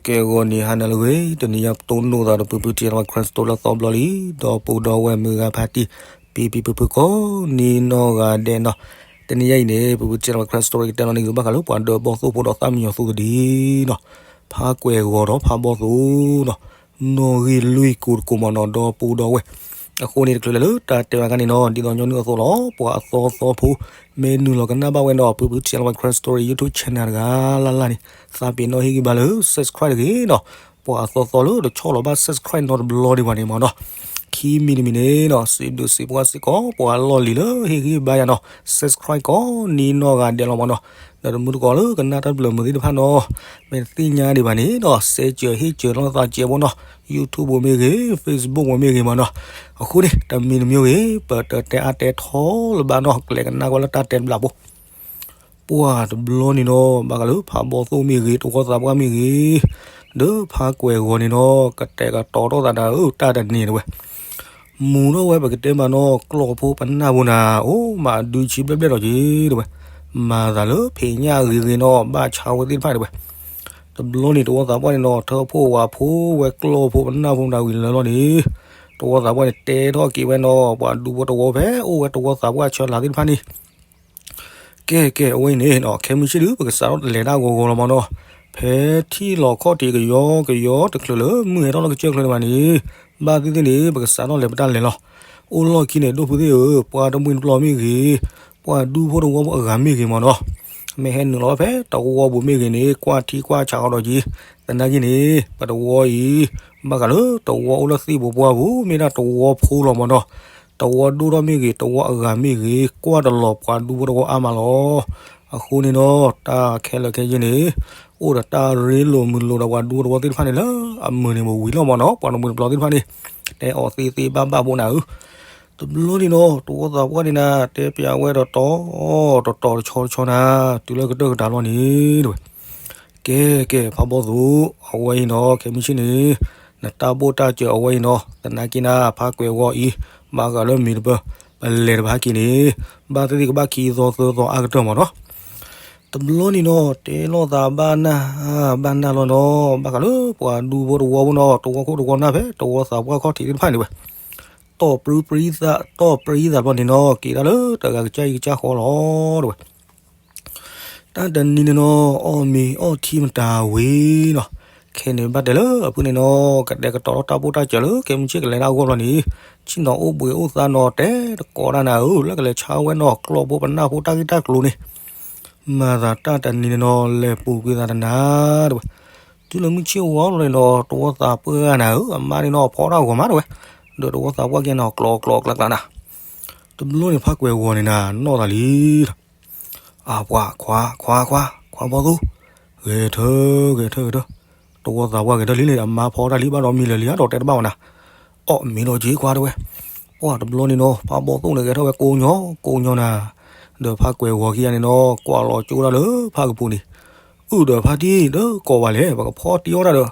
ကဲ ဂီၤနံၤဟါနၤလၢအဂ့ၤ, တနံၤညါပတိၢ်နီၣ်သးဒီး ဖုဖု ထံလၢ Crime Story လၢသီဘျီလံ, ဒီပုၢ်ဒီဝဲၢ်မုၢ်ဂၤဖါတံၢ် ဖံဖံဖုဖုကိးနံၤနီၢ်ဂၤဒဲးနီၤ, တနံၤညါအံၤန့ၣ် ဖုဖု ထံလၢ Crime Story ကတဲလီၤန့ၢ်သုဘၣ်ဃးလၢပှၤဒၢးဘီၣ်သိၣ်ဖိဒီးသးမံယီၤသုကဒံနီၤ, ဖးကွဲၤဂီၤဒီးဖးဘီၣ်သိၣ်နီၤ, နီၣ်ဂံၢ်လွံၢ်ကိးတကိးမးနီၤ ဒီပုၢ်ဒီဝဲၢ် အဃိန့ၣ် တချုးလဲၤလၢတၢ်တဲဘၣ်ခါန့ၣ်နီၤ, ဒ်သိးညီနုၢ်အသိးလီၤ, ပှၤအသီသီဖိ မ့ၢ်နုာ်လီၤကနၣ်ဘၣ်ဝဲဒီး ဖုဖု ထံလၢ Crime Story YouTube channel တဂၤလၢ်လၢ်န့ၣ် သးပ့ၤနီၣ်ဟ့ၣ်ဂံၢ်ဘါလၢ subscribe တဂ့ၤနီၤ, ပှၤအသီသီလၢတဆီၣ်လီၤဘၣ် subscribe နီတဘျီဒံးဘၣ်န့ၣ်မးနီၤ, ခံမံၤတမံၤန့ၣ်နီၤ စံးဘျုးစံးဖှိၣ်စ့ၢ်ကီး ပှၤလီၢ်လံၤလၢဟ့ၣ်ဂံၢ်ဘါယၤနီၤ, subscribe ကိးနံၤနီၢ်ဂၤဒဲးလီၤမးနီၤ, ဒီးတမုၢ်တကိးလၢကနၣ်တၢ်တဘျၢၣ်မုၢ်သ့ၣ်တဖၣ်နီၤ, မ့ၢ်တသ့ၣ်ညါဒံးဘၣ်န့ၣ်နီၤ စဲးစၢၤဟ့ၣ်စၢၤလီၤသးစဲးဖိနီၤ, YouTube ပူၤမ့ၢ်ဂ့ၤ Facebook ပူၤမ့ၢ်ဂ့ၤမးနီၤ, အဃိန့ၣ် တမံၤတမံၤဂ့ၤ ပတတဲအါတဲထီလၢၤဘၣ်နီၤ, ကလဲၤကနၣ်ကွၢ်လၢတၢ်တဲတဘျီဖိ ပှၤတဘျီန့ၣ်နီၤ ဘၣ်ဃးလၢဖးဘီၣ်သိၣ်မ့ၢ်ဂ့ၤ တဝီသးပှၢ်မ့ၢ်ဂ့ၤ, ဒီးဖးကွဲၤဂီၤန့ၣ်နီၤ ကတဲာ်ကတီၤထီၣ်သးနၤဧၢ တၢ်တနံၤတဝဲ မူၤထီၣ်ဝဲပကတဲမးနီၤ ကျီၢ်ဖိပနၢ်ဖိနၤ အိၣ်မးအဒုဆံဘျဲၣ်ဘျဲၣ်ဒီးက့ၤတဝဲ, မၤသးလၢဖံးညၣ်ဂ့ၤဂ့ၤနီၤ ဘၣ်ဆါဝဲသ့ၣ်တဖၣ်တဝဲ, တဘျီန့ၣ် တဝီသးပှၢ်န့ၣ်နီၤ ထၢဖှိၣ်ဝးဖိဝဲကျီၢ်ဖိပနၢ်ဖိမတၤဝံၤလၢာ်လီၤန့ၣ်, တဝီသးပှၢ်န့ၣ် တဲထီၣ်က့ၤဝဲနီၤ ပှၤဒူဖိတဝီဖဲအိၣ်ဝဲတဝီသးပှၢ်ဆၢလၤသ့ၣ်တဖၣ်န့ၣ် ကဲကဲ အဝဲအံၤန့ၣ်နီၤ ခဲမုၢ်ဆ့ၣ်ဒုး ပကစးထီၣ်တလဲၤတၢ်ဂီၤဂီၤလီၤမးနီၤ, ဖဲထံၣ်လီၤခီၣ်ထံးကယီကယီတချုးလၢမုၢ်ဟဲထီၣ်လီၤကစၢၢ်ချၢန့ၣ်ဘၣ်န့ၣ်, ဘၣ်သ့ၣ်သ့ၣ်န့ၣ် ပကစးထီၣ်လဲၤပတၢ်လဲၤလီၤ. အိၣ်လီၢ်ခံန့ၣ် ဒိၣ်ဖုသ့ၣ်ဧၢ, ပှၤတမှံၤတပျီၤမ့ၢ်ဂ့ၤ, ပှၤဒူဖိတဝီဖိအဂၤမ့ၢ်ဂ့ၤမးနီၤ, မ့ၢ်ဟဲနုာ်လီၤဖဲတဝီပူၤမ့ၢ်ဂ့ၤန့ၣ် ကွၢ်ထံကွၢ်ဆးအီၤဒီးက့ၤ, သနာ်က့န့ၣ် ပတဝီအံၤ ဘၣ်ဃးလၢတဝီအိၣ်လၢသ့ၣ်ပူၤပှၢ်ပူၤ မ့ၢ်ဒၣ်တဝီဖိလီၤမးနီၤ. တဝီဒိၣ်ထီၣ်မ့ၢ်ဂ့ၤ တဝီအဂၤမ့ၢ်ဂ့ၤ ကွၢ်တလီၤပှၤဒူဖိတဝီအါမးလီၤ. အဃိန့ၣ်ဒီး တၢ်ခဲလၢာ်ခဲဆ့န့ၣ် အိၣ်ဒီးတၢ်ရ့လိာ်မုာ်လိာ်ဒီးပှၤဒူဖိတဝီသ့ၣ်တဖၣ်န့ၣ်လၢအမုာ်န့ၣ် ပဝံၤလီၤမးနီၤ, ပှၤတမှံၤတပျီၤသ့ၣ်တဖၣ်န့ၣ် တဲအီၤသ့သ့ဘၣ်ဘၣ်ဖိနၤဧၢ. တဘျီန့ၣ်ဒီး တဝီသးပှၢ်န့ၣ်နၤ တဲပျးဝဲဒီးတီၤ တီၤတီၤတဆီတဆီနၤ တုၤလၢကတၢၢ်ကတၢၢ်လီၤန့ၣ် တဝဲ ကဲကဲ ဖးဘီၣ်သိၣ် အဝဲအံၤနီၤ ခဲမုၢ်ဆ့ၣ်န့ၣ် နတၢ်ဘိၣ်တၢ်စၢၤအဝဲအံၤနီၤ သနာ်က့နၤ ဖးကွဲၤဂီၤအံၤ ဘၣ်ဃးလၢမ့ၢ်တပၢၢ် ပလဲၤတဖၣ်က့ၤန့ၣ် ဘၣ်သ့ၣ်သ့ၣ်ကဘၣ်ခံသီသၢသီအါကတၢၢ်မးနီၤ. တဘျီန့ၣ်နီၤ တဲလိာ်သးဘၣ်နၢ် ဘၣ်နၢ်လီၤနီၤ ဘၣ်ဃးလၢပှၤဒူဖိတဝီဖိနီၤ တဝီခိၣ်တဝီနၢ်ဖဲ တဝီသးပှၢ်ခီၣ်ထံးသ့ၣ်တဖၣ်န့ၣ်ဝဲ တီၢ်ပြံပြံသး တီၢ်ပြံသးဘျီန့ၣ်နီၤ က့ၤဒၣ်လၢတဂၤကစၢ်အံၤကစၢ်ဃီလီၤ တဝဲ တၢ်တနံၤန့ၣ်နီၤ အီၣ်မ့ၤအီထံမတၤဝံၤနီၤ, ခဲန့ၣ်ဘၣ်တဲလၢအဖုန့ၣ်နီၤ ကတဲာ်ကတီၤထီၣ်တၢ်ဘိၣ်တၢ်စၢၤလၢ ခဲမုၢ်ဆ့ၣ်ကလဲၤတၢ်အဂီၢ်ဘျီန့ၣ်, ဆ့ၣ်နီၤအိၣ်ဘှံးအိၣ်သါနီၤ တဲတကိးတၢ်နၤဧၢ လၢကလဲၤဆါဝဲနီၤ ကျီၢ်ဖိပနၢ်ဖိတၢ်ဂ့ၢ်တၢ်ကျိၤန့ၣ်, မၤသးတၢ်တနံၤန့ၣ်နီၤ လဲၤပူၤကွံာ်သးတနၤ တဝဲ တုၤလၢမုၢ်ဆ့ၣ်ဝါလီၤန့ၣ်နီၤ တဝီသးပှၢ်ဂၤနၤဧၢ အမါန့ၣ်နီၤ ဖီတၢ်ဂီၤမးတဝဲ, ဒီးတဝီသးပှၢ်ကဲနီၤ ကျီကျီကျးကျးနၤ, တဘျီန့ၣ်ဖးကွဲၤဂီၤန့ၣ်နၤ နီၢ်သးလံ အပှၤ ခွါ ခွါ ခွါ ခွါဘီၣ်သိၣ်, ဂဲၤထၢ ဂဲၤထၢ ဂဲၤထၢ, တဝီသးပှၢ်ဂဲၤထၢလံလံ အမါဖီတၢ်လံဘၣ်ဒီးမံလၢာ်လံဧါဒီးတဲတဘၣ်ဝဲနၤ, အီၣ်မ့ၤလီၤက့ၤခွါတဝဲ, ပှၤတဘျီန့ၣ်နီၤ ဖးဘီၣ်သိၣ်န့ၣ်ဂဲၤထၢဝဲကိးညီ ကိးညီနၤ, ဒီးဖးကွဲၤဂီၤခံဂၤန့ၣ်နီၤ ကွၢ်လီၤကၠိဒၣ်လၢဖးကပူၤန့ၣ်, အုၣ်ဒီးဖါတံၢ် တကိးဘၣ်လဲၣ် ပကဖီတံၢ်အီၣ်တၢ်ဒီး,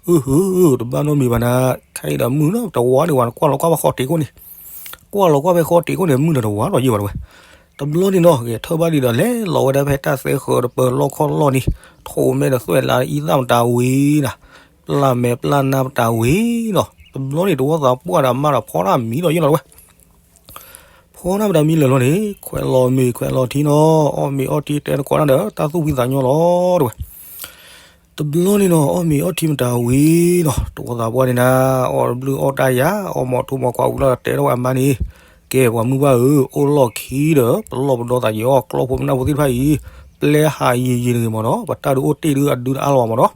အုၣ်ဟု တဘၣ်နီတမံၤဘၣ်နၤ, ခဲအံၤဒီးမုၢ်နီၤ တဝီန့ၣ်ဝဲ ကွၢ်လီၤကွၢ်ဖဲဃီတ့ၢ်ခိၣ်န့ၣ် ကွၢ်လီၤကွၢ်ဖဲဃီတ့ၢ်ခိၣ်န့ၣ် မုၢ်ဒီးတဝီလီၤယံၤဘၣ်တဝဲ, တဘျီန့ၣ်နီၤ ဂဲၤထၢဘၣ်ဒံးဒီး လဲၤလီၤဝဲဒၣ်ဖဲတၢ်သဲဃၢၤတပၢၤလီၢ်ခီၣ်လီၢ်န့ၣ်, ထိးမဲာ်ဒီးသွဲၣ်လးအံသၣ်မတၤဝံၤနၤ, ပျၢ်မဲာ်ပျၢ်နါမတၤဝံၤနီၤ, တဘျီန့ၣ် တဝီသးပှၢ်ဒီးအမါဒီးဖီတၢ်မံလီၤယံၤလီၤတဝဲ ဖီတၢ်မတၤမံလၢာ်လီၤန့ၣ် ခွဲးလီၤမ့ၤခွဲးလီၤထံနီၤ, အီၣ်မ့ၤအီထံတဲတကိးတၢ်ဒီး တၢ်သူၣ်ဖှံသးညီလီၤတဝဲ, တဘျီန့ၣ်နီၤ အီၣ်မ့ၤအီထံမတၤဝံၤနီၤ, တဝီသးပှၢ်န့ၣ်နၤ အီၣ်တဘျုးအီၣ်တၢ်ယၤ အီၣ်မီၤထူမီၤခွါဝံၤလီၤ တဲထီၣ်ဝဲအမါန့ၣ်, ကဲပှၤမုၢ်ဘၣ်ဧၢ, အိၣ်လီၢ်ခံဒီး ပလီၢ်ပဒီသးယီၤ ကျီၢ်ဖိပနၢ်ဖိသ့ၣ်တဖၣ်အံၤ, ပျဲဟးယံာ်ယံာ်တဂ့ၤမးနီၤ, ပတၢ်ဒုးအိၣ်တ့ၢ်ဒုးအဒုတအါလီၤမးနီၤ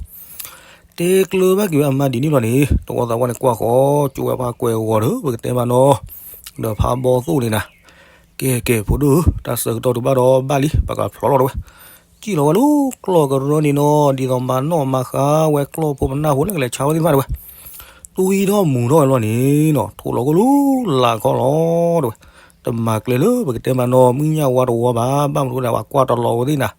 တဲကျၢၤဘၣ်က့ၤဝဲအမါဒ်န့ၣ်ဘျီန့ၣ် တဝီသးပှၢ်န့ၣ်ကွၢ်ဃီ ကၠိဝဲဖးကွဲၤဂီၤဒီး ပကတဲမးနီၤ, ဒီးဖးဘီၣ်သိၣ်န့ၣ်နၤ, ကဲကဲဖိဒိၣ်ဧၢ, တၢ်ဆၢကတီၢ်တဘၣ်ဒီးဘၣ်လံ ပကဖျီလီၤတဝဲ, စံၣ်လီၤဝဲလၢကျီၢ်ကရၢန့ၣ်နီၤ, ဒ်သိးမၤနီၣ်မၤဃါဝဲကျီၢ်ဖိပနၢ်ဖိလၢကလဲၤဆါဝဲသ့ၣ်တဖၣ်တဝဲ, တွံၢ်ထီၣ်မူၤထီၣ်ဝဲလီၤန့ၣ်နီၤ, ထိးလီၤကအိၣ်လၢလာ်ခီလီၤတဝဲ, တမၤကျဲလၢပကတဲမးနီၤ, မုၢ်ညၣ်ဝါတဝီဘၣ်, ဘၣ်မနုၤဒၣ်ဝဲကွၢ်တလီၤဝဲသ့ၣ်နၤ,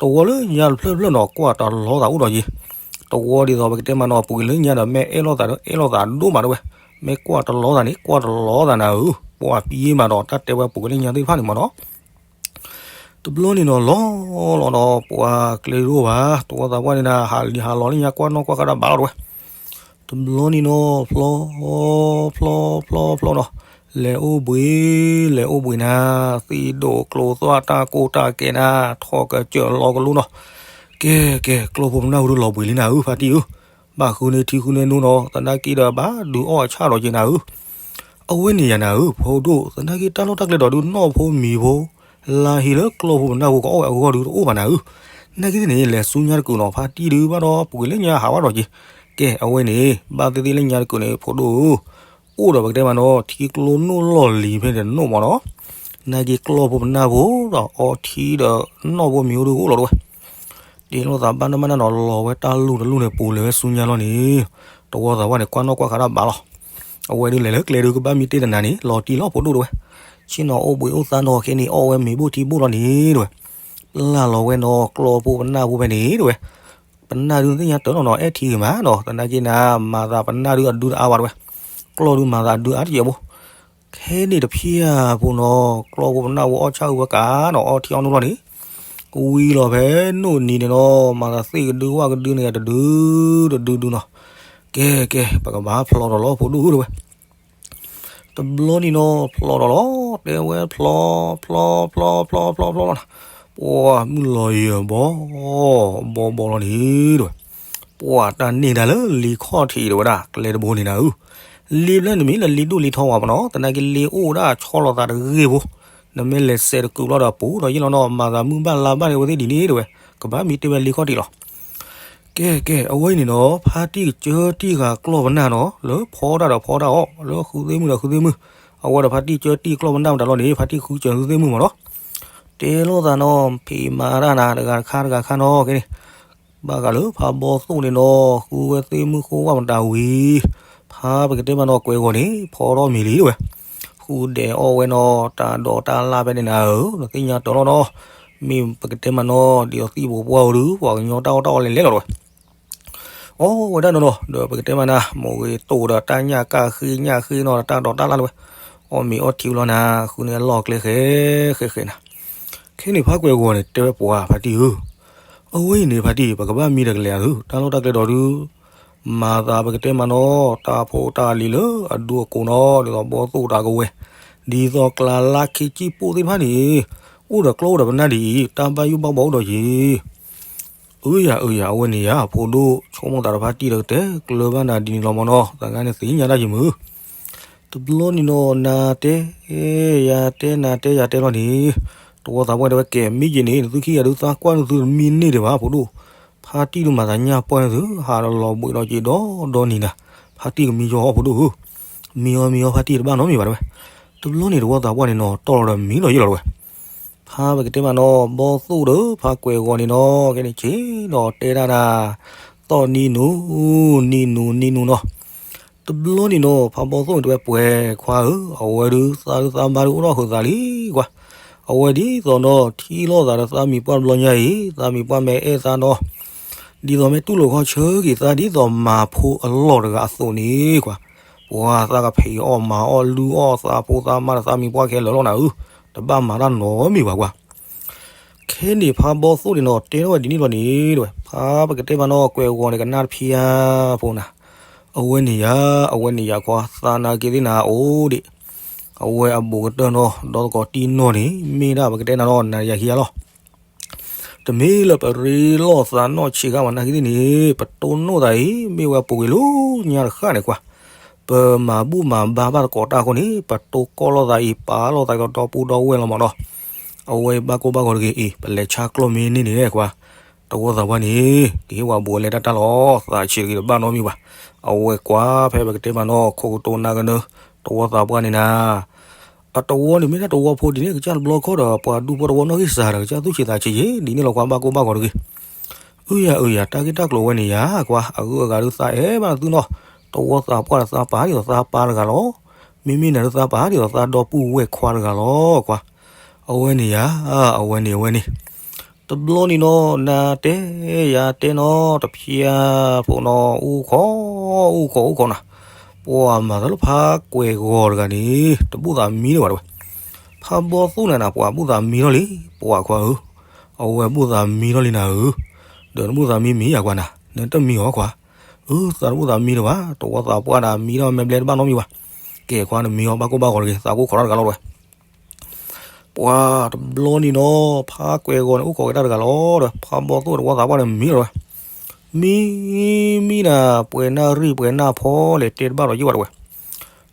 တဝီလၢညါတဖျၢၣ်တဖျၢၣ်နီၤ ကွၢ်တလီၤသးအိၣ်ဒီးယံၤ, တဝီဒ်သိးပကတဲမးနီၤ ပှ့ၤလၢညါဒီးမ့ၢ်အဲၣ်လိာ်သးဒီးအဲၣ်လိာ်သးဒိၣ်မးတဝဲ, မ့ၢ်ကွၢ်တလီၤသးန့ၣ် ကွၢ်တလီၤသးနၤဧၢ, ပှၤပံၤမးဒီးတၢ်တဲဝဲပှ့ၤလၢညါသ့ၣ်တဖၣ်န့ၣ်မးနီၤ တ တဘျီန့ၣ်နီၤ လီၤလီၤဒီး ပှၤကျဲဒိၣ်ဘၣ် တဝီသးပှၢ်န့ၣ်နၤ ဟးလံဟးလီၤလၢညါ ကွၢ်နီၣ်ကွၢ်ဃာ်တၢ်ဘၣ်လီၤတဝဲ. တဘျီန့ၣ်နီၤ ဖျီ ဖျီ ဖျီ ဖျီ ဖျီနီၤ, လဲၤအိၣ်ဘှံး လဲၤအိၣ်ဘှံးနၤ, သံးဒိၣ်ကျိသွၣ် တၢ်ကိၢ်တၢ်ကဲနၤ, ထီၣ်ကစၢၢ်လီၤကလိနီၤ. ကဲ ကဲ ကျီၢ်ဖိပနၢ်ဖိဒုးလီၤဘှံးလံနၤဧၢ ဖါတံၢ်ဧၢ. ဘၣ်ဃုန့ၢ်ထံဃုန့ၢ်နိနီၤ, သနာ်က့ဒီးဘၣ်ဒုးအီၣ်အဆၣ်ဒီးက့နၤဧၢ. အဝဲန့ၣ်ယၤနၤဧၢ ဖိဒိၣ်, သနာ်က့တၢ်လီၢ်တၢ်ကျဲဒီးဒုး နီၣ်ဖိမံၤဖိ လါဟ့လၢကျီၢ်ဖိပနၢ်ဖိကအီၣ်ဝဲအဂီၢ်ဒုးတအိၣ်ဘၣ်နၤဧၢ. နာ်က့သ့ၣ်န့ၣ် လဲၤဆူညါတကုာ်နီၤ, ဖါတံၢ်ဒုးဘၣ်ဒီး ပှ့ၤလၢညါဟးဝဲဒီးက့. ကဲ အဝဲန့ၣ် ဘၣ်သ့ၣ်သ့ၣ်လၢညါတကုာ်န့ၣ် ဖိဒိၣ်ဧၢ, အိၣ်ဒီးပကတဲမးနီၤ ထံကျိနိၣ်လီၢ်လံၤဖဲန့ၣ်တနိၣ်မးနီၤ. နာ်က့ကျီၢ်ဖိပနၢ်ဖိဒီးအီထံဒီးနီၣ်ဖိမံၤအိၣ်ဒုးအိၣ်လီၤတဝဲ. တ့လိာ်သးဘၣ်နၢ်ဘၣ်နၢ်နီၤ လီၤဝဲတၢ်လူၢ်တလူၢ်န့ၣ် ပူၤလဲၤဝဲဆူညါလီၤန့ၣ်, တဝီသးပှၢ်န့ၣ် ကွၢ်နီၣ်ကွၢ်ဃာ်တၢ်ဘၣ်လီၤ. အဝဲဒုးလဲၤလၢကျဲဒုး ကဘၣ်မံတ့ၢ်တနၤန့ၣ် လီၤတံၢ်လီၤဖိဒိၣ်တဝဲ. ဆ့ၣ်နီၤအိၣ်ဘှံးအိၣ်သါနီၤ ခဲန့ၣ် အီၣ်ဝဲမ့ၤဘိၣ်ထံဘိၣ်လီၤန့ၣ်တဝဲ. ပျၢ်လီၤဝဲနီၤ ကျီၢ်ဖိပနၢ်ဖိဖဲန့ၣ်တဝဲ. ပနၢ်ဒုးသ့ၣ်ညါတၢ်နီၤနီၤ အဲၣ်ထံဂ့ၤမးနီၤ, သနာ်က့နၤ မၤသးပနၢ်ဒုးအဒုတအါဘၣ်တဝဲ. ကျီၢ်ဒုးမၤသးအဒုအါတကဲးဖိ. ခဲန့ၣ်တဖျၢၣ်ဖိနီၤ ကျီၢ်ဖိပနၢ်ဖိအီၣ်ဆၣ်အုးဝဲကးနီၤ အီထံအီနိၣ်လီၤန့ၣ်, ဝံၤလီၤဖဲနိၣ်နံၤန့ၣ်နီၤ မၤသးသ့ၣ်ကဒုဝၣ်ကဒုန့ၣ် တဒုတဒုဒုနီၤ. ကဲ ကဲ ပကဘၣ်ဖျီထီၣ်လီၤဖိဒိၣ်ဧၢတဝဲ. တဘျီန့ၣ်နီၤ ဖျီထီၣ်လီၤ တဲဝဲဖျီ ဖျီ ဖျီ ဖျီ ဖျီ ဖျီလီၤနၤ. ပှၤမုၢ်လီၤယၢၤဘီ ဘီဘီလီၤန့ၣ်တဝဲ. ပှၤတၢ်န့ၢ်ဒၣ်လၢလံခီၣ်ထံးတဝဲဒၣ် ကျဲတဘိန့ၣ်နၤဧၢ. လံဘျဲၣ်နမ့ၢ်လၢလံဒိၣ်လံထီဝဲမးနီၤ သနာ်က့လံအိၣ်ဒၣ်ဆီလီၤသးတဂ့ၢ်ဖိ, နမ့ၢ်လဲၤစဲးတကုာ်ဘျီဒီးပူၤဒီးယ့ၢ်လီၤနီၤ မၤသးမုၢ်ဘၣ်လါဘၣ်န့ၣ် အဝဲသ့ၣ်ဒ်န့ၣ်တဝဲ, ကဘၣ်မံတ့ၢ်ဝဲလံခီၣ်ထံးလီၤ. ကဲ ကဲ အဝဲအံၤန့ၣ်နီၤ ဖါတံၢ်ကစၢတံၢ်ဃာ်ကျီၢ်ပနၢ်နီၤ လၢဖီတၢ်ဒီးဖီတၢ်အီၣ် လၢဃုသ့ၣ်မုၣ်ဒီးဃုသ့ၣ်မုၣ်, အဝဲဒီးဖါတံၢ်ကစၢတံၢ်ကျီၢ်ပနၢ်မတၤလီၤန့ၣ် ဖါတံၢ်ဃုစၢၤဃုသ့ၣ်မုၣ်မးနီၤ. တဲလိာ်သးနီၤ ဖံးမၤတၢ်နၤ တဂၤတခါတဂၤခါနီၤ ကဲန့ၣ် ဘၣ်ဃးလၢဖါဘီသိၣ်န့ၣ်နီၤ ဃုဝဲသ့ၣ်မုၣ်ဃိဝဲမတၤဝံၤ, ဖါပကတဲမးနီၤ ကွဲးဂီၤန့ၣ် ဖီထီၣ်မံၤလံတဝဲ. ဃုဒဲးအီၣ်ဝဲနီၤ တၢ်ဒိးတၢ်လၢ်ဖဲန့ၣ်နၤဧၢ, နသ့ၣ်ညါတၢ်လီၤနီၤ, မ့ၢ်ပကတဲမးနီၤ ဒ်သိးသံၣ်ဘိးပှၢ်ဧိၤဒုး ပှၤကညီတၢ်အီၣ်တၢ်အီလဲၤလဲၤလီၤတဝဲ. အီၣ်ဝဲဒၣ်နီၤနီၤ ဒီးပကတဲမးနၤ မိၢ်ဂ့ၤတိၢ်ဒီးတၢ်ညၣ်ကၢ်ဃ့ညၣ်ဃ့နီၤ တၢ်ဒိးတၢ်လၢ်တဝဲ, အီၣ်မ့ၤအီထံလီၤနၤ ဃုန့ၢ်အလီၢ်ကျဲဃဲ ဃဲဃဲနၤ. ခဲန့ၣ်ဖါကွဲးဂီၤန့ၣ် တဲဝဲပှၤဖါတံၢ်ဧၢ, အဝဲအံၤန့ၣ်ဖါတံၢ် ပကဘၣ်မံတကလဲာ်အသု တၢ်လီၢ်တၢ်ကျဲဒီးဒုး မၤသးပကတဲမးနီၤ တၢ်ဖိတၢ်လံၤလၢအဒူအကိာ်နီၤ ဒ်သိးဘီသိၣ်တၢ်ကဝဲၤ, ဒ်သိးကျါလါခ့ကံၣ်ပိၣ်သ့ၣ်တဖၣ်န့ၣ် အိၣ်ဒီးကျီၢ်အိၣ်ဒီးပနၢ်ဒ်အံၤ တၢ်ဘၣ်ယိၣ်ဘၣ်ဘှီအိၣ်ဒီးယံၤ. အၢယၤ အၢယၤ အဝဲန့ၣ်ယၤ ဖိဒိၣ်ဆိကမိၣ်သးဒီးဖါတံၢ်ဒီးကတဲကျၢၤဘၣ်နၤဒ်န့ၣ်လီၤမးနီၤ သးဂၤန့ၣ်သ့ၣ်ညါတၢ်ယံၤမုၢ်. တဘျီန့ၣ်နီၤ နၤတဲ ယၤတဲ နၤတဲ ယၤတဲလီၤန့ၣ် တဝီသးပှၢ်တဲဝဲကဲ မ့ၢ်ယံၤန့ၣ် နသုခံဂၤဒုးသးကွၢ်နသုတမံန့ၢ်ဒံးဘၣ် ဖိဒိၣ်, ဖါတံၢ်ဒုးမၤသးညၣ်ပှၢ်နသု ဟးလီၤဘှံးဒီးက့ၤဒီဒီနံၤနၤ, ဖါတံၢ်ကမံယီၤအီၤဖိဒိၣ်ဧၢ, မံယီၤ မံယီၤ ဖါတံၢ်တဘၣ်နီတမံၤဘၣ်တဲဝဲ. တဘျီန့ၣ်တဝီသးပှၢ်န့ၣ်နီၤ တီၢ်လီၤဒီးမံလီၤယံၤလီၤတဲဝဲ. ဖါပကတဲမးနီၤ ဘီသိၣ်ဒီးဖါကွဲးဂီၤန့ၣ်နီၤ ကဲန့ၣ်ဆ့ၣ်နီၤတဲဒၣ်နၤ, သီၣ်နံၣ်နူၤ နံၣ်နူၤ နံၣ်နူၤနီၤ. တဘျီန့ၣ်နီၤ ဖါဘီသိၣ်န့ၣ်တဲဝဲပှဲၤခွါဧၢ, အဝဲဒုးသးဒုးသးဘါဒုးအိၣ်ထီၣ်ဃုာ်သးလံကွၢ်. အဝဲဒ်သိးနီၤ ထံၣ်လိာ်သးဒီးသးမံၤပှၢ်တဘျီညါအံၤ သးမံၤပှၢ်မ့ၢ်အဲၣ်သးနီၤ ဒ်သိးမ့ၢ်တူၢ်လိာ်ခီဆၢက့ၤသးဒ်သိးမၤဖိအလီၢ်တဂၤအသိးန့ၣ်ကွၢ်, ပှၤသးကဖံးအီၣ်မၤအီၣ်လုၢ်အီၣ်သးဖိသးမါဒီးသးမံၤပှၢ်ခဲလၢာ်လီၤနၤဧၢ, တဘၣ်မၤတၢ်နီတမံၤဘၣ်ကွၢ်. ခဲန့ၣ်ဖါဘီသိၣ်န့ၣ်နီၤ တဲထီၣ်ဝဲဒ်န့ၣ်လီၤန့ၣ်တဲဝဲ, ဖါပကတဲမးနီၤ ကွဲးဂီၤန့ၣ်ကနၣ်တဖျၢၣ်ဖိနၤ, အဝဲန့ၣ်ယၤ အဝဲန့ၣ်ယၤခွါ သးနာ်က့ၤသ့ၣ်နၤအိၣ်ဒံး, အဝဲအဘူးကတၢၢ်နီၤ ဒီသကိးတံၢ်နီၢ်န့ၣ် မ့ၢ်ဒၣ်ပကတဲနၤနီၤ နၤယၤခံဂၤလီၤ. တမ့ၢ်လၢပရ့လိာ်သးနီၢ်ဆံးဂၤမးနာ်က့ၤသ့ၣ်န့ၣ် ပတိၢ်နီၣ်သးအံၤ မ့ၢ်ဝဲပူၤကွံာ်လၢညါတဃၣ်န့ၣ်ကွၢ်, ပမၤဘူၣ်မၤဘါဘၣ်သကိးတၢ်အဃိန့ၣ် ပတိၢ်ကီၢ်လိာ်သးအံၤ ပာ်လိာ်သးဒီးဒီပုၢ်ဒီဝဲၢ်လီၤမးနီၤ. အဝဲဘၣ်ကိၢ်ဘၣ်ဂီၤတဂ့ၤအံၤ ပလဲၤဆါကျီၢ်မ့ၢ်န့ၢ်န့ၣ်ကွၢ်, တဝီသးပှၢ်န့ၣ် ကဟ့ၣ်ဝဲဘူးဝဲလဲၤတၢ်တၢ်လီၤ သးဆံးတဂ့ၤတဘၣ်နီတမံၤဘၣ်. အဝဲကွၢ်ဖဲပကတဲမးနီၤ ခိၣ်ကတိၤနၢ်ကနၢ တဝီသးပှၢ်န့ၣ်နၤ အတဝီန့ၣ်မ့ၢ်ဒၣ်တဝီဖိဒ်န့ၣ် ကစၢ်တဘျီခီၣ်ဒီး ပှၤဒူဖိတဝီနီၣ်ဂံၢ်စၢ်ဒီး ကစၢ်သူၣ်ဆံးသးဆံးယ့ၣ် ဒ်န့ၣ်လီၤကွၢ် ဘၣ်ကိၢ်ဘၣ်ဂီၤတဂ့ၤ. အၢယၤ အၢယၤ တၢ်ဂ့ၢ်တၢ်ကျိၤဝဲန့ၣ်ယၤကွၢ် အဂုၤအဂၤဒုးသးအဲၣ်ဘၣ်သုနီၤ, တဝီသးပှၢ်ဒီးသးပာ်ဒ်သိးသးပာ်တဂၤလီၤ. မ့မ့ၢ်နၤဒုးသးပာ်ဒ်သိးသးဒီပုၢ်ဝဲၢ်ခွါတဂၤလီၤကွၢ်. အဝဲန့ၣ်ယၤ အဝဲန့ၣ် အဝဲန့ၣ် တဘျီန့ၣ်နီၤ နၤတဲ ယၤတဲနီၤ တဖျၢၣ်ဖိနီၤ အိၣ်ခိး အိၣ်ခိး အိၣ်ခိးနၤ, ပှၤမၤသးလၢဖါကွဲးဂီၤတဂၤန့ၣ် တဘူၣ်သးမံလၢၤဘၣ်တဲဝဲ. ဖ ဖးဘီသိၣ်န့ၣ်နၤ ပှၤဘူၣ်သးမံထီၣ်လံ, ပှၤခွါဧၢ, အဝဲဘူၣ်သးမံထီၣ်လံနၤဧၢ, ဒီးနဘူၣ်သးမံမံယၤကွၢ်နၤ, နတမံအီၤခွါ, အၢ သးတဘူၣ်သးမံတဘၣ်, တဝီသးပှၢ်နၤ မံထီၣ်မဲာ်ဘျဲတဘၣ်နီတမံၤဘၣ်, ကဲခွါနမံအီၤ ဘၣ်ကိၢ်ဘၣ်ဂီၤတဂ့ၤ, သးကိၢ်ခိးထီၣ်တဂၤလီၤတဝဲ ပှၤတဘျီန့ၣ်နီၤ ဖးကွဲးဂီၤန့ၣ် အိၣ်ခိးက့ၤတၢ်တဂၤလီၤဒီး ဖးဘီသိၣ်တဝီသးပှၢ်န့ၣ်မံလီၤတဝဲ, မံ မံနၤ ပှဲၤနၣ်ရံၣ်ပှဲၤနၣ်ဖီလဲၣ် တဲတဘၣ်ဒီးယ့ၢ်ဘၣ်တဝဲ,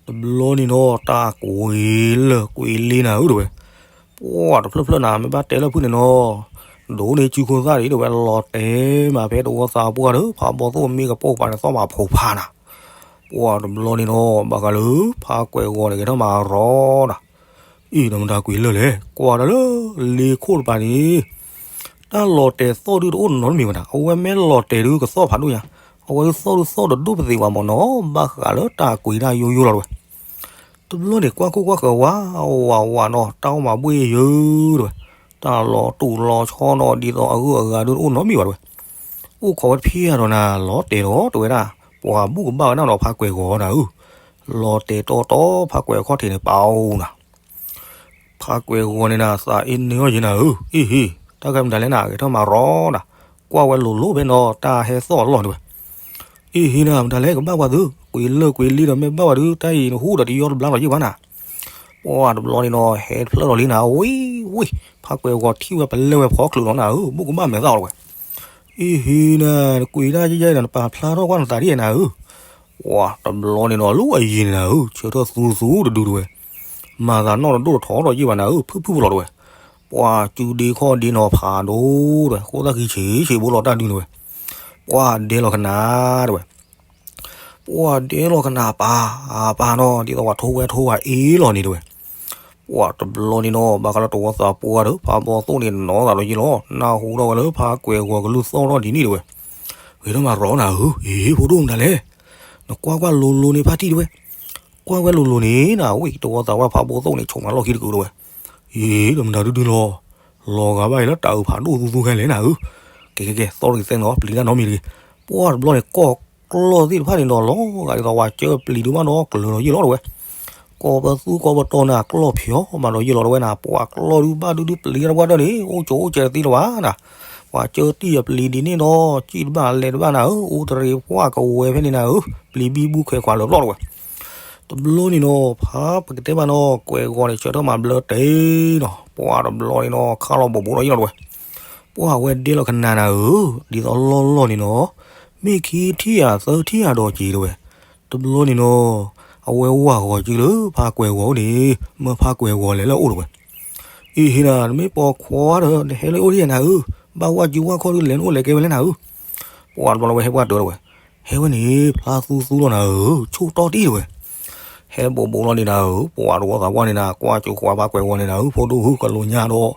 တဘျီန့ၣ်နီၤ တၢ်ကွံာ်လၢကွံာ်လံနၤဧၢတဝဲ, ပှၤတဖျၢၣ်ဖျၢၣ်နၤ မ့ၢ်ဘၣ်တဲလၢဖုၣ်န့ၣ်နီၤ, ဒိးန့ၢ်စုခိၣ်သၣ်ဒံးတဝဲ လီၤတဲာ်မးဖဲတဝီသးပှၢ်ဒီး ဖးဘီသိၣ်မ့ၢ်ကပိာ်ပာ်န့ၣ် သီၣ်မးဖိဖးနၤ, ပှၤတဘျီန့ၣ်နီၤ ဘၣ်ဃးလၢ ဖးကွဲးဂီၤန့ၣ် ကဲထီၣ်မၤရီနၤ အံၤ ဒီးမတၤကွံာ်လၢလဲၣ်, ကွၢ်ဒၣ်လၢလ့ခိၣ်တပၤန့ၣ်, တၢ်လီၤတဲာ်သီၣ်ဒုတအိၣ်နီတမံၤဘၣ်နၤ, အဝဲမ့ၢ်လီၤတဲာ်ဒုကသီၣ်ဖးဒိၣ်ညါ, အဝဲဒုသီၣ်ဒုသီၣ်တဒိၣ်ပသ့ဘၣ်မ့ၢ်နီၤ, ဘၣ်ဃးလၢတၢ်ကွံာ်တၢ်ယိယိလီၤတဝဲ, တဘျီန့ၣ် ကွၢ်ခိၣ်ကွၢ်ဃၢၤဝး ဝးဝးနီၤ တၢ်အိၣ်မးဘှ့ၣ်ယၢတဝဲ, တၢ်လီၤတူာ်လီၤဆီနီၤ ဒ်သိးအဂုၤအဂၤဒုတအိၣ်နီတမံၤဘၣ်တဝဲ, အိၣ်ခိးဝဲတဖၣ်ဒီးနၤ လီၤတဲာ်ဒီးတဝဲဒၣ်, ပှၤဘူၣ်ကဘၣ်ဝဲနၢ်ဒီးဖးကွဲးဂီၤနၤဧၢ, လီၤတဲာ်တီတီ ဖးကွဲးအခီၣ်ထံးန့ၣ်ပာ်အိၣ်နၤ ဖးကွဲးဂီၤန့ၣ်နၤ သးအ့န့ၢ်အီၣ်ယဲနၤဧၢ, အ့ဟ့, တၢ်ဂၤမတၤလဲၣ်နၤ ဂဲၤထီၣ်မၤရီနၤ, ကွၢ်ဝဲလိၤလိၤဖဲနီၤ တၢ်ဟဲသီၣ်အလီၢ်န့ၣ်ဝဲ, အ့ဟ့နၤ မတၤလဲၣ်ကဘၣ်ပှၤသု, ကွံာ်လၢကွံာ်လံဒီးမ့ၢ်ဘၣ်ပှၤသု တၢ်အံၤနဟူဒီးတယီတဘျါလီၤယ့ၢ်ဘၣ်နၤ, ပှၤတဘျီန့ၣ်နီၤ ဟဲတဖျၢၣ်လီၤလံနၤ ဝံၤဝံၤ, ဖးကွဲးဂီၤထံၣ်ဝဲပလဲဝဲဖီချုးလီၤနၤဧၢ, ဘူၣ်ကဘၣ်မဲာ်သၣ်လီၤဝဲ, အ့ဟ့နၤ နကွံာ်တၢ်ယဲယဲဒီး နပာ်ဖျါထီၣ်ကွၢ်နသးဒ်အံၤနၤဧၢ, ပှၤတဘျီန့ၣ်နီၤ လၢအယံၤန့ၣ်နၤဧၢ, ဆၢထၢၣ်သူသူတဒုတဝဲ, မၤသးနီၣ်တဒိၣ်တထီဒီးယ့ၢ်ဘၣ်နၤဧၢ, ဖုၣ်ဖုၣ်ပလီၤတဝဲ, ပှၤစုဒ့ခီၣ်ဒ့နီၤဖးဒိၣ်တဝဲ, ဃိသၣ်ဃံဆံးဆံးဘိလီၤတၢ်ဒုန့ၣ်ဝဲ, ပှၤဒဲလီၤကနၣ်တဝဲ, ပှၤဒဲလီၤကနၣ်ပာ်ပာ်နီၤ ဒ်သိးပှၤထိဝဲထိဝဲအ့လီၤန့ၣ်တဝဲ, ပှၤတဘျီန့ၣ်နီၤ ဘၣ်ဃးလၢတဝီသးပှၢ်ဒီး ဖးဘီသိၣ်န့ၣ်နီၤသးဒီးယ့ၢ်လီၤ, နၢ်ဟူထီၣ်ဝဲလၢဖးကွဲးဂီၤကလုၢ်သီၣ်ထီၣ်ဒ်န့ၣ်တဝဲ, ဂဲၤထီၣ်မၤရီနၤဧၢ, အ့ ဖိဒိၣ်မတၤလဲၣ်, နကွၢ်ကွၢ်လိၤလိၤန့ၣ်ဖါတံၢ်တဝဲ, ကွၢ်ဝဲလိၤလိၤန့ၣ်နၤ ဝံၤတဝီသးပှၢ်ဖးဘီသိၣ်န့ၣ် ဆိးမၤလီၢ်ခံတကုာ်တဝဲ, အ့ ဒီးမတၤဒုဒုလီၤ, လီၤဂာ်ဘၣ်အံၤလၢတၢ်အုးဖးဒိၣ်သူသူခဲလဲၣ်နၤဧၢ, ကဲကဲကဲ သီၣ်တဂ့ၤသဲနီၤ ပျံၤတၢ်နီတမံၤတဂ့ၤ, ပှၤတဘျီန့ၣ် ကီၢ်ကျီၢ်သ့ၣ်တဖၣ်န့ၣ်နီၤ လီၤဂာ်ဒ်သိးပှၤကၢပျံၤဒုးဘၣ်ဒီးကျၢၤလီၤယ့ၢ်လီၤတဝဲ, ကီၢ်ပသူကီၢ်ပတီၤန့ၣ် ကျီၢ်ဖျီမးဒီးယ့ၢ်လီၤတဝဲနၤ, ပှၤကျီၢ်ဒုးဘၣ်ဒုဒုပျံၤတၢ်တပှၢ်တၢၢ်န့ၣ် အိၣ်ကၠိအိၣ်ကဲတသ့လၢၤဘၣ်နၤ, ပှၤကၢတံၢ်အပျံၤဒ်န့ၣ်ဒီး စံၣ်တဘၣ်လဲၤတဘၣ်နၤဧၢ, အိၣ်တရံးပှၢ်ကဝဲၤဖဲန့ၣ်နၤဧၢ, ပျံၤဘံဘူခဲခွးလၢာ်ပျီၢ်တဝဲ တဘျီန့ၣ်နီၤ ဖးပကတဲဘၣ်နီၤ ကွဲးဂီၤန့ၣ် ဆၢထၢၣ်မၤဘျၢတ့ၢ်နီၤ, ပှၤတဘျီန့ၣ်နီၤ ခါလီၤဘိးဘိးလီၤယ့ၢ်လီၤတဝဲ, ပှၤဝဲဒဲလီၤကနၣ်နၤဧၢ, ဒ်သိးလီၢ်လီၢ်န့ၣ်နီၤ, မ့ၢ်ခံထံၣ်ဧါသၢထံၣ်ဧါဒီးက့ၤတဝဲ, တဘျီန့ၣ်နီၤ, အဝဲဝၢ်ဂီၤက့ၤလၢဖးကွဲးဂီၤအိၣ်န့ၣ်, မၢဖးကွဲးဂီၤလဲၤလၢအအိၣ်တဝဲ, အ့ဟ့နၤ နမ့ၢ်ပိာ်ခွါဒီး နဟဲလၢအအိၣ်ဒ်ယဲနၤဧၢ, ဘၣ်ဝၣ်ကၠူဝၣ်ခီၣ်ဒုးလဲၤနအိၣ်လဲၤကဲဝဲလဲၣ်နၤဧၢ, ပှၤတဘျီလၢဝဲဟဲပှၢ်တၢၢ်တဝဲ ဟဲဝဲန့ၣ် ဖျါသူသူလီၤနၤဧၢ, ဆိၣ်တီၢ်တံၢ်တဝဲ, ဟဲဘိးဘိးလီၤန့ၣ်နၤဧၢ, ပှၤတဝီသးပှၢ်န့ၣ်နၤ ကွၢ်ကၠိဃွာ်ဖးကွဲးဂီၤန့ၣ်နၤဧၢ, ဖိဒိၣ်ဧၢ ကလိာ်ညါဒီး,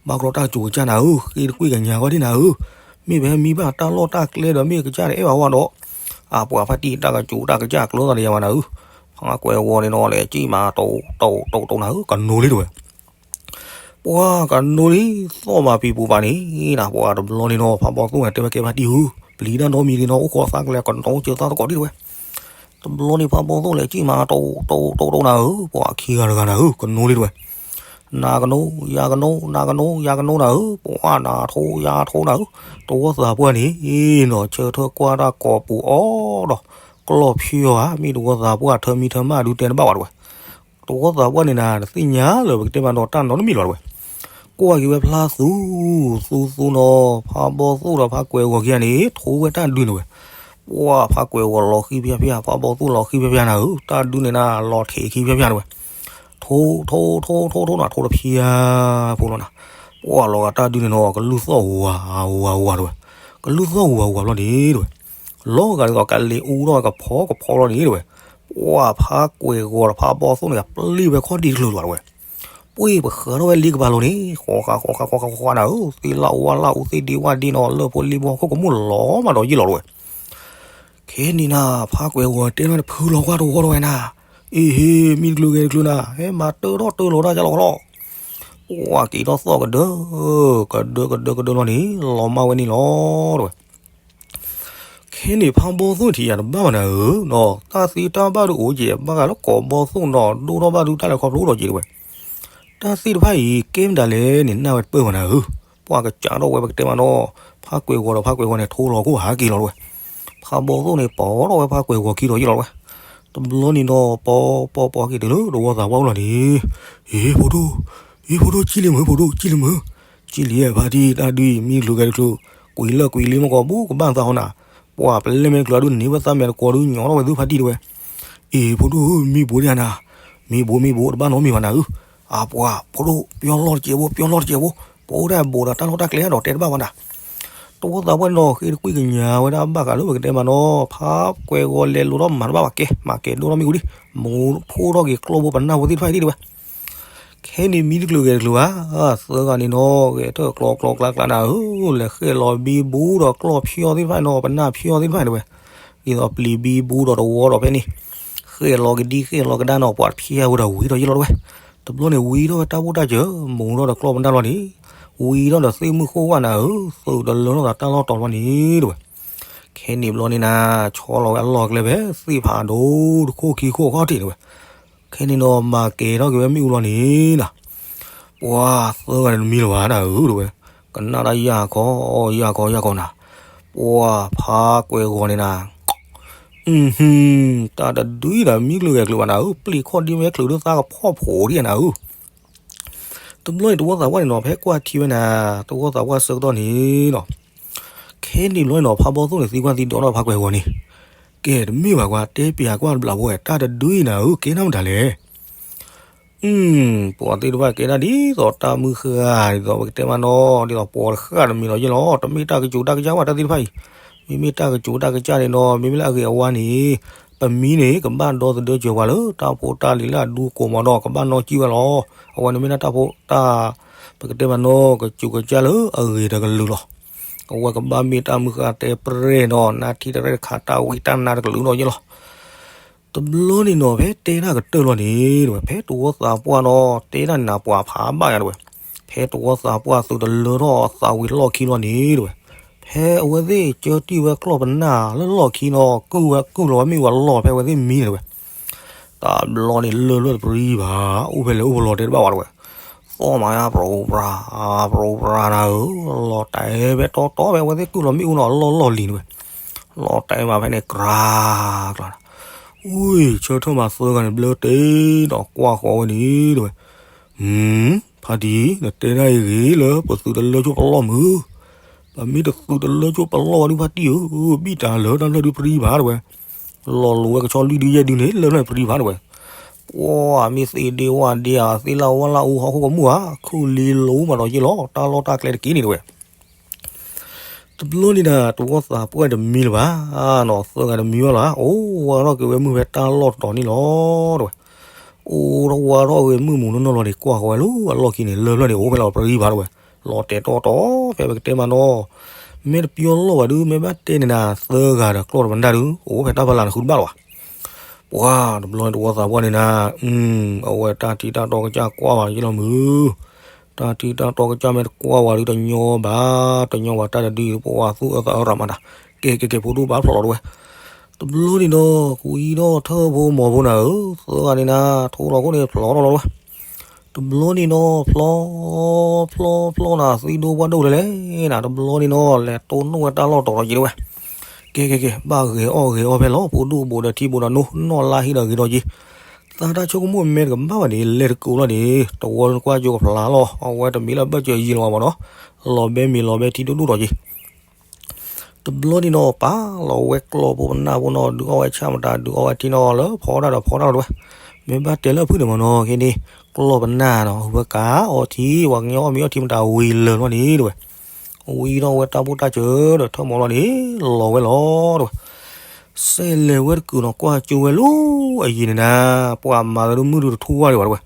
ဘၣ်ကျီတၢ်ကၠိကစၢ်နၤဧၢ, ဃ့တကွံၢ်ကညးဂီၢ်ဒံးနၤဧၢ, မ့ၢ်ပဟဲမံဘၣ်တၢ်လီၢ်တၢ်ကျဲဒီး မ့ၢ်ကစၢ်တအဲၣ်ဘၣ်ဝဲဒီး, အပှၤဖါတံၢ်တၢ်ကၠိတၢ်ကစၢ်ကျၢၤသးဒီးယၤဘၣ်နၤဧၢ, ဖးကွဲးဂီၤန့ၣ်နီၤ လဲၤကံၣ်မးတိၢ်တိၢ်တိၢ်တိၢ်နၤဧၢ, ကနိလံတဝဲ ပှၤကနိလံ သီၣ်ဘၣ်ပံၤပူၤဘၣ်န့ၣ်နၤ, ပှၤတဘျီန့ၣ်နီၤ ဖးဘီသိၣ်န့ၣ် တဲဝဲကဲဖါတံၢ်ဧၢ, ပျံၤတၢ်နီတမံၤတဂ့ၤနီၤ, အိၣ်ခိးသးကလဲၤကနိစၢၤသးသကိးဒံးတဝဲ, တဘျီန့ၣ် ဖးဘီသိၣ်လဲၤကံၣ်မးတိၢ်တိၢ်တိၢ်တိၢ်နၤဧၢ, ပှၤခံဂၤတဂၤနၤဧၢ, ကနိလံတဝဲ, နၤကနိ ယၤကနိ နၤကနိ ယၤကနိနၤဧၢ, ပှၤနၤထိ ယၤထိနၤဧၢ, တဝီသးပှၢ်န့ၣ်နီၤ ဆၢထၢၣ်ကွၢ်တၢ်ကိးပူၤအီၤဒီး, ကျီၢ်ဖျီဧါ မ့ၢ်တဝီသးပှၢ်ထၢမံထၢမးဒုးတဲတဘၣ်ဝဲတဝဲ တဝီသးပှၢ်န့ၣ်နၤ တသ့ၣ်ညါလၢၤပကတဲမးဒီးတၢ်နီတမံၤလီၤတဝဲ, ကွၢ်က့ၤဝဲဖျါသူ, သူသူနီၤ, ဖးဘီသိၣ်ဒီးဖးကွဲးဂီၤခံဂၤန့ၣ် ထိဝဲတၢ်ဒုးန့ၣ်ဝဲ, ပှၤဖးကွဲးဂီၤလီၤဃံဖျါဖျါ, ဖးဘီသိၣ်လီၤဃံဖျါဖျါနၤဧၢ, တၢ်ဒုးန့ၣ်နၤ လီၤထံးခံဖျါဖျါတဝဲ, ထိ ထိ ထိ ထိ ထိနၤ ထိတဖျါဖိလီၤနၤ, ပှၤလီၤဂာ်တၢ်ဒုးန့ၣ်နီၤ ကလုၢ်သီၣ်ဝးဝးဝးတဝဲ, ကလုၢ်သီၣ်ဝးဝးလီၤန့ၣ်တဝဲ လီၤဂာ်ဒ်သိးကလဲၤအူထီၣ်ကဖီကဖီလီၤန့ၣ်တဝဲ, ပှၤဖးကွဲးဂီၤဒီးဖးဘီသိၣ်န့ၣ် ပျံၤဝဲခီၣ်ဒံးတချုးလီၤတဝဲ, ပှ့ၤပဃၢၤထီၣ်ဝဲလ့ကပၤလီၤန့ၣ် ဃီဃာ်ဃီဃာ်ဃီဃာ်ဃီဃာ်နၤဧၢ, သ့လၢအဝါလၢအူသ့ၣ်ဒ့ဝၣ်ဒ့နီၤ လၢဖိလံၤဘီခိၣ်ကမူၣ်လီၤမးဒီးယ့ၢ်လီၤတဝဲ, ခဲန့ၣ်နၤ ဖးကွဲးဂီၤတဲထီၣ်န့ၣ် ဖုလီၤကွၢ်တဝီတဝဲနၤ, အ့ဟ့ မံတချုးဂဲၤတချုးနၤ ဟဲမၤတၢထီၣ်တၢလီၤတၢ်ယါလီၤဃီလီၤ ပှၤက့ၤထီၣ်သီၣ်ကဒၢ, ကဒၢကဒၢကဒၢလီၤန့ၣ် လီၤမၢ်ဝဲန့ၣ်လီၤတဝဲ, ခဲန့ၣ်ဖးဘီသိၣ်ထံၣ်ယၤတဘၣ်ဘၣ်နၤဧၢ, တၢ်သ့တၢ်ဘၣ်ဒုးအိၣ်က့ၤ ဘၣ်ဃးလၢကိးဘီသိၣ်နီၤ ဒိၣ်ထီၣ်ဘၣ်ဒုးတၢ်လဲၤခီဖျိအိၣ်ဒီးက့ၤတဝဲ, တၢ်သ့ၣ်တဖၣ်အံၤ ကဲမတၤလဲၣ်န့ၣ် နာ်ဝဲတပၢၢ်ဘၣ်နၤဧၢ, ပှၤကစးထီၣ်ဝဲပကတဲမးနီၤ, ဖါကွဲၤဂီၤဒီးဖါကွဲၤဂီၤန့ၣ် ထိလီၤခိၣ်ဟးက့ၤလီၤတဝဲ, ဖးဘီသိၣ်န့ၣ်ပိာ်ထီၣ်ဝဲဖါကွဲၤဂီၤခံဒီးယ့ၢ်လီၤတဝဲ, တဘျီန့ၣ်ဒီး ပိာ်ပိာ်ပိာ်က့ၤတုၤလၢတဝီသးပှၢ်အိၣ်လီၤန့ၣ်, အ့ ဖိဒိၣ်, အ့ ဖိဒိၣ် ကံၣ်လံမုၢ် ဖိဒိၣ် ကံၣ်လံမုၢ်, ကံၣ်လံဧါ ဖါတံၢ် တၢ်ဒုးအံၤ မံချုးကဲတချုး, ကွံာ်လၢကွံာ်လံမ့ၢ်ကီး ဘူးကဘၣ်သးဟီနၤ, ပှၤပလဲၤမ့ၢ်တချုးအဒုးန့ၢ်ဝဲသးမဲာ်တကိးဒုးညီထီၣ်ဝဲသုဖါတံၢ်တဝဲ အ့ ဖိဒိၣ်ဧၢ မံဘူးဒံးဧါနၤ, မံဘူးမံဘူး တဘၣ်နီတမံၤဘၣ်နၤဧၢ, အပှၤဖိဒိၣ် ပျီလီၢ်တစဲးဖိ ပျီလီၢ်တစဲးဖိ, ပအိၣ်ဒၣ်ဘူးဒီးတၢ်လီၢ်တၢ်ကျဲဒီးတဲတဘၣ်ဘၣ်နၤ, တဝီသးပှၢ်န့ၣ်ဒီး ဃ့တကွံၢ်ကညးဝဲဒၣ်ဘၣ်ဃးလၢပကတဲမးနီၤ ဖါကွဲၤဂီၤလဲၤလိာ်ထီၣ်မၤတဘၣ်ဘၣ်ကဲ မၤကဲၤဒိၣ်ထီၣ်မ့ၣ်အူဒံး, မူထိၣ်ထီၣ်က့ၤကျီၢ်ဖိပနၢ်ဖိသ့ၣ်တဖၣ်အံၤဒံးတဝဲ ခဲန့ၣ်မံတချုးဂဲၤတချုးဘၣ်, သၢဂၤန့ၣ်နီၤ ဂဲၤထၢၣ်ကျီကျီကျါကျါနၤဧၢ, လဲၤဃဲၣ်လီၤဘံဘူဒီးကျီၢ်ဖၠီသ့ၣ်တဖၣ်နီၤ ပနၢ်ဖၠီသ့ၣ်တဖၣ်တဝဲ, ဒ်သိးပျံၤဘံဘူဒီးတဝီဒီးဖဲန့ၣ်, ဃဲၣ်လီၤကဒံဃဲၣ်လီၤကဒါနီၤ ပှၤတဖၠါဝဲဒီးဝံၤထီၣ်ယ့ၢ်လီၤတဝဲ, တဘျီန့ၣ်ဝံၤထီၣ်ဝဲတၢ်ဘူၣ်တၢ်စၢၤ မူထီၣ်ဒီးကျီၢ်ပနၢ်လီၤန့ၣ်, ဝံၤထီၣ်ဒီးသ့ၣ်မုၢ်ဃိၣ်ဝၣ်နၤဧၢ, သုးတလၢထီၣ်သးတၢ်လီၢ်တီၤလီၤန့ၣ်တဝဲ ခဲန့ၣ်ဘျီန့ၣ်နၤ ဆီလီၤဝဲအလီၢ်ကျဲဖဲသ့ၣ်ဖးဒိၣ်တခိၣ်ခံခိၣ်ခီၣ်ထံးတဝဲ, ခဲန့ၣ်နီၤ မၤကဲၤထီၣ်က့ၤဝဲမ့ၣ်အူလီၤန့ၣ်နၤ, ပှၤသၢဂၤန့ၣ်တမံၤလၢၤဘၣ်နၤဧၢတဝဲ, ကနၣ်တၢ်ယၢ်ခီယၢ်ခီယၢ်ခီနၤ, ပှၤဖါကွဲၤဂီၤန့ၣ်နၤ, တၢ်တဒုအံၤဒီးမံချုးဂဲၤချုးဘၣ်နၤဧၢ, ပျံၤခီၣ်ဒ်မ့ၢ်ချုးဒုးသးကဖီၣ်ဖိးဒံးနၤဧၢ တဘျီန့ၣ်တဝီသးပှၢ်န့ၣ်နီၤ ဖဲကွၢ်ထံဝဲနၤ, တဝီသးပှၢ်ဆၢကတီၢ်န့ၣ်နီၤ, ခဲန့ၣ်ဘျီန့ၣ်နီၤ ဖးဘီသိၣ်န့ၣ်သံကွၢ်သံဒိးထီၣ်ဖါကွဲၤဂီၤန့ၣ်, ကဲတမ့ၢ်ဘၣ်ကွၢ် တဲပျးကွၢ်တဘျီဖိဝဲ တၢ်တဒုအံၤနၤဧၢ ကဲနၢ်မတၤလဲၣ် ပှၤသ့ၣ်တဖၣ်ကဲဒၣ်ဒ်သိးတၢ်မုၢ်ဃၢ် ဒ်သိးပကတဲမးနီၤ ဒ်သိးပှၤတဃၣ်တမံၤလီၤယ့ၢ်လီၤ, တမ့ၢ်တၢ်ကစူးတၢ်ကစၢ်ဘၣ်တၢ်သ့ၣ်တဖၣ်အံၤ, မ့မ့ၢ်တၢ်ကစူးတၢ်ကစၢ်န့ၣ်နီၤ မ့မ့ၢ်လၢအဂ့ၤအဝါန့ၣ်, ပမံန့ၣ် ကဘၣ်ဒီသဒၢစၢၤပှၤလၢတၢ်ဖိတၢ်လံၤလၢအဒူကိးမးဒီး ကဘၣ်နီၣ်ကံၣ်ဝဲလီၤ, အဝဲန့ၣ်မ့ၢ်ဒၣ်တၢ်ဖိတၢ်, ပကတဲမးနီၤ ကစူးကစၢ်လၢအဂ့ၤတကလုာ်လီၤ, အဝဲကဘၣ်မ့ၢ်တၢ်မုၢ်ဃၢ်တဲပြဲၢ်ဒီး နါထံတရဲၣ်တခါ တၢ်ဝံတၢ်နါတကလုာ်နီၤယ့ၢ်လီၤ တဘျီန့ၣ်နီၤ ဖဲတဲတၢ်ကတၢၢ်လီၤန့ၣ်တဝဲ ဖဲတဝီသးပှၢ်နီၤ တဲတၢ်န့ၣ်နၤ ပှၤဖးဘၣ်ယၤတဝဲ, ဖဲတဝီသးပှၢ်သုးတလၢထီၣ်သးဝံၤလီၢ်ခံလီၤန့ၣ်တဝဲ, ဖဲအဝဲသ့ၣ်ကၢတံၢ်ဝဲကျီၢ်ပနၢ်လၢလီၢ်ခံနီၤ ကုၢ်ဝဲကုၢ်လီၤဝဲမ့ၣ်အူအလီၢ်ဖဲအဝဲသ့ၣ်မံန့ၣ်တဝဲ, တဘျီန့ၣ်လၢၢ်ဖျၢၣ်တပရံဘၣ်, အိၣ်ဖဲလဲၣ်အိၣ်ဖဲလဲၣ်တဲတဘၣ်ဝဲတဝဲ, သီၣ်မးယါ ပြိပြါ, ပြိပြါနၤဧၢ, လီၤတဲာ်ဖဲတီတီဖဲအဝဲသ့ၣ်ကုၢ်လီၤမ့ၣ်အူနီၤ အလီၢ်လီၢ်လံၤန့ၣ်ဝဲ, လီၤတဲာ်မးဖဲန့ၣ် ကြၤကြၤ, အုၣ် ဆၢထၢၣ်မးသၢဂၤန့ၣ် ဘျၢတ့ၢ်ဒီးကွၢ်ဃီၤဝဲန့ၣ်တဝဲ, ဖါတံၢ် နတဲဒၣ်အံၤဂ့ၤလၢပသုးတလၢဆိပလီၢ်မုၢ်, ပမ့ၢ်တသုးတလၢဆိပလီၢ်ဝဲဒုးဖါတံၢ်ဧၢ, ဘံၣ်တၢ်လၢတၢ်ဖျၢၣ်ဒုးပရံဘၣ်တဝဲ, လီၤလိၤဝဲကဆီလွံၢ်ဒုယဲၢ်ဒုန့ၣ် လၢၢ်ဖျၢၣ်ပရံဘၣ်တဝဲ, ပှၤမ့ၢ်သ့ဒ့ဝၣ်ဒ့ဧါ သ့လၢဝၣ်လၢအူဟီၣ်ခိၣ်ကမူၣ်ဧါ, ခုၣ်လံလိၤမးဒီးယ့ၢ်လီၤ တၢ်လီၢ်တၢ်ကျဲတက့ၢ်န့ၣ်တဝဲ တဘျီန့ၣ်ဒီး တဝီသးပှၢ်တမံၤလၢၤဘၣ်နီၤ, သၢဂၤတမံၤဘၣ်လၢၤ, အိၣ်ဝဲထီၣ်က့ၤဝဲမုၢ်ဖဲတၢ်လီၢ်တတီၤန့ၣ်လီၤတဝဲ, အိၣ်ထီၣ်ဝဲထီၣ်ဝဲမုၢ်မူၤနီၢ်နီၢ်လီၤန့ၣ် ကွၢ်ဃီၤဝဲလၢအလီၢ်ခံန့ၣ် လၢၢ်ဖျၢၣ်န့ၣ် အိၣ်ဖဲလီၤပရံဘၣ်တဝဲ, လီၤတဲာ်တီတီဖဲပကတဲမးနီၤ, မ့ၢ်တပျီလီၢ်ဘၣ်ဒုး မ့ၢ်ဘၣ်တဲန့ၣ်နၤ သၢဂၤဒီးကျီၢ်တပနၢ်ဒုး အိၣ်ဖဲတၢ်ဖီလာ်န့ၣ်ဃုတဘၣ်လၢၤဘၣ် ပှၤတဘျီန့ၣ်တဝီသးပှၢ်န့ၣ်နၤ, အဝဲတၢ်ထံတၢ်တီကစၢ်ကွၢ်ဘၣ်ယ့ၢ်လီၤမုၢ်, တၢ်ထံတၢ်တီကစၢ်မ့ၢ်တကွၢ်ဝဲဒုးတညီဘၣ်, တညီဘၣ်တၢ်တဒုအံၤ ပှၤသူၣ်အၢသးအၢရၤမးတၢ်, ကဲကဲကဲ ဖိဒိၣ်ဘၣ်ဖျိးလီၤတဝဲ, တဘျီန့ၣ်ဒီး ကွံာ်ဒီးထၢၣ်ဖိမီၤဖိနၤဧၢ, သၢဂၤန့ၣ်နၤ ထိလီၤခိၣ်န့ၣ်ဖျိးထီၣ်လီၤတဝဲ တဘျီန့ၣ်နီၤ ဖျီ ဖျီ ဖျီနၤ သံဒိၣ်ဘၣ်ဒိၣ်လဲၣ်လဲၣ်နၤ တဘျီန့ၣ်နီၤ လဲၤတိၢ်နီၣ်ဝဲတၢ်လီၢ်တတီၤလီၤက့ၤတဝဲ, ကဲကဲကဲ ဘၣ်ဂဲၤအီၣ်ဂဲၤအီဖဲလီၤ ဖိဒိၣ်ဘူးဒီးထံဘူးဒီးနိ နီၢ်လါဟံၣ်ဒီးဂ့ၤဒီးက့ၤ, သးတၢ်ဆိကမိၣ်မဲတကဘၣ်ဘၣ်န့ၣ် လဲၤတကိးလီၤန့ၣ် တဝီနကွၢ်ကၠိကဖျါလီၤ အဝဲတမ့ၢ်လၢဘၢၣ်စၢၤယံၤလီၤဘၣ်မးနီၤ, လီၤဘဲမ့ၤလီၤဘဲထံဒိၣ်ဒိၣ်ဒီးက့ၤ တဘျီန့ၣ်နီၤ ပာ်လီၤဝဲကျီၢ်ဖိပနၢ်ဖိနီၤ ဒုးအီၣ်ဝဲဆၣ်မတၤ ဒုးအီၣ်ဝဲထံနီၤ လၢဖီတၢ်ဒီးဖီတၢ်လီၤတဝဲ, မ့ၢ်ဘၣ်တဲလၢအဖုၣ်န့ၣ်မးနီၤ ခဲန့ၣ် ကျီၢ်ပနၢ်နီၤ ဝဲကအီထံ ပှၤကညီအီၣ်မ့ၤအီထံမတၤဝံၤလၢာ်လီၤန့ၣ်တဝဲ, ဝံၤဒီးဝဲတၢ်ဘူၣ်တၢ်စၢၤဒီးထၢၣ်မီၤလီၤန့ၣ် လီၤဝဲလီၤတဝဲ, စဲးလဲၤဝဲတကုာ်နီၤ ကွၢ်ကၠိဝဲလၢအယံၤန့ၣ်နၤ ပှၤမၤသးဒုးမုၢ်ဒုးတထူၣ်ဝါဒံးဘၣ်တဝဲ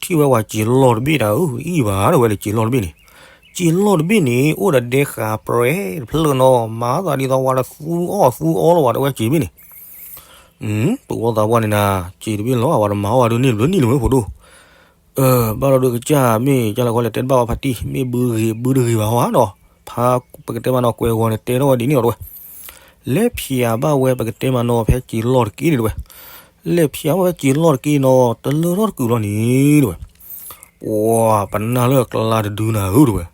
ထံၣ်ဝဲပှၤစံာ်လီၢ်တဘ့ၣ်တၢ်ဧၢ အံၣ်ဘၣ်တဝဲလၢစံာ်လီၢ်တဘ့ၣ်န့ၣ်, စံာ်လီၢ်တဘ့ၣ်န့ၣ် အိၣ်ဒီးဒဲဃာ်ပြဲတဖျၢၣ်နီၤ မၤသးဒ်သိးဝဲလၢသူအီၣ်သူအီလီၤဘၣ်တဝဲစံာ်ဘ့ၣ်န့ၣ်, ပဝီသးပှၢ်န့ၣ်နၤ စံာ်တဘ့ၣ်လီၤ အဝဲတမၤအီၣ်ဘၣ်ဒုးန့ၢ်တဘျုးနံၣ်လၢၤဝဲဖိဒိၣ် ဘၣ်ဒီးဒုးကစၢ်မ့ၢ်ကလဲၤခီလဲၤတဲတဘၣ်ဝဲဖါတံၢ် မ့ၢ်ဘုဂ့ၤဘုတဂ့ၤဘၣ်ဟီနီၤ, ဖါပကတဲမးနီၤ ကွဲးဂီၤန့ၣ် တဲထီၣ်ဝဲဒ်န့ၣ်လီၤတဝဲ, လဲၤဖျါဘၣ်ဝဲပကတဲမးနီၤ ဖဲစံာ်လီၢ်တက့ၢ်န့ၣ်တဝဲ, လဲၤဖျါဘၣ်ဝဲစံာ်လီၢ်တက့ၢ်နီၤ တလၢထီၣ်တကုာ်လီၤန့ၣ်တဝဲ, ပှၤပနၢ်လၢအကျါတဒုနၤဧၢ တဲဝဲ,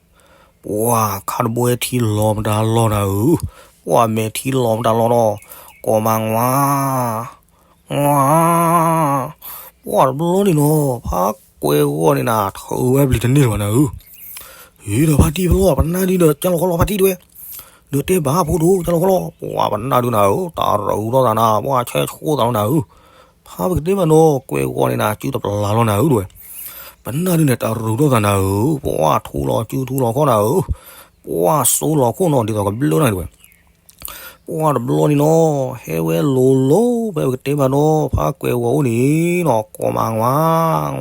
ပှၤခါတဘိထံလီၤမတၤလီၤနၤဧၢ, ပှၤမဲာ်ထံလီၤမတၤလီၤဒီး, ကိးမး ငါ, ငါ, ပှၤတဘျီန့ၣ်နီၤ ဖးကွဲးဂီၤန့ၣ်နၤ ထုးဝဲပျံၤတန့ၢ်လၢၤဘၣ်နၤဧၢ, ဟ့ဒီးဖါတံၢ်ဖျီ ပနၢ်ဒုဒီး ကၢ်လီၤခီလီၤ ဖါတံၢ်တဲဝဲ, ဒီးတဲဘၣ်ဖိဒိၣ် ကၢ်လီၤခီလီၤ ပှၤပနၢ်ဒုနၤဧၢ, တၢ်ရူးထီၣ်သးနၤ ပှၤဆဲးဆိသးလီၤနၤဧၢ, ဖါပကတဲဘၣ်နီၤ ကွဲးဂီၤန့ၣ်နၤ စုတပျၢ်လီၤနၤဧၢ တဲဝဲ, ပနၢ်ဒုန့ၣ် တၢ်ရူးထီၣ်သးနၤဧၢ, ပှၤထူလီၤစုထူလီၤခီနၤဧၢ, ပှၤစိလီၤခိၣ်နီၤ ဒ်သိးကဘျၢနၤတဲဝဲ, ပှၤတဘျီန့ၣ်နီၤ ဟဲဝဲလိၤလိၤ ဖဲပကတဲဘၣ်နီၤ ဖးကွဲးဂီၤအိၣ်န့ၣ်နီၤ ကိးမး ငါ,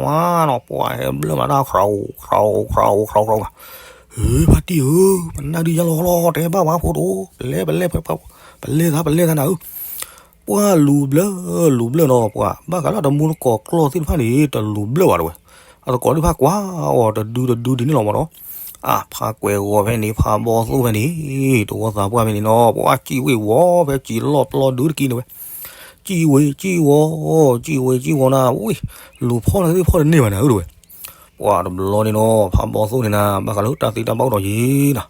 ငါနီၤ ပှၤဟဲဘျၢမးတၢ် ခြး, ခြး, ခြး, ခြး, ခြး, ဟ့ ဖါတံၢ်ဧၢ, ပနၢ်ဒု ကၢ်လီၤခီလီၤ တဲဘၣ်ဝဲဖိဒိၣ် ပလဲၤ ပလဲၤ, ပလဲၤသး ပလဲၤသးနၤဧၢ, ပှၤလူၤဘျၢ လူၤဘျၢနီၤ ပှၤဘၣ်ဃးလၢတမူတကိးကျီၢ်သ့ၣ်တဖၣ်န့ၣ် တလူၤဘျၢဘၣ်တဲဝဲ, အသကိးသ့ၣ်တဖၣ်ကွၢ်အီၤတဒုတဒုဒ်န့ၣ်လီၤမးနီၤ, အါ ဖးကွဲးဂီၤဖဲန့ၣ် ဖးဘီသိၣ်ဖဲန့ၣ် တဝီသးပှၢ်ဖဲန့ၣ်နီၤ ပှၤစံၣ်ဝ့ၤဝီၤဖဲစံာ်လီၢ်ပျီဒုတက့ၢ်န့ၣ်ဝဲ, စံၣ်ဝ့ၤစံၣ်ဝီၤ စံၣ်ဝ့ၤစံၣ်ဝီၤနၤ ဝ့ၢ် လူၤဖီၣ်နၤသ့ၣ်ဖီၣ်တန့ၢ်ဘၣ်နၤဧၢ တဲဝဲ, ပှၤတဘျီန့ၣ်နီၤ ဖးဘီသိၣ်န့ၣ်နၤ ဘၣ်ဃးလၢတၢ်သ့တၢ်ဘၣ်အိၣ်ဒီးယံၤနၤ,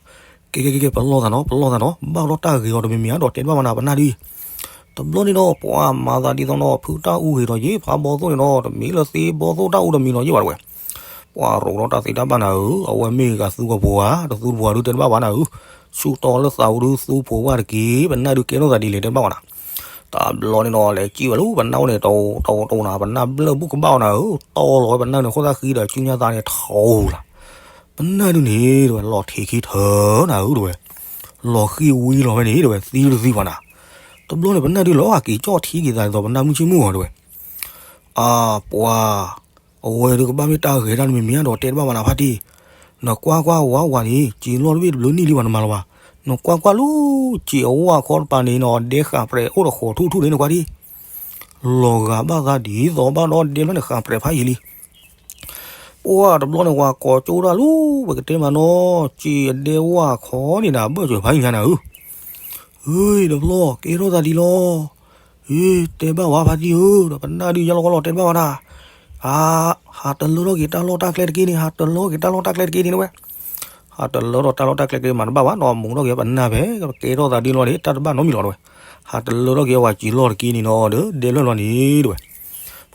ကဲကဲကဲ ပလီၢ်သးနီၤ ပလီၢ်သးနီၤ ဘၣ်ဒီးတၢ်ဂ့ၤအီၤတမံၤမံၤအါဒီးတဲတဘၣ်ဘၣ်နၤ ပနၢ်ဒု တဘျီန့ၣ်နီၤ ပှၤမၤသးဒ်သိးနီၤ ဖုတၢ်အူဂ့ၤဒီးယံၤ ဖးဘီသိၣ်န့ၣ်နီၤ တမ့ၢ်လၢသ့ဘီသိၣ်တၢ်အူတမံၤနီၤယံၤဘၣ်တဲဝဲ, ပှၤရူးထီၣ်တၢ်သ့တၢ်ဘၣ်နၤဧၢ, အဝဲမ့ၢ်ဂၤသူကပှၤဧါ တသူတပှၤဒုတဲတဘၣ်ဘၣ်နၤဧၢ, ဆူတီလၢသးအူဒုသူဖိဝဲတက့ၢ် ပနၢ်ဒုကဲထီၣ်သးဒ်လဲၣ်တဲတဘၣ်ဘၣ်နၤ, တဘျီန့ၣ်နီၤ လဲၤစံၣ်ဝဲလၢပနၢ်အိၣ်န့ၣ် တအိၣ်တအိၣ်တအိၣ်နၤ ပနၢ်ဘျၢၣ်ဘူၣ်ကဘၣ်အီၤနၤဧၢ, တီလီၤဝဲပနၢ်န့ၣ် ခိၣ်သၣ်ဃံဒီး စုညါသးန့ၣ်ထီလၢ် ပနၢ်ဒုန့ၣ်တဲဝဲ လီၤထံးခံထၢနၤဧၢတဲဝဲ, လီၤဃံဝံၤလီၤဝဲန့ၣ်တဲဝဲ သံတသံဘၣ်နၤ, တဘျီန့ၣ် ပနၢ်ဒုလီၤဂာ်က့ၤကၠီၣ်ထံက့ၤသးဒ်သိးပနၢ်မုၢ်ဆ့ၣ်မုၢ်ဂီၤတဲဝဲ, အါ ပှၤ အဝဲဒုကဘၣ်မ့ၢ်တၢ်ဂဲၤတၢ်တမံၤမံၤအါဒီးတဲတဘၣ်ဘၣ်နၤဖါတံၢ်, နကွၢ်ကွၢ်ဝးဝးန့ၣ် စံာ်လီၢ်တဘ့ၣ်တဘျုးနံၣ်လံဘၣ်နမၤလီၤဘၣ်, နကွၢ်ကွၢ်လၢစံာ်အဝၣ်ခီတပၤန့ၣ်နီၤ ဒဲဃာ်ပြဲးအိၣ်ဒီးဃီၤထူၣ်ထူၣ်န့ၣ်နကွၢ်ဒံး လီၤဂာ်ဘၣ်သးဒ်သိးဘၣ်ဒီးဒဲဖျၢၣ်န့ၣ် ဃာ်ပြဲးဖးယံာ်လံ. ပှၤတဘျီန့ၣ် ပှၤကိးကၠိဒၣ်လၢ ပကတဲမးနီၤ စံာ်အဒဲဝၣ်ခီန့ၣ်နၤ ဘၢၣ်စၢၤဖးယံာ်ညါနၤဧၢ, ဧၢ တဘျီ ကဲထီၣ်သးဒ်လီၤ, ဧၢ တဲဘၣ်ဝဲဖါတံၢ်ဧၢ, ဒီးပနၢ်ဒုးယါလီၤကီလီၤတဲဘၣ်ဝဲဒၣ်, အါ ဟးတလၢထီၣ်က့ၤတၢ်လီၢ်တၢ်ကျဲတက့ၢ်န့ၣ် ဟးတလၢက့ၤတၢ်လီၢ်တၢ်ကျဲတက့ၢ်န့ၣ်ဝဲ ဟးတလၢထီၣ်တၢ်လီၢ်တၢ်ကျဲတက့ၢ်မးတဘၣ်ဘၣ်နီၤ မူထီၣ်က့ၤပနၢ်ဖဲ ကဲထီၣ်သးဒ်လီၤန့ၣ် တၢ်တဘၣ်နီတမံၤလီၤတဲဝဲ, ဟးတလၢထီၣ်က့ၤဝဲစံာ်လီၢ်တက့ၢ်န့ၣ်နီၤ ဒီးဒဲဖျၢၣ်လီၤန့ၣ်တဲဝဲ,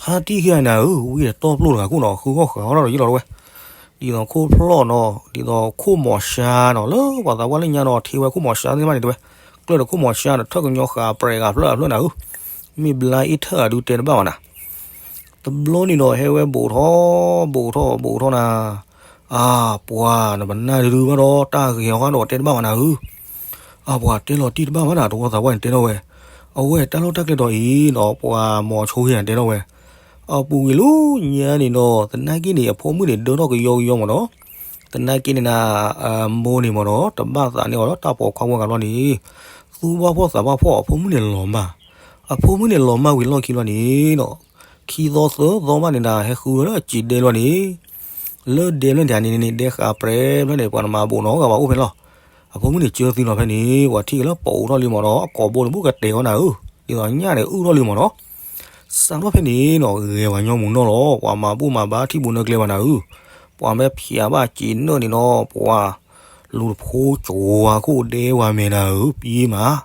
ဖါတံၢ်ခံဂၤနၤဧၢ ဝံၤဒီးတီၢ်ပျိၢ်တဂၤခိၣ်နီၤ ဃုဂီၢ်ဃုဂီၢ်ထီၣ်ဒီးယံာ်လီၤတဲဝဲ, ဒ်သိးခိၣ်ဖျီၣ်နီၤ ဒ်သိးခိၣ်မီၤဆါနီၤ လၢပှၤသးပှၢ်လၢညါနီၤ ထံဝဲခိၣ်မီၤဆါသ့ၣ်တဖၣ်န့ၣ်တဲဝဲ, ကျၢၢ်ဒီးခိၣ်မီၤဆါဒီးထၢၣ်ကညီဃာ်ပြဲးဂၤဖျၢၣ်ဖျၢၣ်နၤဧၢ, မ့ၢ်ဘျါအ့ၣ်ထၢၣ်အဒုးတဲတဘၣ်ဘၣ်နၤ တဘျီန့ၣ်ဒီး ဟဲဝဲဘူးထီၣ် ဘူးထီၣ် ဘူးထီၣ်နၤ, အါ ပှၤနပနၢ်ဒုးဘၣ်ဒီး တၢ်ဂ့ၤအီၤဃါဒီးတဲတဘၣ်ဘၣ်နၤဧၢ, အါ ပှၤတဲလီၤတံၢ်တဘၣ်ဘၣ်နၤ တဝီသးပှၢ်န့ၣ်တဲထီၣ်ဝဲ, အဝဲတၢ်လီၢ်တၢ်ကျဲဒီးအံၤနီၤ ပှၤမီၤဆိဟ့ၣ်နၤတဲထီၣ်ဝဲ, အပူၤကွံာ်လၢညါန့ၣ်နီၤ သနာ်က့န့ၣ် အဖိမုၣ်န့ၣ် ဒၢထီၣ်ကယီကယီမ့ၢ်နီၤ, သနာ်က့န့ၣ်နၤ အမိၢ်န့ၣ်မ့ၢ်နီၤ တဘၣ်သးန့ၢ်အီၤလၢတၢ်ပိာ်ခွါဝဲဂၤလီၤန့ၣ်, သူၣ်ဘၣ်ဖှီၣ်သးဘၣ်ဖှီၣ် အဖိမုၣ်န့ၣ်လီၤမၢ်, အဖိမုၣ်န့ၣ်လီၤမၢ်ဝံၤလီၢ်ခံလီၤန့ၣ်နီၤ ခံသီသၢသီဘၣ်န့ၣ်နၤ ဟဲဃုဝဲလၢအစံာ်ဒဲလီၤန့ၣ်, လၢဒဲဖျၢၣ်န့ၣ်န့ၣ် ဒဲဃာ်ပြဲးဖျၢၣ်န့ၣ် ပှၤနမၤဘူးနီတဂၤဘၣ်အိၣ်ဖဲလီၤ, အဖိမုၣ်န့ၣ်စၢသံလီၤဖဲန့ၣ် ပှၤထံၣ်က့ၤလၢပိာ်အိၣ်ထီၣ်လံမ့ၢ်နီၤ အကိာ်ဘိန့ၣ်ဘူးကတဲာ်အီၤနၤဧၢ, ဒ်သိးညၣ်န့ၣ်အုၣ်ထီၣ်လံမ့ၢ်နီၤ, စးထီၣ်ဖဲန့ၣ်နီၤ ဂဲၤပှၤညီမုၢ်နီၢ်လီၤ ပှၤမၤဘူၣ်မၤဘါထံဘူးနၢကျဲဘၣ်နၤဧၢ, ပှၤမ့ၢ်ဖျးဘၣ်စံာ်နၢၣ်န့ၣ်နီၤ ပှၤ လူၤတဖိကၠိဝါခိၣ်ဒဲဝါမဲာ်နၤဧၢ ပံမး,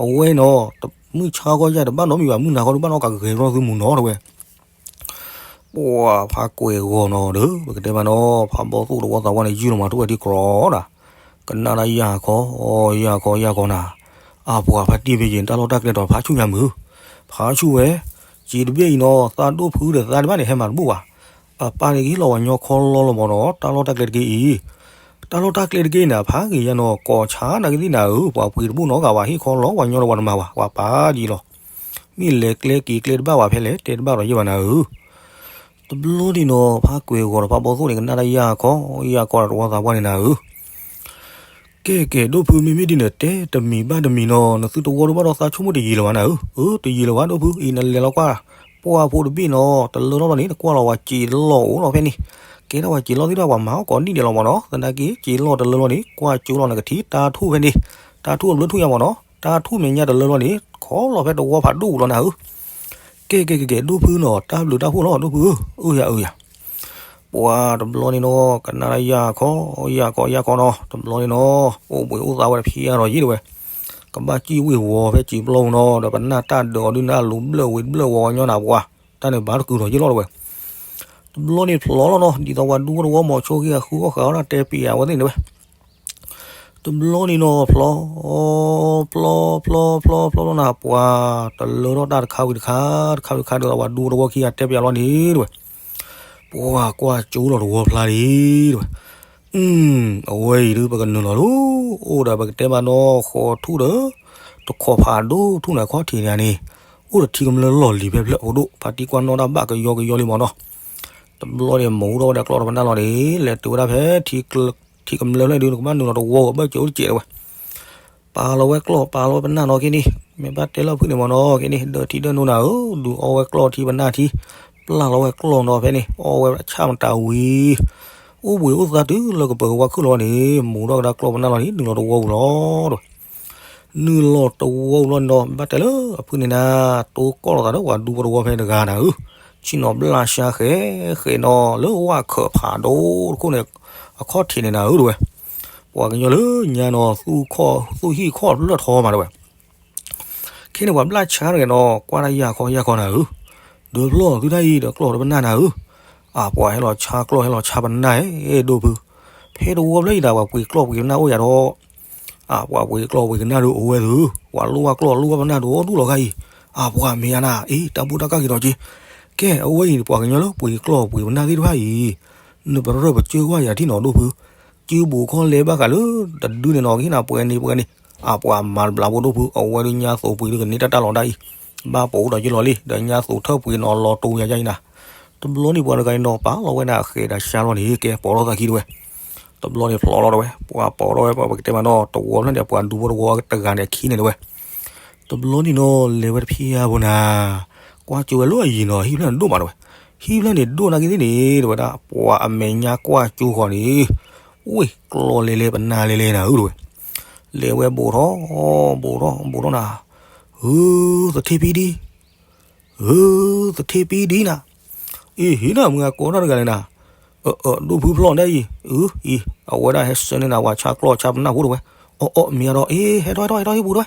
အဝဲနီၤ မုၢ်ဆါခီယၤတဘၣ်နီတမံၤဘၣ် မုၢ်နၤခီဒုးဘၣ်နီတဂၤဂဲၤထီၣ်သုမုၢ်နီၤတဲဝဲ, ပှၤဖးကွဲးဂီၤနီၤဒီး ပကတဲမးနီၤ ဖးဘီသိၣ်တဝီသးပှၢ်န့ၣ် ယုၢ်လီၤမးထူၣ်ဝဲဒ်ကြီနီၤ, ကနၣ်ဒၣ်ယၢ်ခီ ယၢ်ခီ ယၢ်ခီနၤ, အါ ပှၤဖါတံၢ်ဖဲယံၤ တၢ်လီၢ်တၢ်ကျဲဒီးဖးဆူၣ်ညါမုၢ်, ဖးဆူၣ်ဝဲ, စံာ်တဘ့ၣ်အံၤနီၤ သးဒိၣ်ဖုဒီးသးတဘၣ်န့ၣ် ဟဲမၤတဘူၣ်ဘၣ်, အပၢ်န့ၣ်ကဟ့ၣ်လီၤပှၤညီခီလီလီၤမ့ၢ်နီၤ တၢ်လီၢ်တၢ်ကျဲတက့ၢ်အံၤ, တၢ်လီၢ်တၢ်ကျဲတက့ၢ်အံၤန့ၣ် ဖးဂ့ၤယါနီၤ ကိးဆါနာ်က့သ့ၣ်နၤဧၢ ပှၤပှ့ၤတဘူၣ်နီတဂၤဘၣ် ဟ့ၣ်ခီလီပှၤညီဒီးပှၤတမၤဘၣ် ပှၤပာ်ဒ်လီၤ, မ့ၢ်လဲၤကျဲက့ၤကျဲတဘၣ်ဘၣ်ဖဲလဲၣ် တဲတဘၣ်ဒီးယဲၢ်ဘၣ်နၤဧၢ တဘျီန့ၣ်နီၤ ဖးကွဲးဂီၤဒီးဖးဘီသိၣ်န့ၣ် ကနၣ်တၢ်ယၢ်ခီ ယၢ်ခီဒီးတဝီသးပှၢ်န့ၣ်နၤဧၢ, ကဲကဲ ဒိၣ်ဖု မ့မ့ၢ်ဒ်န့ၣ် တဲတမံၤဘၣ်တမံၤနီၤ နသုတဝီဒုးဘၣ်ဒီးသးဆိကမိၣ်တယံာ်လၢၤဘၣ်နၤဧၢ, အၢ တယံာ်လၢၤဘၣ် ဒိၣ်ဖု အံၤနလဲၤလီၤကွၢ် ပှၢ်ဖိတဘ့ၣ်နီၤ တလၢထီၣ်လီၤန့ၣ် နကွၢ်လီၤဝဲစံာ်လီၢ်အိၣ်လီၤဖဲန့ၣ်, ကဲထီၣ်ဝဲစံာ်လီၢ်သ့ၣ်တဖၣ်ပှၤမၤအီၣ်ကိးနံၣ်ဒဲးလီၤမ့ၢ်နီၤ သနာ်က့ စံာ်လီၢ်တလၢလီၤန့ၣ် ကွၢ်ကၠိလီၤနကထံၣ် တၢ်ထူၣ်ဖဲန့ၣ်, တၢ်ထူၣ်အဘျုးထူၣ်ညါမ့ၢ်နီၤ တၢ်ထူၣ်မဲာ်ညါတလၢလီၤန့ၣ် ခီလီၤဖဲတဝီဖးဒိၣ်လီၤနၤဧၢ ကဲကဲကဲကဲ ဒိၣ်ဖုနီၤ တၢ်ဘျုးတၢ်ဖှိၣ်လီၤ ဒိၣ်ဖုဧၢ, အၢယၤအၢယၤ, ပ ပှၤတဘျီန့ၣ်နီၤ ကနၣ်ဒၣ်ယၢ်ခီ ယၢ်ခီ ယၢ်ခီနီၤ တဘျီန့ၣ်နီၤ အိၣ်ဘှံးအိၣ်သါဝဲတဖံးအါထီၣ်ယံၤတဝဲ, ကဘၣ်စံၣ်ဝ့ၢ်ဝီၤဖဲစံာ်ပျီပူၤနီၤ ဒီးပနၢ်တၢ်ဒၢးအီၤဒုးနၢ်လူၤဘျၢၣ်ဝံၤဘျၢၣ်ဝီၤညီနၤပှၤ, တၢ်န့ၣ်ဘၣ်တကုာ်ထီၣ်ယံၤလီၤတဝဲ. တဘျီန့ၣ်ဖျိးလီၤနီၤ ဒ်သိးပှၤဒူဖိတဝီမီၤဆိက့ၤအဃုအီၣ်ဃာ်အီၣ်ဒၣ်တဲပံၤအဝဲသ့ၣ်န့ၣ်ဝဲ တဘျီန့ၣ်နီၤ ဖျီ ဖျီ ဖျီ ဖျီ ဖျီလီၤနၤ ပှၤတလၢထီၣ်တၢ်တခါဝံၤတခါ တခါဝံၤတခါဒီး ပှၤဒူဖိတဝီခံဂၤတဲပၠးလီၤန့ၣ်တဝဲ, ပှၤကွၢ်ကၠိလီၤတဝီဖျါဒံးတဝဲ, အဝဲအံၤဒုး ပကနုာ်လီၤလီၤ, အိၣ်ဒီးပကတဲမးနီၤ ဃိးထူၣ်ဒီး တခီဖးဒိၣ်ထူၣ်န့ၣ် အခီၣ်ထံးန့ၣ်န့ၣ် အိၣ်ဒီးထံကမျၢၢ်လီၢ်လံၤဖဲဖျၢၣ်အဃိဒိၣ် ဖါတံၢ်ကွၢ်နီၣ်တၢ်ဘၣ်ကယီကယီလံမးနီၤ. တဘျီန့ၣ် မိၢ်ထီၣ်ဝဲဒၣ်ကျီၢ်ဒီးပနၢ်လီၤန့ၣ် လဲၤတုၤဝဲဒၣ်ဖဲ ထံကမျၢၢ်ဖျၢၣ်ဒုး နကဘၣ်နုာ်လီၤတဝီဧိၤဘၣ်စၢၤအိၣ်တစဲးတဝဲ, ပာ်လီၤဝဲကျီၢ် ပာ်လီၤဝဲပနၢ်နီၤက့န့ၣ် မ့ၢ်ဘၣ်တဲလၢဖုၣ်န့ၣ်မးနီၤ က့န့ၣ် ဒၢထံဒၢနိနၤဧၢ, ဒုးအီဝဲကျီၢ်ထံပနၢ်ထံ, ပျၢ်လီၤဝဲကျီၢ်နီၤဖဲန့ၣ် အီဝဲဆၣ်မတၤဝံၤ အိၣ်ဘှံးအိၣ်သါတုၤလၢကပၢၤကဝါခုၣ်လီၤန့ၣ် မိၢ်ထီၣ်ကဒါကျီၢ်ပနၢ်လီၤန့ၣ် နုာ်လီၤတဝီပူၤလီၤတဝဲ. နုာ်လီၤတဝီပူၤလီၤန့ၣ်ဒီး ဘၣ်တဲလၢအဖုၣ်န့ၣ်နၤ တိကီၢ်လိာ်သးဒီးပှၤဒူဖိတဝီဖဲတဂၤနၤဧၢ, ဆ့ၣ်နီၤဘျၣ်ဆါဃဲးဃဲးနီၤ လၢဝၣ်ခၢးဖးဒိၣ်တခိၣ်န့ၣ် အခီၣ်ထံးန့ၣ်နၤဧၢတဝဲ. ပှၤကညီလၢညါနီၤ သူၣ်ဟံၣ်ခီၣ်ဖျၢၣ်ထီမးတဝဲ ခဲန့ၣ်ပှၤဘျၣ်ဆါတဂၤနီၤ ကွၢ်တၢ်ယၢ်ခီယၢ်ခီနၤဧၢ, ဒုးဖျီၣ်သုတၢ်အံၤဒီးကျီၢ်ဒီးပနၢ်နၤဧၢ, အပှၤဟဲလီၤဆါကျီၢ်ဟဲလီၤဆါပနၢ် အဲၣ်ဒိၣ်ဖု, ဖဲတဝီဖျၢၣ်အံၤဒၣ်ပှၤပှ့ၤကျီၢ်ပှ့ၤပနၢ်အိၣ်ယၤဒီး အပှၤပှ့ၤကျီၢ်ပှ့ၤကနၣ်ဒုးအိၣ်ဝဲသု, ပှၤလိၣ်ဘၣ်ကျီၢ်လိၣ်ဘၣ်ပနၢ်ဒုးအိၣ်ဒူၣ်လီၤဂၤအံၤ, အပှၤမ့ၢ်ယၤနၤ အ့ တၢ်ဘူၣ်တၢ်ကၢ်က့ၤဒီးက့, ကဲအဝဲအံၤပှၤကညီလၢပှ့ၤကျီၢ်ပှ့ၤပနၢ်သ့ၣ်တဖၣ်အံၤ နပရၢၢ်ပကၢကွၢ်ယၤထံၣ်နီၤဒိၣ်ဖု, စုဘူးခီၣ်လဲဘၣ်ဃးလၢတဒုန့ၣ်နီၤ ကဟ့ၣ်နၤပှဲၤန့ၣ်ပှဲၤန့ၣ်, အပှၤမၤတဘျီဖိဒိၣ်ဖု အဝဲဒုးညါသိးပှ့ၤဒုးကန့ၢ်တၢ်တၢ်လီၤဒၣ်အံၤ, ဘၣ်ပိာ်အိၣ်ဒီးယ့ၢ်လီၤလံ ဒီးညါသိးထၢၣ်ပှ့ၤနီၤလီၤတူၤယၤယါအံၤနၤ, တဘျီန့ၣ်ပှၤတဂၤအံၤနီၤ ပာ်လီၤဝဲဒၣ်အဃဲးဒီးဆါလီၤန့ၣ် ကဲပိာ်ထီၣ်သးခံတဝဲ, တဘျီန့ၣ်ဖျိးလီၤတဝဲ ပှၤပိာ်ထီၣ်ဝဲပှၤပကတဲမးနီၤ တဝီဖျၢၣ်န့ၣ် ပှၤဒူဖိတဝီတဂၤန့ၣ်အခံန့ၣ်တဝဲ တဘျီန့ၣ်နီၤ လဲၤဝဲတဖံးအါဘိနၤ, ကွၢ်ကၠိဝဲလၢအယံၤနီၤ ဟံၣ်ဖျၢၣ်န့ၣ်ဒိၣ်မးတဝဲ, ဟံၣ်ဖျၢၣ်န့ၣ်ဒိၣ်နာ်က့သ့ၣ်န့ၣ် တဝဲဒၣ် ပှၤအမဲာ်ညါကွၢ်ကၠိဃီန့ၣ်, ဝ့ၢ်ကျီၢ်လဲလဲပနၢ်လဲလဲနၤဧၢတဝဲ, လဲၤဝဲဘူးထီၣ် ဘူးထီၣ် ဘူးထီၣ်နၤ, ဧၢ သထ့ဖံဒံ ဧၢ သထ့ဖံဒံနၤ, အ့ ဟ့ၣ်နၤမုၢ်ဂၤကိးတၢ်တဂၤလဲၣ်နၤ, အၢ အၢ ဒိၣ်ဖုဖျီၣ်ဒ်အံၤ အၢ အံၤ အဝဲဒၣ်ဟဲဆှၢန့ၢ်နၤပှၤဆါကျီၢ်ဆါပနၢ်ဖိတဝဲ, အီၣ် အီၣ် မ့ၢ်အဒီး အ့ ဟဲထီၣ် ဟဲထီၣ် ဟဲထီၣ်ဟံၣ်ပူၤတဝဲ,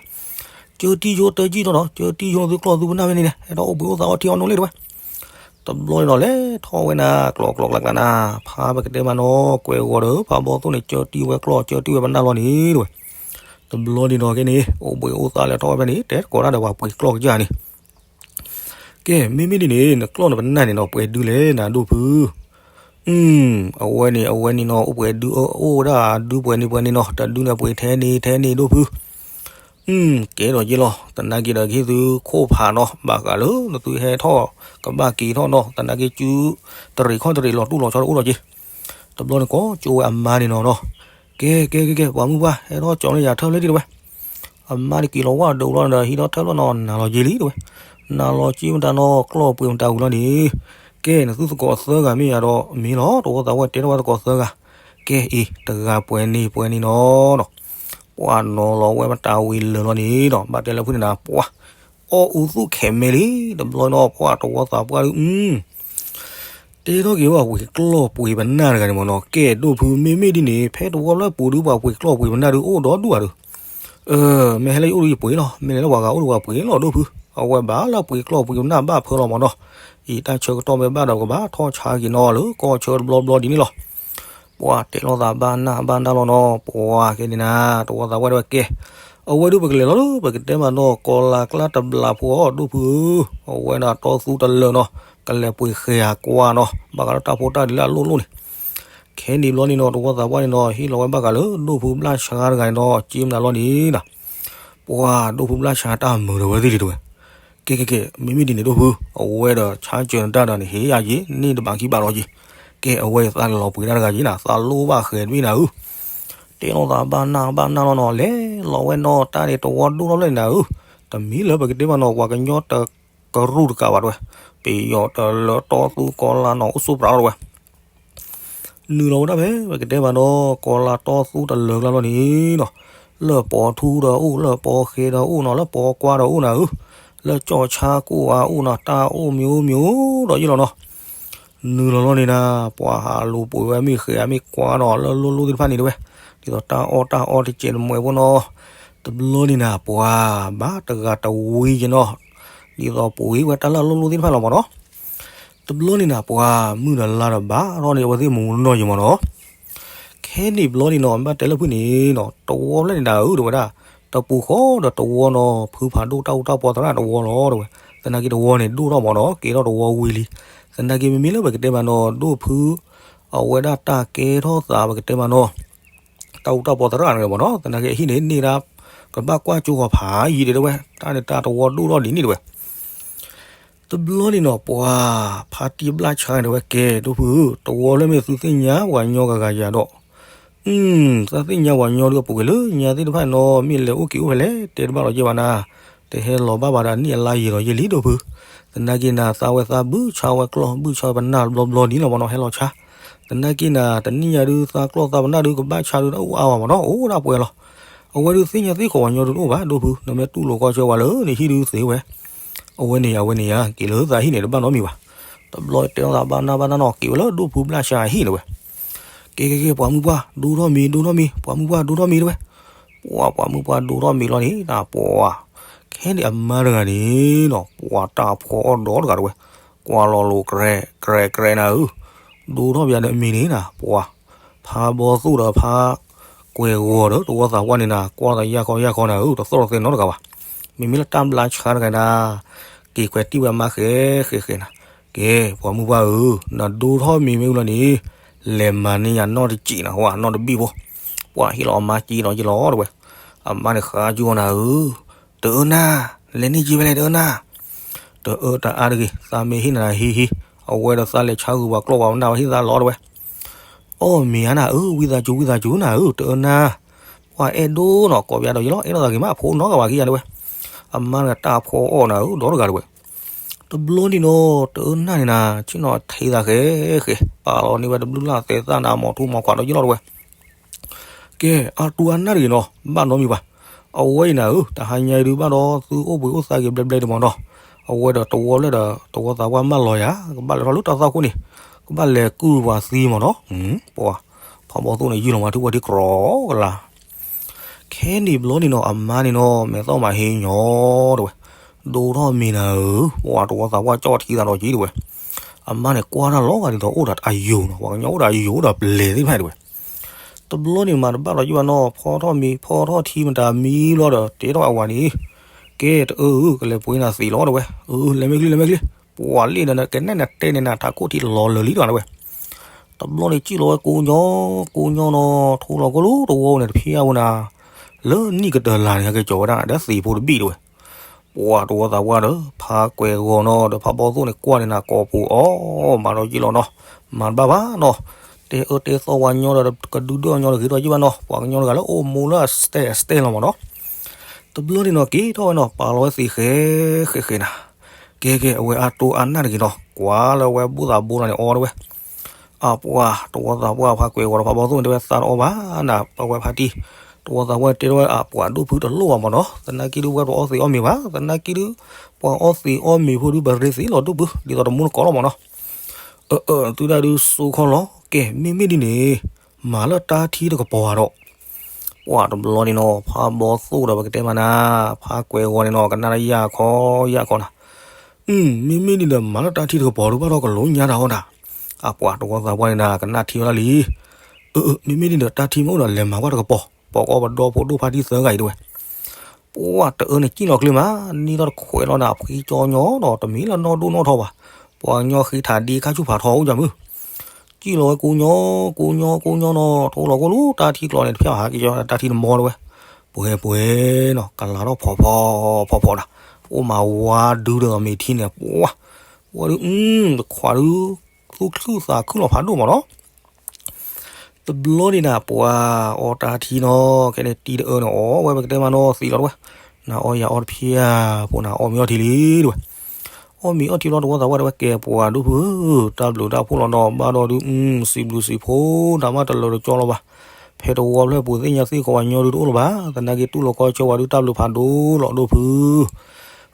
ကၢတံၢ်ယိတၢ်ကံၣ်ထီၣ်နီၤ ကၢတံၢ်ယိသုကျီၢ်သုပနၢ်ဖဲန့ၣ်န့ၣ် ဟဲထီၣ်အိၣ်ဘှံးအိၣ်သါအီၣ်ထံအီၣ်နိလံတဝဲ, တဘျီန့ၣ်ဒီး လဲၤထီၣ်ဝဲနၤ ကျီကျီကျးကျးနၤ, ဖးပကတဲမးနီၤ ကွဲးဂီၤဒီး ဖးဘီသိၣ်န့ၣ် ကၢတံၢ်ဝဲကျီၢ် ကၢတံၢ်ဝဲပနၢ်လီၤန့ၣ်တဝဲ, တဘျီန့ၣ်ဒီးကဲန့ၣ် အိၣ်ဘှံးအိၣ်သါလဲၤထီၣ်ဝဲဖဲန့ၣ် တဲကိးတၢ်ဒီးပှၤပှ့ၤကျီၢ်ကစၢ်န့ၣ် ကဲ မ့မ့ၢ်ဒ်န့ၣ် နကျီၢ်နပနၢ်န့ၣ်နီၤ ပှဲၤဒုလဲၣ်နၤဒိၣ်ဖု, အဝဲန့ၣ် အဝဲန့ၣ်နီၤ အိၣ်ပှဲၤဒု အိၣ်ဝဲဒၣ်ဒုပှဲၤန့ၣ်ပှဲၤန့ၣ်နီၤ တဒုန့ၣ်ပှ့ၤထဲန့ၣ်ထဲန့ၣ်ဒိၣ်ဖု, ကဲဒီးယ့ၢ်လီၤ သနာ်က့ဒီးကဟ့ၣ်သုခိၣ်ဖးနီၤ ဘၣ်ဃးလၢနသုဟဲထီၣ် ကဘၣ်က့ၤထီၣ်နီၤ သနာ်က့ကၠူ တရံးခီၣ်တရံးလီၤတူၢ်လီၤဆီတအိၣ်ဒီးက့ၤ, တဘျီန့ၣ်ကိးကၠိဝဲအမါန့ၣ်နီၤနီၤ, ကဲ ကဲ ကဲ ကဲ ပှၤမုၢ်ပှၢ် ဟဲထီၣ်ကၠီန့ၢ်ယၤထၢၣ်ဖျၢၣ်ဒံးတဝဲ အမါန့ၣ်က့ၤလီၤဝဲဒီးလီၤဒီး ဟံးထီၣ်ထၢၣ်လီၤနီၤ နၤလီၤက့ၤလံတဝဲ, နၤလီၤက့ၤမတၤနီၤ ကျီၢ်ပှ့ၤမတၤဝံၤလီၤန့ၣ်, ကဲ နသုသကိးသၢဂၤမ့ၢ်ယၤဒီး မ့ၢ်လီၤ တဝီသးဝဲတဲထီၣ်ဝဲသကိးသၢဂၤ, ကဲအံၤ တဂၤပှဲၤန့ၣ်ပှဲၤန့ၣ်နီၤနီၤ, ပှၤနီၤလီၤဝဲမတၤဝံၤလၢာ်လီၤန့ၣ်ဒီး ဘၣ်တဲလၢဖုၣ်န့ၣ်နၤ ပှၤ အီၣ်အူသူၣ်ခဲးမဲလံ တဘျီနီၤ ပှၤတဝီသးပှၢ်ဒုး တဲထီၣ်က့ၤဝဲပှ့ၤကျီၢ်ပှ့ၤပနၢ်တဂၤန့ၣ်မ့ၢ်နီၤ ကဲဒိၣ်ဖု မ့မ့ၢ်ဒ်န့ၣ် ဖဲတဝီလၢပူၤဒုးပှၤပှ့ၤကျီၢ်ပှ့ၤပနၢ်ဒုး အိၣ်ဒီဒူၣ်ဧါဒုး, မ့ၢ်ဟဲလၢယအိၣ်ဒုးယပှ့ၤလီၤ မ့ၢ်လဲၤလၢပှၤဂၤအိၣ်ဒုးပှၤပှ့ၤလီၤဒိၣ်ဖု, အဝဲဘၣ်လၢပှ့ၤကျီၢ်ပှ့ၤပနၢ်ဘၣ်ဖၢလီၤမ့ၢ်နီၤ, အံၤတၢ်ဆၢကတီၢ်မ့ၢ်ဘၣ်ဒီး ကဘၣ်ထီၣ်ဆါက့ၤနီၤလၢကီၢ်ဆၢတဘျီဘျီဒ်န့ၣ်လီၤ. ပှၤတဲလိာ်သးဘၣ်နၢ်ဘၣ်နၢ်လီၤနီၤ ပှၤကဲန့ၣ်နၤ တဝီသးဝဲဒၣ်ဝဲကဲ, အဝဲဒုးပကလဲၤလီၤလၢ ပကတဲမးနီၤ ကီၤလၤကျါတဘျးဖိအီၤဒိၣ်ဖုဧၢ, အဝဲဒၣ်တီသူတလၢာ်နီၤ ကလဲၤပှ့ၤဃဲၤဧါကွၢ်နီၤ ဘၣ်ဃးလၢတၢ်ဖိတၢ်လံၤလၢအလိၣ်လိၣ်န့ၣ်, ခဲန့ၣ်ဘျီန့ၣ်နီၤ တဝီသးပှၢ်န့ၣ်နီၤ ဟ့ၣ်လီၤဝဲဘၣ်ဃးလၢဒိၣ်ဖုဘျၣ်ဆါတဂၤန့ၣ်ဒီး က့မနၤလီၤန့ၣ်နီၤ ပှၤဒိၣ်ဖုဘျၣ်ဆါတၢ်မုာ်ဒီးဝဲသ့ၣ်လံတဝဲ, ကဲ ကဲ ကဲ မ့မ့ၢ်ဒ်န့ၣ်ဒိၣ်ဖု အဝဲဒီးဆါစၢၤနတၢ်ဒီးန့ၣ် ဟ့ၣ်ယၤက့ၤ န့ၢ်တဘးခံဘးလီၤက့ၤ, ကဲ အဝဲသးလီၤပှ့ၤတၢ်တဂၤက့ၤနၤ သးလိၣ်ဘၣ်ဃဲၤတဘ့ၣ်နၤဧၢ, တဲလိာ်သးဘၣ်နၢ်ဘၣ်နၢ်လီၤနီၤ လဲၤလီၤဝဲနီၤ တၢ်န့ၣ်တဝီဒိၣ်ထီၣ်ဖျၢၣ်န့ၣ်နၤဧၢ, တမံၤလၢပကတဲမးနီၤ ပှၤကညီတကရူၢ်တကးဘၣ်တဝဲ, ပယီၤတလၢတီသူကီၤလၤနီၤ အိၣ်ဆိးပြးလီၤတဝဲ နုာ်လီၤဝဲဒၣ်ဖဲ ပကတဲမးနီၤ ကီၤလၤတီသူတလၢာ်ကျါလီၤန့ၣ်နီၤ, လၢပီၤထူဒီးအိၣ် လၢပီၤဃဲၤဒီးအိၣ်နီၤ လၢပီၤကွါဒီးအိၣ်နၤဧၢ, လၢကၠီၣ်ဆါကိၣ်အါအိၣ်နီၤ တၢ်အိၣ်မံၤအိၣ်မံၤအိၣ်ဒီးယ့ၢ်လီၤနီၤ, နုာ်လီၤလီၤန့ၣ်နၤ ပှၤဟးလိာ်ပှ့ၤဝဲမ့ၢ်ဃဲးမ့ၢ်ကွၢ်ဒီးလၢလိၣ်လိၣ်သ့ၣ်တဖၣ်န့ၣ်တဲဝဲ, ဒ်သိးတၢ်အီၣ်တၢ်အီတစဲးတမှဲးဖိနီၤ, တဘျီန့ၣ်နၤ ပှၤဘၣ်တဂၤတဝံၤက့ၤနီၤ, ဒ်သိးပှ့ၤဝဲတၢ်လၢအလိၣ်လိၣ်သ့ၣ်တဖၣ်လီၤမးနီၤ, တဘျီန့ၣ်နၤ ပှၤမုၢ်ဒီးလါဒီးဘၣ်ထီၣ်န့ၣ် အဝဲသ့ၣ်မူနီၢ်ယံၤမးနီၤ, ခဲန့ၣ်ဘျီန့ၣ်နီၤ ဘၣ်တဲလၢဖုၣ်န့ၣ်နီၤ တဝီဖျၢၣ်န့ၣ်နၤဧၢ တဲဝဲဒၣ်, တပူၤဃီဒီးတဝီနီၤ ဖုဖးဒိၣ်တၢ်အူတၢ်ပီသရၣ်တဝီလီၤတဲဝဲ, သနာ်က့တဝီန့ၣ်ဒိၣ်ထီၣ်မးနီၤ ကဲထီၣ်တဝီဝံၤလံ, သနာ်က့မ့မ့ၢ်လၢပကတဲမးနီၤ ဒိၣ်ဖု အဝဲဒၣ်တၢ်ကဲထီၣ်သးပကတဲမးနီၤ တၢ်အူတၢ်ပီသရၣ်န့ၣ်မးနီၤ သနာ်က့အဟံၣ်န့ၣ်န့ၢ်ဒၣ် ကဘၣ်ကွၢ်ကၠိဃီၤဖးယံာ်ဒံးတဲဝဲ, တၢ်န့ၣ်တၢ်တဝီဒိၣ်ထီၣ်ဒ်န့ၣ်တဲဝဲ တဘျီန့ၣ်နီၤ ပှၤဖါတံၢ်ဘျၣ်ဆါန့ၣ်တဲဝဲ ကဲဒိၣ်ဖုဧၢ တဝီလၢမ့ၢ်သုသ့ၣ်ညါပှၤကညီဂၤဂၤယၤဒီး, သးသ့ၣ်ညါပှၤကညီဒုးအပူၤကွံာ်လၢညါသ့ၣ်တဖၣ်နီၤ မ့ၢ်လဲၤအိၣ်က့ၤအိၣ်ဖဲလဲၣ် တဲတဘၣ်လီၤက့ၤဘၣ်နၤ, တဟဲလီၤဘၣ်ဘၣ်ဒီးနံၣ်အလါယံာ်ဒီးယဲၢ်လံဒိၣ်ဖု, သနာ်က့နၤ သးဝဲသးဘုၣ်ဆါဝဲကျီၢ် ဘုၣ်ဆါဝဲပနၢ်ဘျီဘျီဒ်လီၤမးနီၤ ဟဲလီၤဆါ, သနာ်က့နၤ တနံၣ်ညါဒုး သးကျီၢ်သးပနၢ်ဒုးကဘၣ်ဆါဒုးတၢ်အူအါဝဲမးနီၤ အိၣ်ဒၣ်ပှဲၤလီၤ အဝဲဒုးသ့ၣ်ညါသ့ၣ်ခိးပှၤကညီဒုးတအိၣ်ဘၣ်ဒိၣ်ဖု နမ့ၢ်တူၢ်လိာ်ကီၢ်ဆၢဝဲလၢနဟံၣ်ဒုးသ့ဝဲ, အဝဲန့ၣ် အဝဲန့ၣ်ယါ က့ၤလၢသးဟံၣ်န့ၣ် တဘၣ်နီတမံၤဘၣ်, တဘျီတဲထီၣ်သးဘၣ်နၢ်ဘၣ်နၢ်နီၤ က့ၤဝဲလၢဒိၣ်ဖုဘျၣ်ဆါအဟံၣ်န့ၣ်ဝဲ, ကဲကဲကဲ ပှၤမုၢ်ပှၢ် ဒိၣ်ထီၣ်မံၤ ဒိၣ်ထီၣ်မံၤ ပှၤမုၢ်ပှၢ်ဒိၣ်ထီၣ်မံၤတဲဝဲ, ပှၤ ပှၤမုၢ်ပှၢ်ဒိၣ်ထီၣ်မံၤလီၤန့ၣ် နပှၤ, ခဲန့ၣ်အမါတဂၤန့ၣ်နီၤ ပှၤတၢ်ဖှီၣ်အီၣ်ဒီးတဂၤတဲဝဲ, ကွၢ်လီၤလိၤ ကြဲကြဲကြဲနၤဧၢ, ဒိၣ်ထီၣ်ပယါဒီးအမံၤန့ၣ်နၤ ပှၤ ဖးဘီသိၣ်ဒီးဖးကွဲၤဂီၤဒီးတဝီသးပှၢ်န့ၣ်နၤ ကွၢ်သးယၢ်ခီယၢ်ခီနၤဧၢ တသီၣ်တသဲနီတဂၤဘၣ်, မ့မ့ၢ်လၢတၢ်ဘျါဆါတဂၤနၤ, က့ၤခွဲးတံၢ်ဝဲအမါဃဲဃဲဃဲနၤ, ကဲ ပှၤမုၢ်ပှၢ်ဧၢ, နဒိၣ်ထီၣ်မံၤမ့ၢ်ဝံၤလီၤန့ၣ်, လဲၤမၤန့ၢ်ယၤနီၢ်တစံးနၤ ဟဝနီၢ်တဘံၣ်ဖိ, ပှၤဟ့ၣ်လီၤအမါက့ၤဒီးက့ၤလီၤတဲဝဲ, အမါန့ၣ်ဃါကၠူအီၤနၤဧၢ, တအၢနၤ, လဲၤန့ၢ်က့ၤဖဲလဲၣ်တအၢနၤ တအၢတအါတဂ့ၤ, သးမ့ၢ်ဟ့ၣ်နၤဟံးဟံး, အဝဲဒီးသးလဲၤဆါဂုာ်ပှၤကျီၢ်ပှၤပနၢ်ဝဲဟ့ၣ်သးလီၤတဲဝဲ, အီၣ်မ့ၤဧါနၤဧၢ, ဝံသးစူၤဝံသးစူၤနၤဧၢ, တအၢနၤ, ပှၤအဲၣ်ဒိၣ်နီၤ ကိးပယါဒီးယလီၤ အဲၣ်ဒိးသးဂ့ၤမး အဖိနီတဂၤဘၣ်ခံဂၤတဲဝဲ, အမါန့ၣ်တၢ်ဖှီၣ်အီၣ်နၤဧၢ ဒီးတဂၤတဲဝဲ, တဘျီန့ၣ်နီၤ တအၢနၤန့ၣ်နၤ ဆ့ၣ်နီၤထံသးဃဲဃဲ, ပာ်လီၤန့ၢ်ဝဲတဘျုးလၢ်သဲသၣ်နၤ မိၢ်ထူမိၢ်ခွါဒီးယလီၤတဲဝဲ ကဲ အတူၢ်အနၢ်တဂ့ၤနီၤ ဘၣ်နီတမံၤဘၣ်. အဝဲအံၤနၤဧၢ တဟါညါအံၤဒုးဘၣ်ဒီးသုအိၣ်ဘှံးအိၣ်သါက့ၤဘျဲဘျဲဒံးမးနီၤ. အဝဲဒီးတဝီဖျၢၣ်ဒီးတဝီသးပှၢ်မၢလီၤယၤ ကဘၣ်လဲၤထီၣ်လၢတၢ်သီၣ်ခိၣ်န့ၣ် ကဘၣ်လဲၤကုၢ်ပှၤသံမးနီၤ. ပှၤ ဖးဘီသိၣ်န့ၣ် ယုၢ်လီၤမးထူၣ်ဝဲဒ်ကြီကလါ ခဲန့ၣ်ဘျီန့ၣ်နီၤ အမါန့ၣ်နီၤ မဲာ်သီၣ်မးဟ့ညီတဲဝဲ, ဒိၣ်ထီၣ်မ့ၤနၤဧၢ, ပှၤတဝီသးပှၢ်ကၠီၣ်ထံသးဒီးက့ၤတဲဝဲ. အမါန့ၣ်ကွၢ်တၢ်လီၤဂာ်ဒ်သိးအိၣ်ဒီးအယိာ်နီၤ, ပှၤကညီအိၣ်ဒီးအယိာ်အိၣ်ဒီးပျဲၤသ့ၣ်တဖၣ်တဲဝဲ. တဘျီန့ၣ်မးတဘၣ်လီၤယုၢ်ဘၣ်နီၤ, ဖီထီၣ်မ့ၤဖီထီၣ်ထံမတၤမံဘျီဒီး တဲထီၣ်အဝၤန့ၣ်, ကဲတအၢဧၢ ကလဲၤပှ့ၤနၤသံးလီၤတဲဝဲ. အၢ လဲၤမ့ၢ်ချံလဲၤမ့ၢ်ချံ, ပှၤလ့ၣ်ဒီးကနဲၣ်နတဲန့ၣ်နၤ ထးခိၣ်ထံလီၤလၢာ်လံတဂၤတဲဝဲ. တဘျီန့ၣ်စံၣ်လီၤဝဲကိးညီ ကိးညီနီၤ, ထိလီၤကိၢ်လၢတဝီန့ၣ် တဖျါဝဲနၤ, လၢနံၣ်ကတၢၢ်လၢ်န့ၣ် ဟဲက့ၤကၠီၤဝဲဒၣ်ဒီးသံးဖိတဘ့ၣ်တဲဝဲ. ပှၤတဝီသးပှၢ်ဒီး ဖးကွဲၤဂီၤနီၤ ဒီးဖးဘီသိၣ်န့ၣ် ကွၢ်န့ၣ်နၤကိးပူၤအီၤ, မၤဒီးယုၢ်လီၤနီၤ, မၤတဘၣ်ဘၣ်နီၤ, တဲအၢတဲသီဝဲညီဒီး ကဒုဒၢအီၤညီဒီးဂ့ၤထီၣ်ယုၢ်ဘၣ်နီၤ, ပှၤကညီတဂၤလၢအိၣ်မူလၢအစတဲအစတဲလီၤမးနီၤ. တဘျီန့ၣ်နီၤ က့ၤထီၣ်ဝဲနီၤ ပာ်လီၤဝဲသံးဃဲဃဲဃဲနၤ, ကဲကဲ အဝဲအတိၢ်အနၢ်တဂ့ၤနီၤ, ကွၢ်လၢဝဲဘူၣ်သးဘိလီၤန့ၣ် အီဝဲ အပှၤတဝီသးပှၢ်ဖးကွဲၤဂီၤဒီးဖးဘီသိၣ်န့ၣ် တဲဝဲသးတအီဘၣ်နၤ, အဝဲဖးတံၢ် တဝီသးပှၢ်တဲထီၣ်ဝဲ အပှၤဒိၣ်ဖုတလိၣ်ဘၣ်မးနီၤ, သနာ်က့ဒုးဝဲတအီသံးအီမ့ၤဘၣ်, သနာ်က့ဒုး ပှၤအီသံးအီမ့ၤဖိဒုး ပရ့သံးလီၤဒိၣ်ဖု ဒ်သိးတမူတကိးလီၤမးနီၤ. အၢ အၢ သုဒၣ်ဒုးစိခီလီၤ, ကဲ မ့မ့ၢ်ဒ်န့ၣ် မၤလၢတၢ်ထံတကပီၤဧါဒီး ပှၤတဘျီန့ၣ်နီၤ ဖးဘီသိၣ်ဒီးပကတဲမးနၤ, ဖးကွဲၤဂီၤန့ၣ်နီၤ ကနၣ်တၢ်ယၢ်ခီယၢ်ခီနၤ, မ့မ့ၢ်ဒ်န့ၣ်ဒီး မၤလၢတၢ်ထံတကပီၤဒုးဘၣ်ထီၣ်ကလိညါတၢ်အီၣ်နၤ, အပှၤတဝီသးပှၢ်န့ၣ်နၤ ကနၣ်ထံဝဲဒၣ်လံ. အၢ အၢ မ့မ့ၢ်ဒ်န့ၣ်ဒီး တၢ်ထံမ့ၢ်အိၣ်ဒီး လဲၤမၤကွၢ်တကပီၤ, ပှၤကီပဒီဖိဒိၣ်ဖါတံၢ်သၢဂၤအံၤတဲဝဲ. ပှၤတအၢန့ၣ်စံၣ်လီၤချ့မး, နံၣ်ထီၣ်တခွဲးလီၤနၤ ဖှံကၠီညီဒီး တမ့ၢ်လၢနီၢ်ဒိၣ်နီၢ်ထီဘၣ်, ပှၤကညီဃ့ထးဒ့ခါဆူၣ်ဖးထီအိၣ်ယၤမုၢ် စံၣ်လီၤဝဲကိးညီ ကိးညီ ကိးညီနီၤ, ထိလီၤကိၢ်လူၤတၢ်ထံကျီန့ၣ် တဖျါဟးက့ၤကၠီတၢ်ထံတမီတဲဝဲ, ပှဲၤပှဲၤနီၤ ကလၤထီၣ်ဖီဖီဖီဖီနၤ, အိၣ်မးဝါဒုဒီးမ့ၤထံန့ၣ် ပှၤ ဝဲဒု တခွးဒု သူၣ်ခုသးခုလီၤဖးဒိၣ်မးနီၤ တဘျီန့ၣ်နၤ ပှၤအီတၢ်ထံနီၤ, ခဲန့ၣ်တံၤတအၢန့ၣ် အီဝဲပကတဲမးနီၤ သံးလီၤတဝဲ, နၤအီယၤအီတဖျၢၣ်ဖိနၤ အီမ့ၤအီထံလံတဝဲ, အီမ့ၤအီထံလီၤတဝီသးပှၢ်တဝဲ ကဲပှၤဒုဖုဧၢ, တၢ်ဘျုးတၢ်ဖှိၣ်လီၤနီၤ, ဘၣ်ဒီးဒု စံးဘျုးစံးဖှိၣ် တၢ်မၤတလၢာ်တကၠီလီၤဘၣ်, ဖဲတဝီဖျၢၣ်ပူၤသ့ၣ်ညါသ့ၣ်ကီးဝဲညီဒုတအိၣ်လၢၤဘၣ်, သနာ်က့တူၢ်လိာ်ကီဆၢဝဲဒု တၢ်ဘျုးဖးဒိၣ်လီၤဒိၣ်ဖု,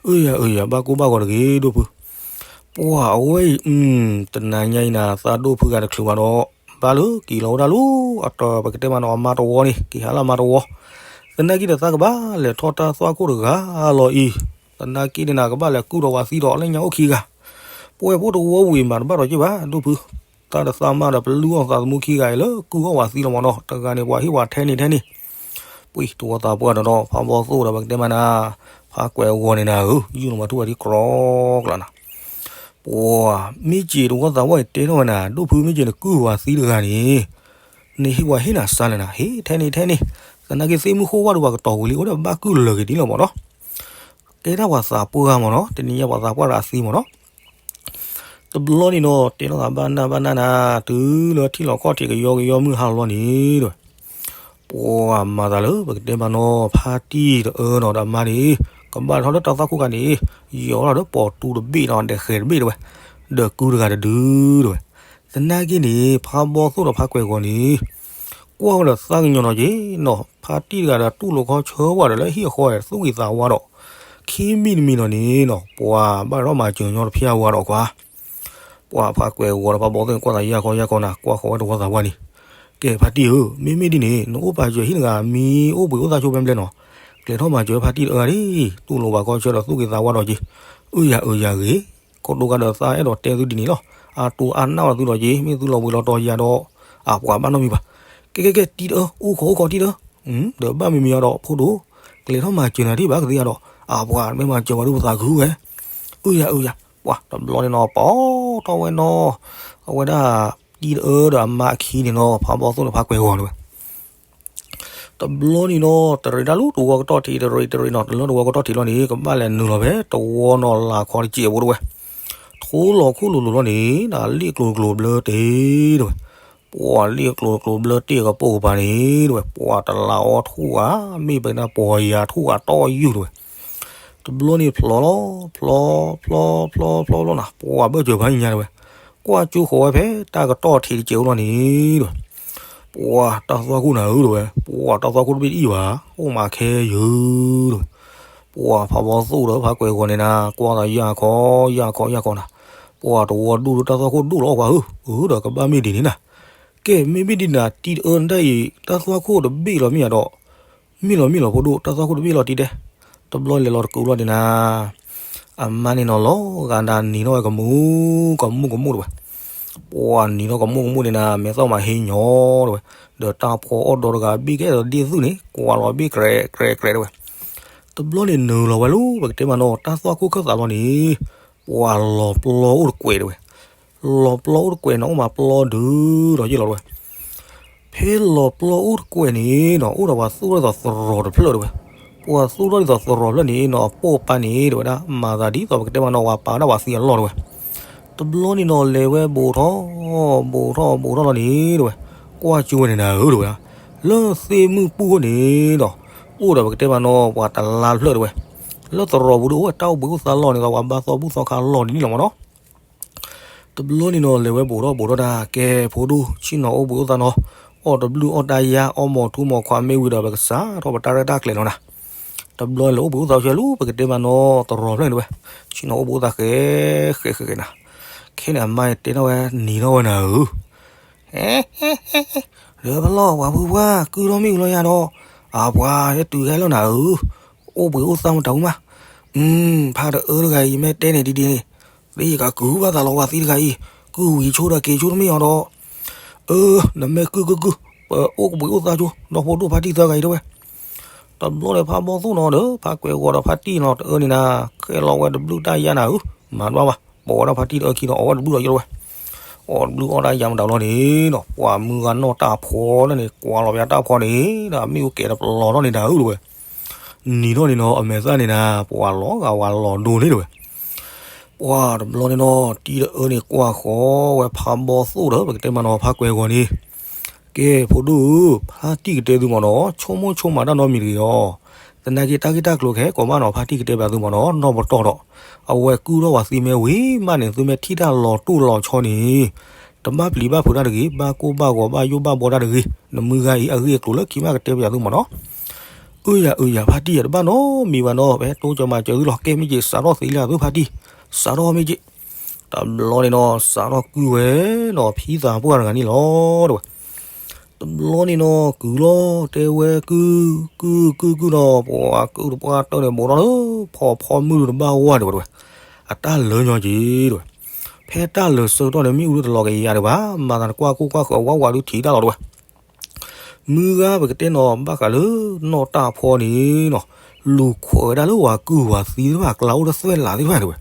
အၢယၤအၢယၤ ဘၣ်ကိၢ်ဘၣ်ဂီၤတဂ့ၤဒိၣ်ဖု ပှၤအဝဲအံၤ တနၤညါအံၤနၤ သးဒိၣ်ဖုဂၤတချုးဘၣ်ဒီး ဘၣ်လၢက့ၤလီၤဝဲဒၣ်လၢ အတၢ်ပကတဲမးနီၤ အမါတဝီန့ၣ် က့ၤဟးလၢအမါတဝီ, သနာ်က့ဒီးသးကဘၣ်လဲၤထီၣ်တၢ်သွၣ်ခိၣ်တဂၤလီၤအံၤ, သနာ်က့န့ၣ်နၤ ကဘၣ်လဲၤကုၢ်ဒီးပှၤသံဒီးလၢညါအိၣ်ခံဂၤ, ပဝဲဖိတဝီဝံၤမးတဘၣ်ဒီးက့ၤဘၣ် ဒိၣ်ဖု, တၢ်တသးမးဒီးပလုၢ်အီၣ်သးသမူခံဂၤအံၤလၢကုၢ်အီၣ်ပှၤသံလီၤမးနီၤ, တဂၤန့ၣ် ပှၤဟ့ၣ်ပှၤထဲန့ၣ်ထဲန့ၣ် ပှ့ၤတဝီသးပှၢ်ဒီး ဖးဘီသိၣ်ဒီးပကတဲမးနၤ, ဖးကွဲးဂီၤန့ၣ်နၤဧၢ, ယူၢ်လီၤမၤထူၣ်ဝဲဒ်ကြီကလးနၤ, ပှၤမ့ၢ်က့ၤတဝီသးပှၢ်အံၤတဲထီၣ်ဝဲနၤ, ဒိၣ်ဖုမ့ၢ်က့ၤနကုၢ်ပှၤသံတဂၤန့ၣ်, နဟ့ၣ်ပှၤဟ့ၣ်နၤစါလဲၣ်နၤ, ဟ့ၣ်ထဲန့ၣ်ထဲန့ၣ်, သနာ်က့သ့ၣ်မုၢ်ဃိၣ်ဝၣ်ဒီးပှၤကတီၤဝံၤလံ အိၣ်ဒီးဘၣ်ကုၢ်လၢာ်က့ၤဒ်လီၤမးနီၤ, ကဲဒၣ်ပှၤသးပှၢ်ဂၤမးနီၤ, တနံၤညါပှၤသးပှၢ်ဒီးအသံမးနီၤ တဘျီန့ၣ်နီၤ တဲထီၣ်သးဘၣ်နၢ်ဘၣ်နၢ်နၤ, တုၤလၢထံၣ်လီၤခီၣ်ထံးကယီကယီမုၢ်ဟါလီၤန့ၣ်တဲဝဲ, ပှၤမၤသးလၢပကတဲမးနီၤ ဖါတံၢ်တအၢနီၤဒီးအမါန့ၣ်, ကဘၣ်ထီၣ်လၢတၢ်သွၣ်ခိၣ်ခါန့ၣ်, ယီၤထီၣ်ဒီးပိာ်တူတဘ့ၣ်နီၤ ဒဲးဃဲးတဘ့ၣ်တဲဝဲ, ဒီးကုၢ်တဂၤတဒုတဲဝဲ, သနာ်က့န့ၣ် ဖးဘီသိၣ်ဒီးဖးကွဲးဂီၤန့ၣ် ကွၢ်ဝဲဒီးသးကညီၤနီၤက့ၤနီၤ, ဖါတံၢ်တဂၤဒီးတူၢ်လိာ်ခီဆၢဝဲဒီး လၢဟံၣ်အဃီသူၣ်ဂ့ၤသးဝါဒီး, ခံမံၤတမံၤနီၤန့ၣ်နီၤ ပှၤဘၣ်ထီၣ်မၤစၢၤညီတဖၠၣ်ဝါဒီးကွၢ်, ပှၤဖးကွဲးဂီၤဒီးဖးဘီသိၣ်န့ၣ် ကွၢ်သးယၢ်ခီယၢ်ခီနၤ, ကွၢ်ဃီၤဝဲတဝီသးပှၢ်န့ၣ်, ကဲဖါတံၢ်ဧၢ, မ့မ့ၢ်ဒ်န့ၣ် နအိၣ်ပာ်စၢၤဟံၣ်တဂၤ မံအိၣ်ဘှံးအိၣ်သါဆိဘျဲဘျဲနီၤ, ကျဲၤထီၣ်မၤစၢၤဖါတံၢ်တအၢဒၣ်, တူၢ်လိာ်ဘၣ်ခီဆၢဒီးသူၣ်ဂ့ၤသးဝါဒီးက့ၤ, အုၣ်ယၤအုၣ်ယၤဂ့ၤ ခိၣ်ဒိၣ်ကါဒီးသးအဲၣ်ဒိးတဲသုဒ်န့ၣ်လီၤ, အတိၢ်အါနၢ်ဝဲသုဒီးက့ၤ မ့ၢ်သုလီၤဘှံးလီၤတီၤယၤဒီး, အပှၤဘၣ်နီတမံၤဘၣ်, ကဲကဲကဲ တံၢ်တအၢ အိၣ်ခိးအိၣ်ခိးတံၢ်တအၢ, ဒီးဘၣ်မံၤမံၤအီၤဒီးဖိဒိၣ်, ကျဲၤထီၣ်မၤစၢၤနၤဒံးဘၣ်ကသ့ဧါဒီး, အပှၤမ့ၢ်မၤစၢၤဝဲဒၣ်ပသးခုဝဲ, အုၣ်ယၤအုၣ်ယၤ, ပှၤတဘျီန့ၣ်နီၤ ပိာ်ထီၣ်ဝဲနီၤ, အဝဲဒၣ် တံၢ်တအၢဒီးအမါအခံန့ၣ်နီၤ ဖးဘီသိၣ်ဒီးဖးကွဲးဂီၤန့ၣ်ဝဲ တဘျီန့ၣ်နီၤ တရံးတၢ်လၢတဝီကတီၢ်ထံး တရံးတရံးနီၤ တလၢတဝီကတီၢ်ထံးလီၤန့ၣ် ကဘၣ်လဲၤနုာ်လီၤဖဲတဝီနီၤလၤခီတစဲးဖိတဝဲ, ထိလီၤခိၣ်လိၤလိၤလီၤန့ၣ် လ့ၣ်ကျိၤကျိၤဘျၢတ့ၢ်တဝဲ, ပှၤလ့ၣ်ကျိၤကျိၤဘျၢတ့ၢ်ကပိာ်ကပၤန့ၣ်တဝဲ ပှၤတလးအီထူၣ်ဧါ မ့ၢ်ပကနၣ်ပှၤယၤထူၣ်ဧါတီၢ်ယုၢ်တဝဲ တဘျီန့ၣ်ဖျိးလီၤ ဖျိး ဖျိး ဖျိး ဖျိး ဖျိးနၤ ပှၤဘၢၣ်စၢၤဖးညါတဝဲ, ကွၢ်ကၠိဃီၤဝဲဖဲတၢ်ကတီၢ်ထံးတစဲးအိၣ်လီၤန့ၣ်တဝဲ, ပှၤတၢ်သွၣ်ခိၣ်နၤဧၢတဝဲ, ပှၤတၢ်သွၣ်ခိၣ်တဘ့ၣ်တအံၣ်ဘၣ်, အိၣ်မးခဲယုၢ်တဝဲ, ပှၤဖးဘီသိၣ်ဒီးဖးကွဲးဂီၤန့ၣ်နၤ ကွၢ်သးယၢ်ခီ ယၢ်ခီယၢ်ခီနၤ, ပှၤတဝီဒူၣ်ဒီးတၢ်သွၣ်ခိၣ်ဒိၣ်လီၤအီၣ်ပှၤဧၢ, အၢ ဒီးကဘၣ်မ့ၢ်ဒ်န့ၣ်နၤ, ကဲမ့မ့ၢ်ဒ်နၤ တံၢ်တအၢနဒၣ်အံၤ တၢ်သွၣ်ခိၣ်တဘ့ၣ်လီၤမ့ၢ်ဧါဒီး မ့ၢ်လီၤမ့ၢ်လီၤဖိဒိၣ် တၢ်သွၣ်ခိၣ်တဘ့ၣ်လီၤတံၢ်တဲ, တဘျီလဲၤလီၤတကူးလီၤန့ၣ်နၤ, အမါန့ၣ်နီၤလီၤဂာ်ဒၣ်နံၤထီၣ်ဝဲကမူၣ် ကမူၣ်ကမူၣ်တဝဲ, ပှၤနံၤထီၣ်ကမူၣ်ကမူၣ်န့ၣ်နၤ မဲာ်သီၣ်မးဟ့ညီတဝဲ, ဒီးတၢ်ဖှီအီၣ်ဒီတဂၤဘ့ၣ်ကဲဒီးဒ့ၣ်သုၣ်န့ၣ် ကွၢ်လီၤဘ့ၣ်ကြဲးကြဲးကြဲးတဝဲ, တဘျီန့ၣ်နုာ်လီၤဝဲလၢပကတဲမးနီၤ တၢ်သွၣ်ခိၣ်ခၢၣ်သးလီၤန့ၣ် ပှၤလီၤပျီအိၣ်တကွဲးတဝဲ, လီၤပျီအိၣ်တကွဲးနီၤ အိၣ်မးပျီဒုးဒီးယ့ၢ်လီၤတဝဲ ဖဲလီၤပျီအိၣ်တကွဲးန့ၣ်နီၤ အိၣ်ဒီးပှၤသူၣ်ထီၣ်ဒ်သိးသရိာ်တဖျၢၣ်တဝဲ, ပှၤသူၣ်ထီၣ်ဒ်သိးသရိာ်တဖျၢၣ်န့ၣ်နီၤ အပိာ်ပၤန့ၣ်တဝဲဒၣ် မၤသးဒ်သိးပကတဲမးနီၤ ပှၤပာ်ဝဲဒၣ်ပှၤသံအလီၢ်တဝဲ, တဘျီန့ၣ်နီၤ လဲၤဝဲဘူးထီၣ် ဘူးထီၣ်ဘူးထီၣ်လီၤန့ၣ်တဝဲ, ကွၢ်ကၠိဝဲန့ၣ်နၤဧၢတဝဲဒၣ်, လၢသ့ၣ်မုၢ်ပူၤန့ၣ်နီၤ အိၣ်ဒီးပကတဲမးနီၤ ပှၤတလါတဖျၢၣ်တဝဲ, လၢသရိာ်ပူၤဒီးအိၣ်ဝဲတၢ်အိၣ်ဘှံးအိၣ်သါလီၢ်န့ၣ်ဒီး ပှၤဘါသီဘူၣ်သီခါလီၢ်ဒ်န့ၣ်လီၤမးနီၤ တဘျီန့ၣ်နီၤ လဲၤဝဲဘူးထီၣ်ဘူးထီၣ်တၢ် ကဲဖိဒိၣ် ဆ့ၣ်နီၤအိၣ်ဘှံးအိၣ်သါနီၤ, အီၣ်တဘျုးအီၣ်တၢ်ယါ အီၣ်မိာ်ထူမိာ်ခွါမ့ၢ်ဝံၤဒီး ပကစးထီၣ်ပတၢ်ရဲၣ်တၢ်ကျဲၤလီၤနၤ, တဘျီလဲၤအိၣ်ဘှံးအိၣ်သါဆဲလၢ ပကတဲမးနီၤ သရိာ်ဖျၢၣ်န့ၣ်တဝဲ, ဆ့ၣ်နီၤအိၣ်ဘှံးအိၣ်သါဃဲဃဲဃဲဃဲနၤ, ခဲန့ၣ်အမါတဲထီၣ်ဝဲနံၤထီၣ်ဝဲနၤဧၢ ဟဲ ဒီးဖလီၢ်ပှၤဖုပှၢ် ကုၢ်ထီၣ်မ့ၣ်အူလီၤယၤဒီး, အပှၤဟဲတုၤခဲလီၤနၤဧၢ, အိၣ်ဘှံးအိၣ်သါမတၤဟူမး, ဖါတအၢတဂၤအံၤ ယမ့ၢ်တဲန့ၣ်ဒ်ဒ်န့ၣ်, သ့ယကကုၢ်ဘၣ်သးလီၤဝဲသံတဂၤအံၤ, ကုၢ်ဝံၤဆိဒီးက့ၤဆိတမ့ၢ်အီၤဒီး, အၢ နမ့ၢ်ကုၢ်ကုၢ်ကုၢ်, ပအိၣ်ကဘှံးအိၣ်သါဆိ ဒီဖိဒိၣ်ဖါတံၢ်သၢဂၤအံၤတဲဝဲ, တဘျီန့ၣ်ဖါဘီသိၣ်နီၤဒီး ဖါကွဲးဂီၤဒီးဖါတံၢ်နီၤ တအၢန့ၣ်နၤ, ဃဲလီၤဝဲတဘျုးတၢ်ယါနၤဧၢ, မၤတဘၣ်ဘၣ်, ပိာ်ဝဲဒၣ်ဖါတံၢ်တအၢခံဒီး အီၣ်ဝဲတဘျုးဒီးယိၣ်ဝဲ, အီၣ်တဘျုးအီၣ်တၢ်ယါမတၤလီၤန့ၣ်နီၤ ပှၤမုၢ်ဂၤနီၢ်တၢ်ဖှီလၢန့ၣ် ကွၢ်လီၤပယါတၢ်ဖှီန့ၣ် ဒီးမ့ၣ်အူကဲၤတပလီၤထီၣ်န့ၣ်နၤဧၢတဝဲ, နံၤထီၣ်န့ၣ်နီၤ အမဲာ်သၣ်န့ၣ်နၤ ပှၤလီၤဂာ်ဝဲလီၤဒိန့ၣ်တဝဲ ပှၤတဘျီန့ၣ်နီၤ တံၢ်တအၢန့ၣ်ကွၢ်ဃီၤဝဲဖါဘီသိၣ်ဒီး ပကတဲမးနီၤ ဖါကွဲးဂီၤန့ၣ်, ကဲဖိဒိၣ်ဧၢ, ဖါတံၢ်ကတဲသုမးနီၤ ဆိကမိၣ်ဆိကမးတၢ်နီတမံၤတဂ့ၤအီၤ, သနာ်က့တၢ်ဂ့ၢ်တၢ်ကျိၤခဲကိးမးနီၤ ဖါတံၢ်ကတဲဘၣ်သုမးနီၤ နီၢ်ပတီၢ်ဒီး, အဝဲကုၢ်ထီၣ်ပှၤသံမ့ၢ်ဝံၤမးန့ၣ် သုမ့ၢ်ထံၣ်တၢ်လီၤတိၢ်လီၤဆီန့ၣ်, တဘၣ်ပျံၤဘၣ်ဖုးတၢ်တဂ့ၤ, ဘၣ်ကိၢ်ဘၣ်ဂီၤဘၣ်ယိၣ်ဘၣ်ဘှီတၢ်တဂ့ၤ, နမုၢ်ဂၤအံၤအဂ့ၢ်အကျိၤလၢခံမးကတဲပယၤသုမးနီၤ အုယၤအုယၤ ဖါတံၢ်ယၤတဘၣ်နီတမံၤဘၣ်နီၤ ပဟဲတိစၢၤမၤစၢၤသုလီၤ ကဲမ့ၢ်က့ၤ စးထီၣ်သ့လံသုဖါတံၢ်, စးထီၣ်မ့ၢ်က့ၤ, တဘျီန့ၣ်နီၤ စးထီၣ်ကုၢ်ဝဲနီၤ ဖံသးပှၢ်တဂၤန့ၣ်လီၤ တဲဝဲ. တဘျီန့ၣ်နီၤ ကုၢ်လီၤ တဲဝဲ ကုၢ် ကုၢ် ကုၢ် ကုၢ်နီၤ ပှၤကုၢ်တပှၢ်တၢၢ်န့ၣ် ဘူးထီၣ်လၢ ဖီဖီမုၢ်ဒုတဘၣ်ဝဲ တဲဝဲ တဲဝဲ. အတၢ်လၢာ်ညီက့ၤ တဲဝဲ. ဖဲတၢ်လၢာ်ဆၢကတီၢ်န့ၣ် မ့ၣ်အူဒုတလီၤကယၤဒံးဘၣ်, မၤသးတကွၢ်ကိၢ်ကွၢ်ဃၢၤ အဝးဝးဒုထံၣ်တၢ်လီၤ တဲဝဲ. မုၢ်ဂၤပကတဲနီၤ ဘၣ်ဃးလၢနီၢ်တၢ်ဖီန့ၣ်နီၤ လူၤခိးဝဲဒၣ်လၢပှၤကုၢ်ပှၤသံသ့ၣ်တဖၣ် ကျးအိၣ်လၢသွဲၣ်လးသ့ၣ်တဖၣ် တဲဝဲ.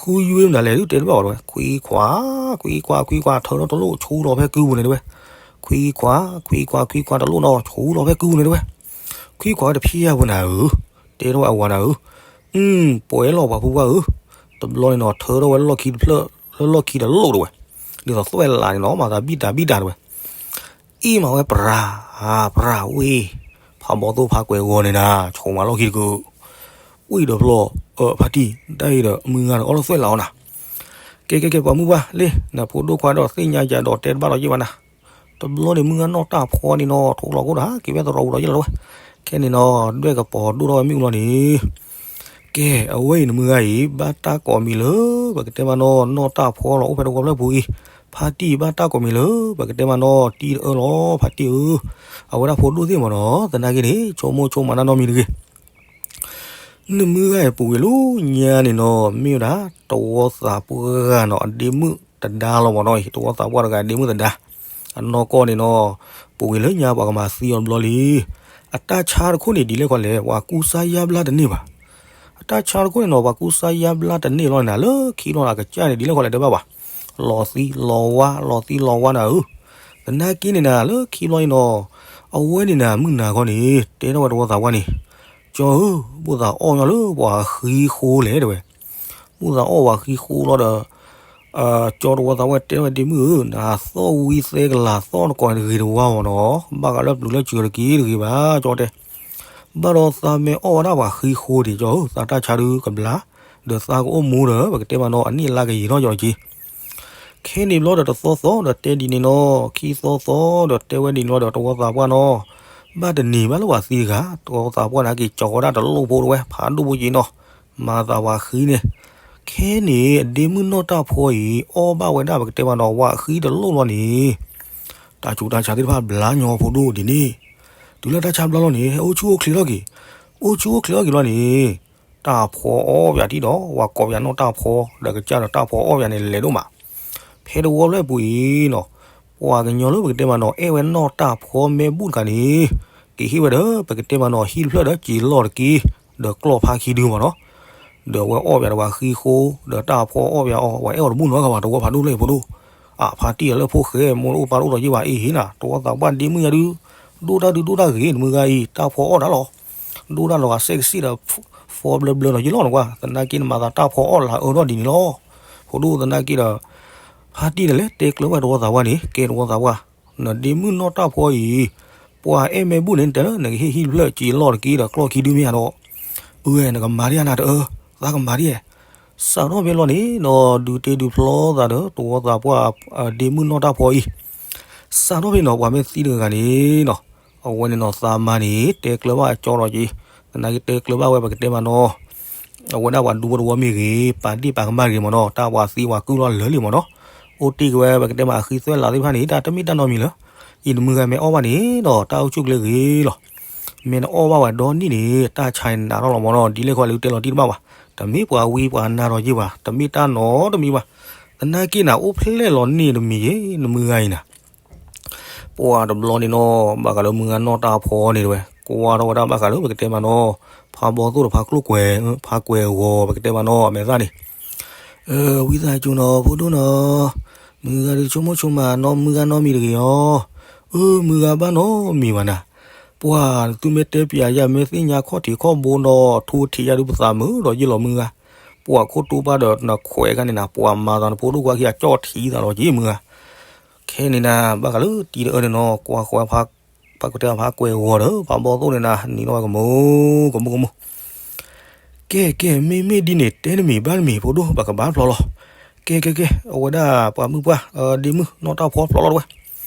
ဃုယုၢ်မနုၤလဲၣ် ဒုတဲတဘၣ်ဘၣ် တဲဝဲ. ခွံခွါ ခွံခွါ ခွံခွါ ထၢထီၣ်တလိၣ် ဆူလီၤဖဲကုၢ်ပူၤန့ၣ် တဲဝဲ. ခွံခွါ ခွံခွါ ခွံခွါတလိၣ်နီၤ ဆူလီၤဖဲကုၢ်ပူၤန့ၣ် တဲဝဲ. ခွံခွါတဖံးယၤပူၤနၤဧၢ, တဲထီၣ်ဝဲအဝၤနၤဧၢ, အု ပှဲၤလီၤပှၤဖိခွါဧၢ, တဘျီန့ၣ်နီၤ ထၢထီၣ်ဝဲလီၢ်ခံတဖျၢၣ် လၢလီၢ်ခံတလိၣ် တဲဝဲ. ဒ်သိးသွဲၣ်လးန့ၣ်နီၤ မၤသးဘံၣ်တၢ်ဘံၣ်တၢ် တဲဝဲ. အ့ၣ်မးဝဲပြၤ ပြၤဝ့ၢ်, ဖးဘီသိၣ်ဖးကွဲးဂီၤန့ၣ်နၤ ဆိးမးလီၢ်ခံတကုာ်, ဝ့ၢ်ဒီးဖျီၣ်, အၢ ဖါတံၢ် တၢ်အံၤဒီး မုၢ်ဂၤဒီးအီၣ်လၢသွဲၣ်လးအီၤနၤ, ကဲကဲကဲ ပှၤမုၢ်ပှၢ်လံ နဖိဒိၣ်ခွါဒီးသ့ၣ်ညါယၤဒီးတဲတဘၣ်ဒီးယ့ၢ်ဘၣ်နၤ, တဘျီန့ၣ် မုၢ်ဂၤနီၢ်တၢ်ဖီန့ၣ်နီၤ ထိလီၤခိၣ်ဒီး က့ၤဝဲသရိာ်ပူၤဒီးယ့ၢ်လီၤတဲဝဲ, ခဲန့ၣ်နီၤ ဒွဲၣ်ကပီၤဒိၣ်ထီၣ်ဝဲမ့ၣ်အူလီၤန့ၣ် ကဲ အဝဲအံၤနမုၢ်ဂၤအံၤ ဘၣ်တၢ်ကိးမံၤလၢ ပကတဲမးနီၤ နီၢ်တၢ်ဖီလီၤ အိၣ်ဖဲတဝီဖျၢၣ်ပူၤအံၤ, ဖါတံၢ်ဘၣ်တၢ်ကိးမံၤလၢ ပကတဲမးနီၤ တံၤတအၢလီၤ ဖါတံၢ်ဧၢ, အဝဲဒၣ်ဖိဒိၣ်သ့ၣ်မးနီၤ သနာ်က့န့ၣ် ဆိကမိၣ်ဆိကမးနီၢ်နီၢ်မံၤတဂ့ၤ နမုၢ်ဂၤအံၤပူၤကွံာ်လၢညါန့ၣ်နီၤ မ့ၢ်ဝဲဒၣ် တဝီသးပှၢ်ဂၤနီၤ အဒ့မုၣ်သဒါလီၤမးနီၤ, တဝီသးပှၢ်တဂၤအဒ့မုၣ်သဒါ, အနီၢ်ကီၢ်န့ၣ်နီၤ ပူၤကွံာ်လၢညါပှၤကမၤသံအီၤတဘျီလံ, အတၢ်ဆါတခိၣ်န့ၣ် ဒ်လဲၣ်ခီလဲၣ် ပှၤကူစါယါဘျါတန့ၢ်ဘၣ်, အတၢ်ဆါတခိၣ်န့ၣ်နီၤ ပှၤကူစါယါဘျါတန့ၢ်လီၤန့ၣ်နၤ လၢခံလီၤနၤ အကစၢ်န့ၣ် ဒ်လဲၣ်ခီလဲၣ်တဲဘၣ်ဘၣ်, လီၤသံလီၤဝါ လီၤသံလီၤဝါနၤဧၢ, သနာ်က့န့ၣ်နၤ လၢခံလီၤအံၤနီၤ, အဝဲန့ၣ်နၤ မုၢ်နၤခီန့ၣ် တဲထီၣ်ဝဲတဝီသးပှၢ်န့ၣ်, ကၠီဧၢ, ဘၣ်သးအီၣ်ညီလၢပှၤဃံဃိလဲၣ် တဲဝဲ မုၢ်သးအီၣ်ပှၤဃံဃိလီၤဒီး, ကၠီတဝီသးပှၢ်တဲဝဲဒ့မုၣ်ဧၢ, နသီၣ်ဝံသဲကလၤသီၣ်နကိးတဂ့ၤတဝါမးနီၤ, ဘၣ်ဃးလၢပျုၤလၢစှၤတက့ၢ်တဂ့ၤဘၣ် ကၠီတဲ, ဘၣ်ဒီးသးမ့ၢ်အီၣ်ဝဲဒၣ်ပှၤဃံဃိဒံး ကၠီဧၢ, သးတၢ်ဆါဒုကဘျါ, ဒီးသးကအိၣ်မူဒီး ပကတဲမးနီၤ အနံၣ်အလါကယံာ်ထီၣ်ကၠီတက့ၢ် ခဲန့ၣ်ဘျီဒီးတသီသီဒီးတဲဒ်န့ၣ်နီၤ, ခံသီသီဒီးတဲဝဲဒ်န့ၣ်လီၤဒီးတဝီသးပှၢ်နီၤ, ဘၣ်တနံၤဘၣ်လၢပှၤသံတဂၤ, တဝီသးပှၢ်န့ၣ်က့ၤကၠီၤဝဲဒၣ်တလိၣ်ဖိတဝဲ ဖးဒိၣ်ဖိက့ၤနီၤ, မၤသးပှၤဃံန့ၣ်, ခဲန့ၣ် အဒ့မုၣ်နီၢ်တၢ်ဖီအံၤ အီၣ်ဘၣ်ဝဲဒၣ်ပကတဲမးနီၤ ပှၤဃံတလိၣ်လီၤန့ၣ်, တၢ်ဆူးတၢ်ဆါသ့ၣ်တဖၣ်ဘျါညီဖိဒိၣ်ဒ်န့ၣ်, တုၤလၢတၢ်ဆါဘျါလီၤန့ၣ် ဟဲအိၣ်ဆူၣ်အိၣ်ချ့ထီၣ်က့ၤ, အိၣ်ဆူၣ်အိၣ်ချ့ထီၣ်က့ၤလီၤန့ၣ် တၢ်ဖီအီၣ်ပၠးတံၢ်ဒီး ပှၤကိးပၠးနီၢ်တၢ်ဖီ ဒီးကစၢ်ဒီးတၢ်ဖီအီၣ်ပၠးန့ၣ် လဲၤဒိၣ်မး, ဖဲတဝီဖျၢၣ်ပူၤအံၤနီၤ, ပှၤကညီလၢပကတဲမးနီၤ အဲၣ်ဝဲနီၢ်တၢ်ဖီမ့ၢ်ဘူၣ်တခါန့ၣ်, ကဟ့ၣ်ဝဲဒီး ပကတဲမးနီၤ ဟံၣ်တဖျၢၣ်ဒီးစံာ်လီၢ်တက့ၢ်, ဒီးကျီၢ်ဖါခံဒုမးနီၤ, ဒီးအဝဲအီၣ်ပၠးဒီးပှၤဃံဃိ, ဒီးတၢ်ဖီအီၣ်ပၠးအီၤ ပှၤအဲၣ်အီၤတဘူၣ်နီတဂၤဘၣ် တဝီဖးဒိၣ်ဖျၢၣ်အံၤဖိဒိၣ်, အဖါတံၢ်အလၢဖိဃဲ မိၢ်တအိၣ်ပၢ်တအိၣ်ဒီးယ့ၢ်ဘၣ်အ့ၣ်ဟ့ၣ်နၤ တဝီသးပှၢ်ဒ့မုၣ်ညါဒု, ဒိၣ်တၢ်ဒုဒိၣ်တၢ်ဂ့ၤ နမုၢ်ဂၤအံၤ တၢ်ဖီအီၣ်ဒၣ်လီၤ, ဒိၣ်တၢ်လီၤဂာ်စဲးကစံၣ်ဒီး ဖီဘျၢဘျၢနီၤယ့ၢ်လီၤနကွၢ်, သနာ်က့နမၤသးတၢ်ဖီအီၣ်လၢအၢထီၣ်ဒ်န့ၣ်လီၤ, ဖိဒိၣ်သနာ်က့ဒီး ဖါတံၢ်န့ၣ်လဲၤတဲကျၢၤဘၣ်တဝီသးပှၢ်န့ၣ် ကဲတဝီသးပှၢ်, နဒ့မုၣ်နီၢ်တၢ်ဖီအံၤ, ပှၤအဲၣ်မ့ၢ်ဘူၣ်န့ၣ် နတဲလၢနကဟ့ၣ်ဟံၣ်တဖျၢၣ်စံာ်လီၢ်တက့ၢ်ဒီးကျီၢ်ခံဒုမ့ၢ်ဧါဒီး, အၢ နကမၤဒ်အံၤနၤတအၢ, သးကမၤဒ်အံၤ, စးထီၣ်ဖဲလီၤန့ၣ်နီၤ ဒုးတ့ဒုးဖျီသးဒီးတဝီသးပှၢ် ဒ့မုၣ်နီၢ်တၢ်ဖီအံၤ, စးထီၣ်ဖဲနီၤ ပှၤမ့ၢ်သံတဂၤဂၤန့ၣ်နီၤ, အဝဲန့ၣ်နီၤ သးမါန့ၣ် တဲကျၢၤဘၣ်ကၠီဒီးက့ၤ, သနာ်က့တဲကျၢၤဘၣ်ဝဲပကတဲမးနီၤ အဝဲဒၣ်ပှၤဒူဖိတဝီမ့ၢ်ဂ့ၤ, ပာ်ဒ့ၣ်ပာ်ကမၣ်တဂ့ၤမးနီၤ, တၢ်ပှၤသံပှၤကုၢ်လီၤလၢာ်လံမးနီၤ, အိၣ်တ့ၢ်က့ၤဝဲ ပကတဲမးအဃံသွဲၣ်လးသ့ၣ်တဖၣ်န့ၣ် တၢ်တမ့ၢ်တၢ်နီတမံၤလၢၤ, အံၤနမုၢ်ဂၤမ့ၢ်အီၣ်ဘၣ်န့ၣ်ဒီး တၢ်အိၣ်ဆူၣ်ချ့ဂ့ၤလီၤ, မ့ၢ်နအီၣ်ဘၣ်ဝဲဒီနံၣ်န့ၣ် တၢ်ဆါန့ၣ်နးထီၣ်လီၤမးနီၤ, ဒ်လဲၣ်ခီလဲၣ်တဲလီၤတံၢ်တဘၣ်ဘၣ်, တမ့ၢ်ပှၤဝံပှၤနါဒီးယ့ၢ်ဘၣ်, တမ့ၢ်တၢ်နီတမံၤဘၣ်, သနာ်က့နၤအိၣ်ဖျဲၣ်လီၤန့ၢ်တမံၤယ့ၢ် နမုၢ်ဂၤအံၤနၤ ပှၤတဘျီန့ၣ်နီၤ ဘၣ်ဃးလၢမုၢ်ဂၤနီၢ်တၢ်ဖီန့ၣ်တဲဝဲ ကွၢ်ထီၣ်ဝဲဒၣ်ဘၣ်ဃးလၢပကတဲမးနီၤ ဖးဘီသိၣ်ဒီးဖးကျိၣ်ကွဲၤ ဖးကွဲၤဂီၤ ပကတဲမးနီၤ အမဲာ်သၣ်န့ၣ် ဝံသးစူၤနီၤ ဖိဒိၣ်နီၤ မုၢ်ဂၤဒုးဆိကမိၣ်ဆိကမးနီၤ မုၢ်ဂၤနီတမံၤတဂ့ၤအီၤ, အၢ မုၢ်ဂၤဘၣ်နီတမံၤဘၣ်နၤ, ပှၤသုမ့ၢ်တဲပျးယၤ မ့ၢ်သ့ၣ်ညါခီၣ်ထံးခီၣ်ဘိဒီး ထိထံးယၤဒုးပသးမုာ်ဒီးယ့ၢ်လီၤမုၢ်ဂၤ, ပှၤခိၣ်တူၢ်ဘၣ်ဒီးနခွဲးခါန့ၣ်နၤ ပှၤမၤသးနဖိဒိၣ်ခွါခံဂၤကၠီၣ်ထံးသးလီၤက့ၤမုၢ်ဂၤ, ခဲန့ၣ်နၤ ဘၣ်ဃးလၢတံၤတအၢန့ၣ်နီၤ ကွၢ်ဃီဖး ပှၤကတဲဖးကွဲၤဂီၤဒီး ဖးဘီသိၣ်န့ၣ်နၤ နံၤနီၣ်ဝဲကမူ ကမူ ကမူ ကဲ ကဲ မ့မ့ၢ်ဒ်န့ၣ် တဲတမံၤဘၣ်တမံၤ ဖိဒိၣ် ပကဘၣ်ဖျီလီၤ. ကဲ ကဲ ကဲ အဝဲဒၣ်ပှၤမုၢ်ပှၢ် ဒ့မုၢ်နီၢ်တၢ်ဖီဖျီလီၤတဝဲ.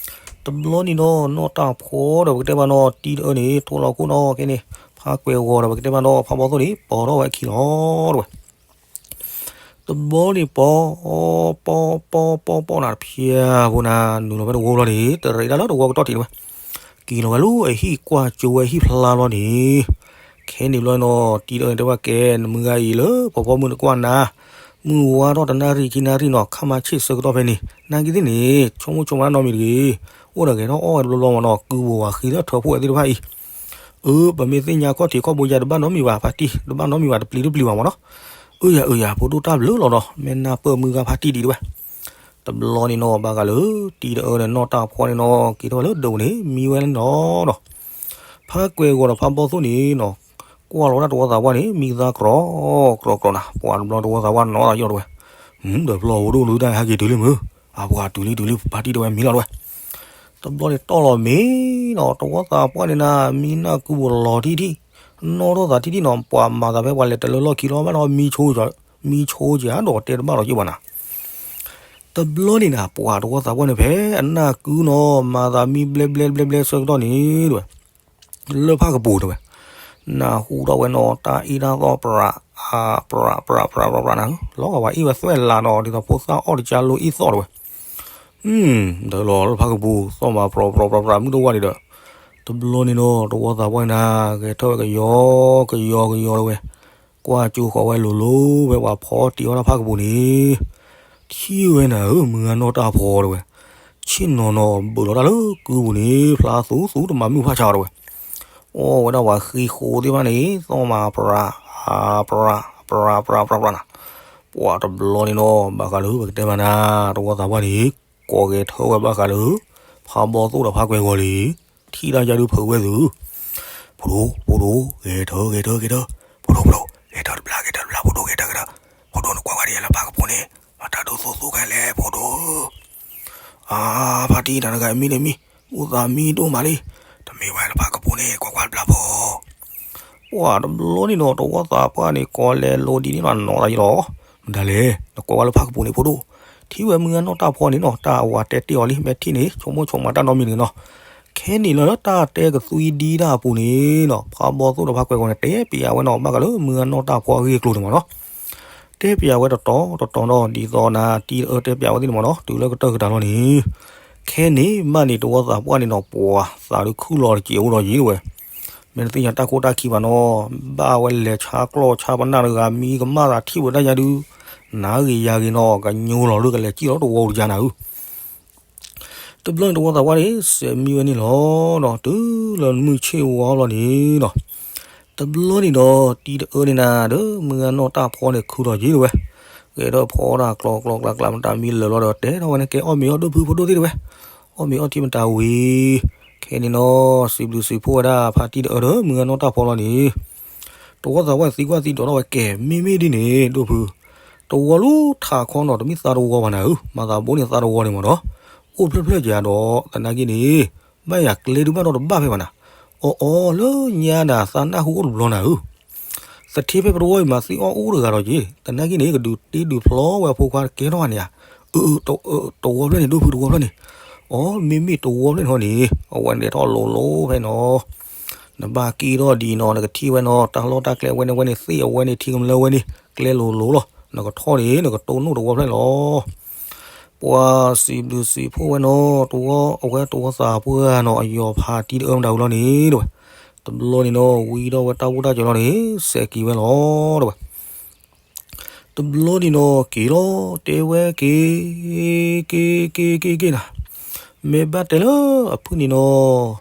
တဘျီန့ၣ်နီၢ် နီၢ်တၢ်ဖီဒီး ပကတဲမးနီၢ် တံၤတအၢန့ၣ် ထိလီၤခိၣ်နီၢ်ကဲန့ၣ် ဖးကွဲၤဂီၤဒီး ပကတဲမးနီၢ် ဖးဘီသိၣ်န့ၣ် ပိာ်ထီၣ်ဝဲအခံလီၤတဝဲ. တဘျီန့ၣ် ပီ ပီ ပီ ပီ ပီနၤတဖျၢၣ်ဖိနၤ နုာ်လီၤဖဲတဝီလီၤန့ၣ် တရံးဒၣ်လၢတဝီကတီၢ်ထံးတဝဲ, က့ၤလီၤဝဲလၢအဟံၣ်ကွၢ်ကၠိဝဲဟံၣ်ဖျါလီၤန့ၣ်, ခဲန့ၣ်ဘျီနီၤ တံၤတအၢန့ၣ်တဲဝဲကဲ နမုၢ်ဂၤအံၤလၢ ဖီဖီမုၢ်နကွၢ်နၤ, မုၢ်ဝါထီၣ်တနၣ်ရံၣ်ခံနၣ်ရံၣ်နီၤ ခါမၤဆ့ၣ်ဆၢကတီၢ်ဖဲန့ၣ် နာ်က့သ့ၣ်န့ၣ် ဆိကမိၣ်ဆိကမးနီတမံၤတဂ့ၤ, အိၣ်ဒီးဂဲၤထီၣ်အီၣ်ဝဲတဘျီဘျီမးနီၤ ကုဘိးဝၤဃံလၢထၢဖှိၣ်ဝဲသ့ၣ်တဖၣ်အံၤ အၢ ပမ့ၢ်သ့ၣ်ညါခီၣ်ထံးခီၣ်ဘိယၤတဘၣ်နီတမံၤဘၣ် ဖါတံၢ် တဘၣ်နီတမံၤဘၣ် တပျံၤတပျံၤဘၣ်မးနီၤ, အၢယၤအၢယၤ ဖိဒိၣ်တၢ်ဘျုးလီၤဒီး မ့ၢ်နၢ်ပၢၢ်မုၢ်ဂၤဖါတံၢ်ဒံးတဝဲ, တဘျီန့ၣ်နီၤ ဘၣ်ဃးလၢ တံၤတအၢဒီးနီၢ်တၢ်ဖီန့ၣ်နီၤ က့ၤထီၣ်ဝဲလၢဒၢးပူၤန့ၣ် မံဝဲန့ၣ်နီၤဒီး ဖါကွဲၤဂီၤဒီးဖါဘီသိၣ်န့ၣ်နီၤ ကွၢ်လီၤဝဲဒၣ်တဝီသးပှၢ်န့ၣ် မံသါကြီကြီကြီနၤ ပှၤတဘျီတဝီသးပှၢ်နီၤသးယီၢ်တဝဲ, ဒီးဖျီၣ်ဖိဒိၣ်ဒုတၢ်ဟဲက့ၤတုၤလံမုၢ်, အပှၤတုၤလံတုၤလံ ဖါတံၢ်တဝဲမံလီၤတဝဲ တဘျီန့ၣ်တီၢ်လီၤမ့ၤနီၤ တဝီသးပှၢ်န့ၣ်နၤ မံနၢ်ကုဘိးလီၤထံထံၣ်, နီၣ်ထီၣ်သးထံထံၣ်နီၤ ပှၤမၤသးဖဲပှၤလဲၤတလၢလီၢ်ခံလီၤဘၣ်နီၤ မံဆိကဲဒီးတဲတဘၣ်လီၤက့ၤဘၣ်နၤ, တဘျီန့ၣ်နၤ ပှၤတဝီသးပှၢ်န့ၣ်ဖဲအနၢ်ကုနီၤ မၤသးမံဘျဲဘျဲဘျဲဘျဲဆၢကတီၢ်န့ၣ်တဝဲ လၢဖးကပူၤတဝဲ, နၢ်ဟူထီၣ်ဝဲနီၤ တၢ်အ့ၣ်တၢ်သီၣ်ပြး ပြးပြးပြးပြးပြးနၤ, လီၤဂာ်ဝဲအ့ၣ်ဝဲသွဲၣ်လးနီၤ ဒ်သိးဖိသၣ်အီၣ်တကါလိအ့ၣ်သီၣ်တဝဲ, ဒၢလီၤလၢဖးကပူၤ သီၣ်မၤပြးပြးပြးပြး မုၢ်တဝါဒံးဒီး, တဘျီန့ၣ်နီၤ တဝီသးပှၢ်နၤ ဂဲၤထၢၣ်ဝဲကယီကယီကယီတဝဲ, ကွၢ်ကၠိဃီၤဝဲလိၤလိၤ ဖဲပှၤဖီတံၢ်အီၣ်တၢ်ဖးကပူၤန့ၣ် ထံၣ်ဝဲနၤဧၢ မုၢ်ဂၤနီၢ်တၢ်ဖီတဝဲ, ဆ့ၣ်နီၤနီၤ ဘုးလီၤတၢ်လၢကုပူၤန့ၣ် ဖျါသူသူတမၤမုၢ်ဖးဆါတဝဲ, အီၣ်ဝဲဒၣ်ပှၤဃံဃိသ့ၣ်တဖၣ်န့ၣ် သီၣ်မၤပြး ပြးပြးပြးပြးပြးနၤ, ပှၤတဘျီန့ၣ်နီၤ ဘၣ်ဃးလၢပကတဲမးနၤ တဝီသးပှၢ်န့ၣ် ကိးဂဲၤထၢၣ်ဝဲဘၣ်ဃးလၢ ဖးဘီသိၣ်ဒီးဖးကွဲၤဂီၤလံ ထံၣ်တၢ်ယါဒုးဖုးဝဲသု ဖိဒိၣ် ဖိဒိၣ် ဂဲၤထၢၣ် ဂဲၤထၢၣ် ဂဲၤထၢၣ်, ဖိဒိၣ် ဖိဒိၣ် ဂဲၤထၢၣ်တဘျါ ဂဲၤထၢၣ်တဘျါ ဖိဒိၣ် ဂဲၤထၢၣ်ဂဲၤထၢၣ်, ဖိဒိၣ် နကွၢ်ဝဲဒ်လဲၣ်လၢဖးကပူၤန့ၣ် မၤတၢ်ဒိသူၣ်သူၣ်ခဲလဲၣ် ဖိဒိၣ်ဧၢ, အါ ဖါတံၢ်တၢ်တဂၤမံန့ၣ်မံ, ဘူၣ်သးမံဒိၣ်မးလံ, တမ့ၢ်ဝဲလၢဖးကပူၤန့ၣ် ကွၢ်ကွၢ်တဘျါဖိ ပှၤတဘျီန့ၣ်နီၤ တဝီသးပှၢ်န့ၣ် ကိးလဲၤလိၤဒ်န့ၣ်နီၤ နီၤလီၤယလီၤ, မတၤလဲၣ် နကွၢ်ကွၢ်လၢဖးကပူၤန့ၣ် ဖိဒိၣ်, ထံၣ်ဝဲမုၢ်ဂၤနီၢ်တၢ်ဖီန့ၣ်နီၤ တၢ်အဝၤတဲတ့ၢ်အီၤလံ မ့ၢ်ထံၣ်န့ၣ် ဆိကမိၣ်ဆိကမးတၢ်နီတမံၤတဂ့ၤနီၤ, ခဲန့ၣ်လၢတၢ်တဲကသွံဒံတၢ်အပူၤန့ၣ်နီၤ ဖးဘီသိၣ်ဒီးဖးကွဲၤဂီၤန့ၣ် တဲပျးဝဲနီၤ ဘၣ်ဃးလၢမုၢ်ဂၤနီၢ်တၢ်ဖီအဂ့ၢ်အကျိၤန့ၣ်မးနီၤ, တဲပျးဝဲတတီၤတတီၤနီၤ ဒ်သိးနၤ တံၤတအၢတဲပျးဝဲသ့ၣ်န့ၣ်မးနီၤ တုၤလၢကတၢၢ်ကတၢၢ်လီၤန့ၣ်, ခဲန့ၣ်မးန့ၣ် တဝီသးပှၢ်န့ၣ်နီၤ ပှၤသးဒုးခုၣ်လီၤတစဲးအိၣ်ဒီးယံၤဝဲ, မ့ၢ်တသ့ၣ်ညါတၢ်ခိၣ်တၢ်ခံဘၣ်နီၤ, ဘၣ်ဝဲလဲၤဆါကျီၢ်ဆါပနၢ်တဂၤ မံကမၣ်သးထံၣ်ဝဲဒၣ်ယါဒုး, နၤဂ့ၤယၤဂ့ၤနီၤ ကညိလီၤလၢကလဲၤစံၣ်လီၤတဝီတကါနၤဧၢ, တဘျီန့ၣ်တဝီသးပှၢ်န့ၣ် စဲးမံဝဲန့ၣ်လီၤဒီး တုၤလၢမုၢ်ဆ့ၣ်ဝါလီၤန့ၣ်ဒီး, တဘျီန့ၣ်ဒီး တံၤတအၢန့ၣ်နၤ ဒီးမုၢ်ဂၤနီၢ်တၢ်ဖီန့ၣ်ခုၣ်ထီၣ်က့ၤတဝဲ, ဂဲၤထီၣ်ဖီတၢ်ကျီကျီကျါကျါ မတၤမံလၢာ်လီၤဒီး တဲထီၣ်ဝဲန့ၣ် ကဲအီၣ်မ့ၤအီၣ်ဒိၣ်ဖုဖိဒိၣ်သ့ၣ်တဝဲ, အီၣ်မ့ၤအီၣ်ထံမတၤဝံၤ, ခဲန့ၣ်နီၤ စံးဘျုးစံးဖှိၣ်ဝဲဒၣ် ဖါတံၢ်တအၢဒီးမုၢ်ဂၤနီၢ်တၢ်ဖီလီၤန့ၣ်, တဝီသးပှၢ်သံကွၢ်သံဒိးထီၣ်ဝဲ ကဲ မ့မ့ၢ်ဒ်န့ၣ် ဒိၣ်ဖု, တဝီလူထးခီနီၤ တမ့ၢ်သးတဝီဘၣ်နၤဧၢ, မၤသးဘိန့ၣ်သးတဝီန့ၣ်မးဒီး, အိၣ်ဖျၢၣ်ဖျၢၣ်ကဒီး သနာ်က့န့ၣ်, ဘၣ်ယၤကျဲဒုးဘၣ်ဒီးတဘၣ်ဖဲဘၣ်နၤ, အီၣ်အီၣ်လၢညါနၤ သးနၢ်ဟူအိၣ်တဘျီနၤဧၢ သထ့ဖဲပတဝီအံၤမးသံအီၣ်အိၣ်တဂၤဒီးက့ၤ, သနာ်က့န့ၣ် ကဒုးတ့ဒုးဖျီဝဲအဖိခွါတကဲထီၣ်ဘၣ်န့ၣ်ဧါ, အၢ တဝီဖျၢၣ်န့ၣ် ဒိၣ်ဖုတဝီဖျၢၣ်န့ၣ်, အီ မ့မ့ၢ်တဝီဖျၢၣ်န့ၣ်ဟီန့ၣ် အဝဲန့ၣ်ထီၣ်လိၤလိၤဖဲနီၤ, နဘၣ်က့ၤထီၣ်ဒ်နီၤ နကထံၣ်ဝဲနီၤ တၢ်လီၢ်တၢ်ကျဲဝဲန့ၣ်ဝဲန့ၣ် သ့ၣ်အဝဲန့ၣ် ထံကမျၢၢ်ဝဲန့ၣ် ကျဲလိၤလိၤလီၤ, နကထီၣ်န့ၣ် နကတိၢ်နီၣ်တဝီဖျၢၣ်န့ၣ်လီၤ. ပှၤစံးဘျုးစံးဖှိၣ်ဝဲနီၤ တဝီ အဝဲတဝီသးပှၢ်နီၤ အယီၤဖးတံၢ်တအၢမတၤဝံၤလီၤန့ၣ် တဝဲ, တဘျီန့ၣ်နီၤ ဝံထီၣ်ဝဲတၢ်အိၣ်တၢ်ကၢၤလီၤန့ၣ် စဲးက့ၤဝဲလီၤ တဝဲ, တဘျီန့ၣ်နီၤ က့ၤလီၤ တဲဝဲက့ၤ က့ၤ က့ၤ က့ၤ က့ၤ က့ၤနၤ, မ့ၢ်ဘၣ်တဲလၢအဖုၣ်န့ၣ်နီၤ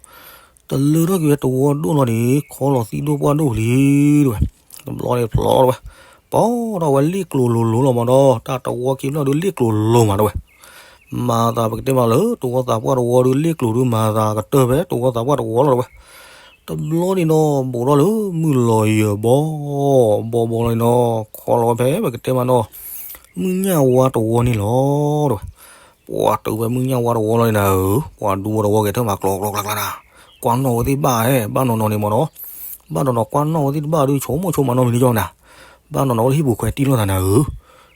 တလၢထီၣ်က့ၤဝဲတဝီဒိၣ်လီၤန့ၣ် ခီလီၤသံဒိၣ်ပှၢ်ဒိၣ်လံ တဝဲ, တဘျီန့ၣ်ဖျီတဝဲ, ပီထီၣ်ဝဲလ့ၣ်ကျိၤလိၤလိၤလီၤမးဒီး တၢ်တဝီခံဖျၢၣ်ဒုးလ့ၣ်ကျိၤလိၤမးတဝဲ, မၤသးပကတဲမးလၢတဝီသးပှၢ်တဝီဒုးလ့ၣ်ကျိၤဒုးမၤသးကတၢၢ်ဖဲတဝီသးပှၢ်တဝီလီၤတဝဲ, တဘျီန့ၣ်နီၤ ဘူးထီၣ်လၢမုၢ်လီၤယၢၤဘီ ဘီဘီလီၤန့ၣ်နီၤ ခီလီၤဝဲဖဲပကတဲမးနီၤ မုၢ်ညၣ်ဝါတဝီန့ၣ်လီၤ တဝဲ, ပှၤတုၤဝဲမုၢ်ညၣ်ဝါတဝီလီၤန့ၣ်နၤဧၢ, ပှၤဒူဝီတဝီဂဲၤထၢၣ်မးကျီကျီကျါကျါနၤ, ကွၢ်နီၣ်ဝဲသ့ၣ်ဘၣ်ဧဲ ဘၣ်နီၢ်နီၢ်န့ၣ်မးနီၤ, ဘၣ်နီၢ်နီၢ်ကွၢ်နီၣ်ဝဲသ့ၣ်တဘၣ်ဒုး ဆိကမိၣ်ဆိကမးနီတမံၤလၢၤနၤ, ဘၣ်နီၢ်နီၢ်ဝဲလၢဟံၣ်ပူၤခွဲးတံၢ်လိာ်သးနၤဧၢ,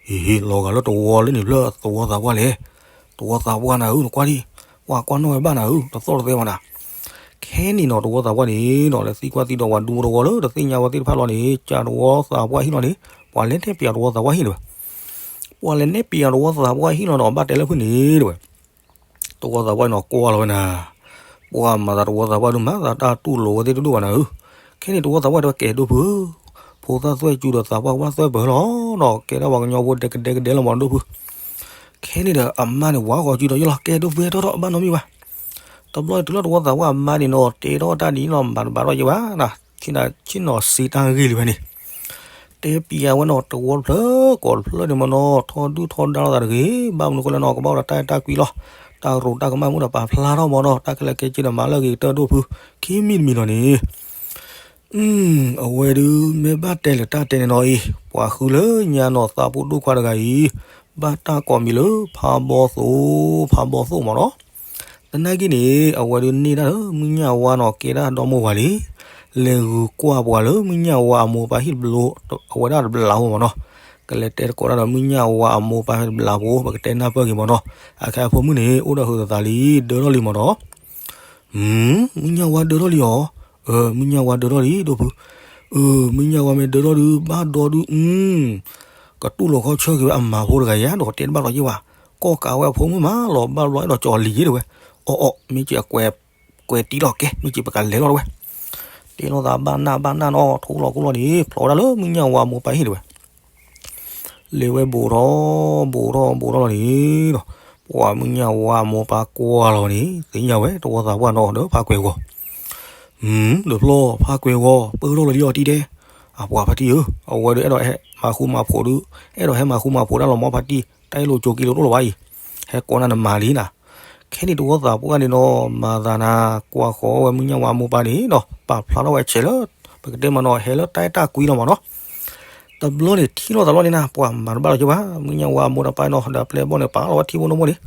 အ့ လီၤဂာ်လၢတဝီလၢန့ၣ်ဖျၢၣ်သဝီသးပှၢ်လဲၣ်, တဝီသးပှၢ်နၤဧၢ နကွၢ်ဒံး, ပှၤကွၢ်နီၣ်ဝဲဘၣ်နၤဧၢ တသီၣ်တသဲဘၣ်နၤ ခဲန့ၣ်နီၤ တဝီသးပှၢ်န့ၣ်နီၤ လဲၤသံကွၢ်သံဒိးဝဲဒူဖိတဝီလၢတသ့ၣ်ညါဝဲသ့ၣ်တဖၣ်လီၤန့ၣ် ကးတဝီသးပှၢ်ဟံၣ်လီၤန့ၣ် ပှၤလဲၤတဲပျးတဝီသးပှၢ်ဟံၣ်တဝဲ, ပှၤလဲၤနဲၣ်ပံယၤတဝီသးပှၢ်ဟံၣ်လီၤဒီး ဘၣ်တဲလၢဖုၣ်န့ၣ်တဲဝဲ, တဝီသးပှၢ်န့ၣ်ကွၢ်လီၤဝဲနၤ, ပှၤမၤသးတဝီသးပှၢ်ဒုးမၤသးတၢ်တူၢ်လိာ်ဝဲသ့ၣ်တဒိၣ်ဘၣ်နၤဧၢ, ခဲန့ၣ်တဝီသးပှၢ်တဲဝဲ ကဲဒိၣ်ဖု, ဖိသၣ်သွဲၣ်စူၤဒီးသးပှၢ်ကဘၣ်သွဲၣ်ပၢၢ်လီၤဒီး ကဲထီၣ်ပှၤကညီဖိဒဲကဒဲကဒဲလီၤမးဒိၣ်ဖု, ခဲန့ၣ်ဒီးအမါန့ၣ်ဝၤဃီၤစုဒီးယလီၤ ကဲဒိၣ်ဖုဟဲထီၣ်ထီၣ်ဘၣ်နီတမံၤဘၣ်, တဘျီတုၤလီၤတဝီသးပှၢ်အမါန့ၣ်နီၤ တဲထီၣ်တၢ်ဒ်နီၤ မၤတဘၣ်ထီၣ်ယဲဘၣ်နၤ, ဆ့ၣ်နီၤစံးတၢ်ဂ့ၢ်လံဝဲန့ၣ် တဲပံယၤဝဲနီၤတဝီတဖျၢၣ်ကိးတဖျၢၣ်န့ၣ်မ့ၢ်နီၤ ထီဒုၣ်ထီဒါလိာ်သးတဂ့ၤ, ဘၣ်မနုၤဃိလဲၣ်နီၤ ကဘၣ်အိၣ်ဒီးတၢ်အဲၣ်တၢ်ကွံလီၤ, တၢ်ရိးတၢ်ကမၣ်မ့ၢ်ဒီးပာ်ဖျါထီၣ်မ့ၢ်နီၤ တၢ်ခဲလၢာ်ခဲဆ့ဒီးမၤလၢအဂ့ၤကတၢၢ်ဒိၣ်ဖု, ခံမံၤတမံၤလီၤန့ၣ် အဝဲဒုးမ့ၢ်ဘၣ်တဲလၢတၢ်တဲန့ၣ်နီၤအံၤ ပှၤဃုလၢညါနီၤသးဖိဒိၣ်ခွါတဂၤအံၤ ဘၣ်တၢ်ကိးမံၤလၢဖးဘီသိၣ်, ဖးဘီသိၣ်မ့ၢ်နီၤ, သနာ်က့န့ၣ် အဝဲဒုးန့ၢ်တၢ်လၢမုၢ်ညၣ်ဝါနီၤ ကဲဒၣ်ဒီမိၢ်ဝၤလံ, လဲၤဂုာ်ကွၢ်ပှၤလၢမုၢ်ညၣ်ဝါအမိၢ်ပၢ်ဟံၣ်တဘျီ, အဝဲဒၣ်တဘျီမ့ၢ်နီၤ, ကလဲၤတဲသကိးတၢ်ဒီးမုၢ်ညၣ်ဝါအမိၢ်ပၢ်တဘျီဖိ ပကတဲနၢ်ပၢၢ်က့ၤမ့ၢ်နီၤ, အခဲအံၤအဖိမုၣ်န့ၣ် အိၣ်ဒီးဟုးသးလံ ဒၢထီၣ်လံမ့ၢ်နီၤ မုၢ်ညၣ်ဝါဒၢထီၣ်လံအီၤ, မုၢ်ညၣ်ဝါဒၢထီၣ်လံ ဒိၣ်ဖု, မုၢ်ညၣ်ဝါမ့ၢ်ဒၢထီၣ်ဒုး ဘၣ်ဒီဒုး, ကတူၢ်လိာ်ခီဆၢက့ၤဝဲအမၤဖိတဂၤယါ ဒီးတဲတဘၣ်လီၤယ့ၢ်ဝဲ, ကိးကးဝဲအဖိမုၣ်မးလီၤ ဘၣ်ဘျီအဲၣ်ဒိးကၠီၤလံၤယ့ၢ်တဲဝဲ, အီၣ်အီၣ် မ့ၢ်က့ၤအကွဲးတံၢ်လီၤကဲ မ့ၢ်က့ၤပကလဲၤလီၤတဲဝဲ, တဲလိာ်သးဘၣ်နၢ်ဘၣ်နၢ်နီၤ ထိလီၤကိၢ်လီၤန့ၣ် ဖျိးဝဲဒၣ်လၢမုၢ်ညၣ်ဝါအမိၢ်ပၢ်ဟံၣ်တဲဝဲ လဲၤဝဲဘူးထီၣ် ဘူးထီၣ်ဘူးထီၣ်လီၤန့ၣ်ဒီး ပှၤမုၢ်ညၣ်ဝါအမိၢ်ပၢ်ကွၢ်လီၤန့ၣ် သ့ၣ်ညါဝဲတဝီသးပှၢ်နီၤဒီးဖးကွဲးဂီၤ, ဒီးဖျီဖးကွဲးဂီၤ ပၢၢ်ထီၣ်လီၤလံအီၤတံၢ်ဒဲး, အပှၤဖါတံၢ်ဧၢ, အဝဲဒီးအဲၣ်ဒိးဟဲမၤဃူမၤဖိးဒုး, အဲၣ်ဒိးဟဲမၤဃူမၤဖိးတၢ်လီၤမ့ၢ်ဖါတံၢ်, တၢ်အ့ၣ်လိာ်ကၠိက့လိာ်တအိၣ်လၢၤဘၣ်အံၤ, ဟဲကိးနၤနမၤလံနၤ, ခဲန့ၣ်တဝီသးပှၢ်န့ၣ်နီၤ မၤသးနၤ ကွၢ်ဃီၤဝဲမုၢ်ညၣ်ဝါအမိၢ်ပၢ်န့ၣ်ဒီး ပာ်ဖျါထီၣ်ဝဲဆဲးလၢ ပကတဲမ့ၢ်နီၤ ဟဲလၢတၢ်အဲၣ်တၢ်ကွံလီၤမ့ၢ်နီၤ တဘျီန့ၣ်ထံၣ်လိာ်သးလီၤန့ၣ်နၤ ပှၤမၤတဘၣ်လီၤက့ၤဘၣ် မုၢ်ညၣ်ဝါအမိၢ်တၢ်ပၢ်နီၤ ဒီးပျဲၢ်ဘီၣ်န့ၣ် ပာ်လီၤဝဲထံဖိနိမိၣ်န့ၣ်,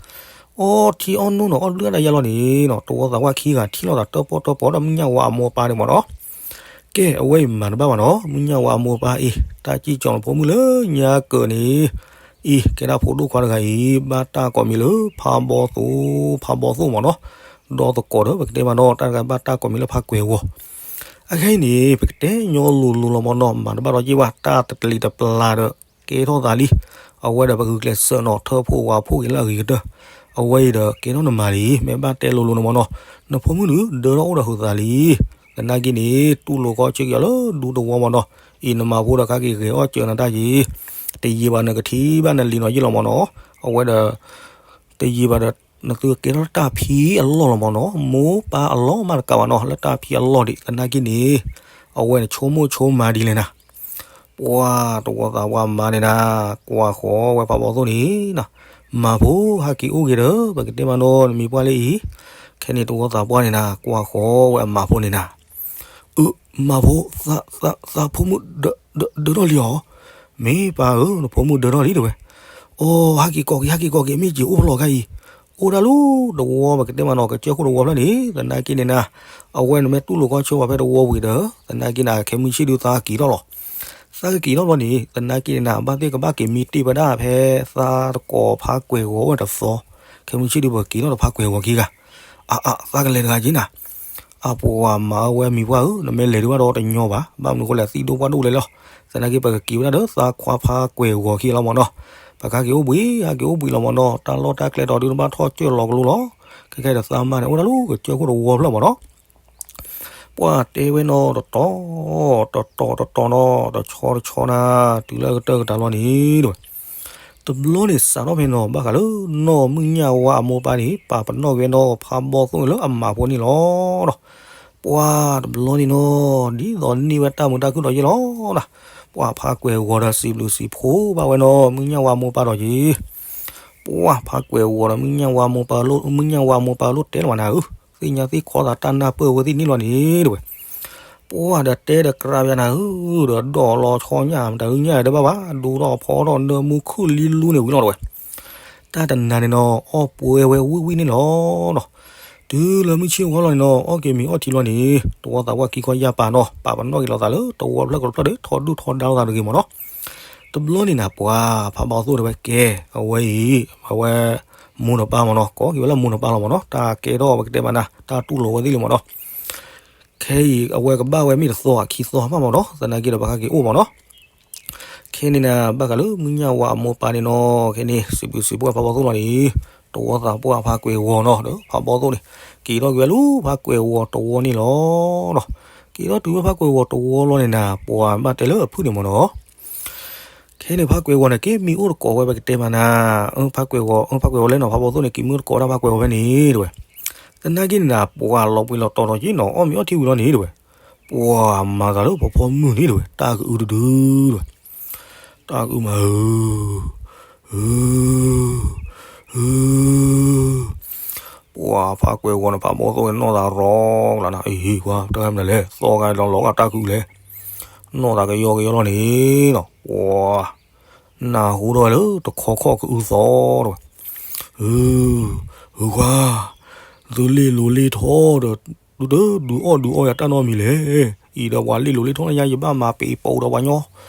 အီထံအီနိနီၤ အီၣ်ဘျုးဒၣ်ယါလီၤန့ၣ်နီၤ တဝီသးပှၢ်ခံဂၤထံၣ်လိာ်သးတၢၣ်ပီၣ်တၢၣ်ပီဒီးမုၢ်ညၣ်ဝါအမိၢ်အပၢ်န့ၣ်မ့ၢ်နီၤ, ကဲ အဝဲအံၤမၤတဘၣ်ဘၣ်နီၤ မုၢ်ညၣ်ဝါအမိၢ်အပၢ်အံၤ တၢ်စံၣ်ကၠီၤနဖိမုၣ်လၢညါကၢးန့ၣ်, အံၤ ကဲဒၣ်ဖိဒိၣ်ခွါတဂၤအံၤ ဘၣ်တၢ်ကိးမံၤလၢ ဖးဘီသိၣ်, ဖးဘီသိၣ်မ့ၢ်နီၤ, ဒီးသကိးဒီး ပကတဲမ့ၢ်နီၤ တၢ်တဂၤဘၣ်တၢ်ကိးမံၤလၢဖးကွဲးဂီၤ, အခဲအံၤန့ၣ် ပကတဲညီလိၤလိၤလီၤမ့ၢ်နီၤ မၤတဘၣ်ဒီးက့ၤဘၣ် တၢ်တပျံၤတပျါဒီး ကဲထီၣ်သးလံ, အဝဲဒီးပဂုာ်ကျဲးစၢးနီၤ ထၢဖှိၣ်ဝးဖှိၣ်က့ၤလၢအဂ့ၤကတၢၢ်, အဝဲအံၤဒီးကဲထီၣ်နမၤလံ မ့ၢ်ဘၣ်တဲလိၤလိၤန့ၣ်မ့ၢ်နီၤ, နဖိမုၣ်ဒုး ဒၢထီၣ်အိၣ်ဒီးဟုးသးလံ, သနာ်က့န့ၣ် တူၢ်လိာ်ခီဆၢက့ၤအီၤလၢဒူသဝီမ့ၢ်နီၤ, အံၤနမၤဖိဒီးခဲက့ၤဂဲၤအီၣ်စၢၤနၤတၢ်က့ၤ, တယံာ်ဘၣ်နကထံၣ်ဘၣ်နလံၤနီၤယ့ၢ်လီၤမ့ၢ်နီၤ, အဝဲဒီး တယံာ်ဘၣ်ဒီး နသုကကဲထီၣ်တၢ်ဖံးအလီၢ်လီၤမ့ၢ်နီၤ, မိၢ်ပၢ်အလီၢ်မးတကးဘၣ်နီၤ လၢတၢ်ဖံးအလီၢ်ဒံး သနာ်က့န့ၣ်, အဝဲန့ၣ်ဆိကမိၣ်ဆိကမးဒ်လဲၣ်နၤ, ပှၤတဝီသးပှၢ်မါန့ၣ်နၤ, ကွၢ်ဃီၤဝဲဖးဘီသိၣ်န့ၣ်နၤ, မၤဖိဟဲက့ၤအိၣ်ဂ့ၤဒီး ပကတဲမ့ၢ်နီၤ နမံၤပှၢ်လၢအံၤ, ခဲန့ၣ်တဝီသးပှၢ်န့ၣ်နၤ ကွၢ်ဃီၤဝဲအမၤဖိန့ၣ်နၤ အၢ မၤဖိ, သးဖိမုၣ်ဒၢထီၣ်လံဧါ, မ့ၢ်ပၢ်ဧၢ နဖိမုၣ်ဒၢထီၣ်လံတဲဝဲ, အိ ဟဲက့ၤကိးက့ၤ ဟဲက့ၤကိးက့ၤ မ့ၢ်က့ၤအိၣ်ဖျိးခါအံၤ, အိၣ်ဒၣ်လၢတဝီ ပကတဲမ့ၢ်နီၤ ကစၢၢ်ခိၣ်တဝီဖျၢၣ်န့ၣ် သနာ်က့န့ၣ်နၤ, အဝဲန့ၣ်မ့ၢ်တူၢ်လိာ်ခီဆၢပှၤဖဲတဝီဝံၤဒီး သနာ်က့နၤ ခဲမုၢ်ဆ့ၣ်ဒုးသးက့ၤထီၣ်လီၤ, သးကက့ၤထီၣ်ဘျီန့ၣ် သနာ်က့န့ၣ်နၤ ဘၣ်သ့ၣ်ကဘၣ်က့ၤမံတ့ၢ်ဝဲဒၣ်ဖဲသးတကိးဖးကွဲးဂီၤဝဲတသီ, ခဲမုၢ်ဆ့ၣ်ဒုးပက့ၤထီၣ်ဒီးဖးကွဲးဂီၤခံဂၤ အါအါ သးကလဲၤတဂၤက့ၤနၤ, အပှၤမၤအဝဲမံၤပှၢ်ဧၢ နမ့ၢ်လဲၤဒုးဘၣ်ဒီးတညီဘၣ်, ဘၣ်မနုၤဃိလဲၣ် သံဒိၣ်ပှၢ်ဒိၣ်လဲၣ်လီၤ, သနာ်က့ပကက့ၤဝဲဒၣ်ဒီးသးခွါဖးကွဲးဂီၤခံလီၤမ့ၢ်နီၤ, ပကဟဲက့ၤအိၣ်ဘှံး ဟဲက့ၤအိၣ်ဘှံးလီၤမ့ၢ်နီၤ, တၢ်လီၢ်တၢ်ကျဲဒီးဒုးတဘၣ်ထီၣ်စၢၢ်လီၤကလိလီၤ, ခဲခဲဒီးသးမါန့ၣ် အိၣ်ဒၣ်လၢကစၢၢ်ခိၣ်တဝီဖျၢၣ်မ့ၢ်နီၤ ပှၤတဲဝဲနီၤ တတီၤ တတီၤတတီၤနီၤ တဆီတဆီနၤ တုၤလၢအကတၢၢ်ကတၢၢ်လီၤန့ၣ် တဲဝဲ တဘျီန့ၣ်စးထီၣ်ဖဲနီၤ ဘၣ်ဃးလၢနီၢ်မုၢ်ညၣ်ဝါအမိၢ်ပၢ်န့ၣ် ပာ်ပနီၣ်က့ၤဝဲနီၤ ဖးဘီသိၣ်န့ၣ်လၢအမၤဖိန့ၣ်လီၤနီၤ, ပှၤတဘျီန့ၣ်နီၤ ဒ်သိးန့ၢ်ဝဲတၢ်မုာ်တၢ်ခုၣ်ဒီးယ့ၢ်လီၤနီၤ, ပှၤဖးကွဲးဂီၤဒီးစံးဘျုးစံးဖှိၣ်ဘၣ်ဝဲနီၤ မုၢ်ညၣ်ဝါအမိၢ်ပၢ်ဒီးယ့ၢ် ပှၤဖးကွဲးဂီၤဒီးမုၢ်ညၣ်ဝါအမိၢ်ပၢ် မုၢ်ညၣ်ဝါအမိၢ်ပၢ်လိၣ်တဲလီၤနၤဧၢ, သ့ၣ်ညါသ့ၣ်ခီသးတၢ်နၢ်ပၢၢ်ဝဲသ့ၣ်န့ၣ်လီၤန့ၣ် တဲဝဲ, ပှၤဒီးတဲဒီးကြၢးယၤနၤဧၢ, ဒီးဒိးလီၤဆီညၣ် မတၤဒုညၣ်တဘၣ်ဘၣ် ဒိၣ်ထီၣ်ဖီထီၣ်နၢမူခိၣ်လံလူန့ၣ်ဝံၤလီၤတဲဝဲ, တၢ်တနၤန့ၣ်နီၤ အီၣ်ပှဲၤဝဲဝံၣ်ဝံၣ်န့ၣ်လီၤနီၤ, တုၤလၢမုၢ်ဆ့ၣ်ဝါလီၤန့ၣ်နီၤ အီၣ်က့ၤမ့ၤအီၣ်ထံလီၤန့ၣ် တဝီသးပှၢ်ခံခီယၢ်ပာ်နီၤ ပာ်ပနီၣ်က့ၤလိာ်သးလၢတဝီဖျၢၣ်ကတဖျၢၣ်ဒီး ထီဒုၣ်ထီဒါလိာ်သးတဂ့ၤမ့ၢ်နီၤ, တဘျီန့ၣ်နၤ ပှၤဖးဘီသိၣ်တဲဝဲကဲ အဝဲအံၤ အဝဲ မိၢ်နပၢ်မ့ၢ်နီၤ ကိးက့ၤဝဲလၢမိၢ်နပၢ်လီၤမ့ၢ်နီၤ တၢ်ကဲထီၣ်ပကတဲမးနၤ တၢ်တူၢ်လိာ်ဝဲသ့ၣ်လံမ့ၢ်နီၤ, ခဲအံၤအဝဲကဘၣ်ဝဲမ့ၢ်တသီခံသီမးမ့ၢ်နီၤ သနာ်က့ဒီးပကဟဲက့ၤအိၣ်မ့ၢ်နီၤ, ခဲ ခဲန့ၣ်နၤ ဘၣ်ဃးလၢမုၢ်ညၣ်ဝါအမိၢ်ပၢ်န့ၣ်နီၤ, ခဲန့ၣ် စံးဘျုးစံးဖှိၣ်ဖးဘီသိၣ်လီၤန့ၣ်, တဝီသးပှၢ်ဖးကွဲၤဂီၤနီၤ, ဒီးဖးဘီသိၣ်န့ၣ် က့ၤထီၣ်က့ၤဝဲလၢဖးကွဲၤဂီၤတဝီန့ၣ်လီၤ. က့ၤထီၣ်တုၤဝဲဖးကွဲၤဂီၤတဝီလီၤန့ၣ်နၤ, ပှၤဘၣ်တဲလၢအဖုၣ်န့ၣ်မ့ၢ်နီၤ, ခဲန့ၣ်ဖးကွဲၤဂီၤန့ၣ် က့ၤမံအိၣ်တကိးဝဲ ပကတဲမးနၤ, ဖးကွဲၤဂီၤ ဖးကွဲၤဂီၤလဲၣ်နီၤ, ဖးဘီသိၣ်န့ၣ် က့ၤမံအိၣ်တကိးတၢ်ဖးကွဲၤဂီၤဖဲန့ၣ် တဲဝဲ. သနာ်က့န့ၣ်နၤ ပှၤလီၤပှ့ၤလီၤတီၤဒီးက့ၤနီၤ, အီၣ်မ့ၤအီထံဝံၤလီၤန့ၣ် တဲဝဲ. ပှၤမၤသးလၢဖီဖီမုၢ်န့ၣ် တဲဝဲ, တၢ်ကအုတဒု တဲဝဲ. တၢ်ကအုမးဧၢ, ဧၢ, ဧၢ, ပှၤဖးကွဲၤဂီၤန့ၣ် ဖးဘီသိၣ်ဝဲနီၢ်သးရီကျါနၤ, အ့ ကွၢ် တၢ်မနုၤလဲၣ်, သီဂၤဒီးလီၤဂာ်တၢ်ကအုလဲၣ်, နီၢ်သးကယီကယီလီၤန့ၣ်နီၤ, ပှၤ နၢ်ဟူထီၣ်ဝဲလၢတခီခီကအုသီ တဲဝဲ. ဧၢ, ဧၢကွၢ်, သုလ့ၣ်လိၤလ့ၣ်ထီဒီး သုတဒုးအီၣ်ဒုးအီယၤတၢ်နီတမံၤလဲၣ်. အံၤဒီးပှၤလ့ၣ်လိၤလ့ၣ်ထီယါ ယဘၣ်မၤပ့ၤပိာ်ဒီးပှၤညီ,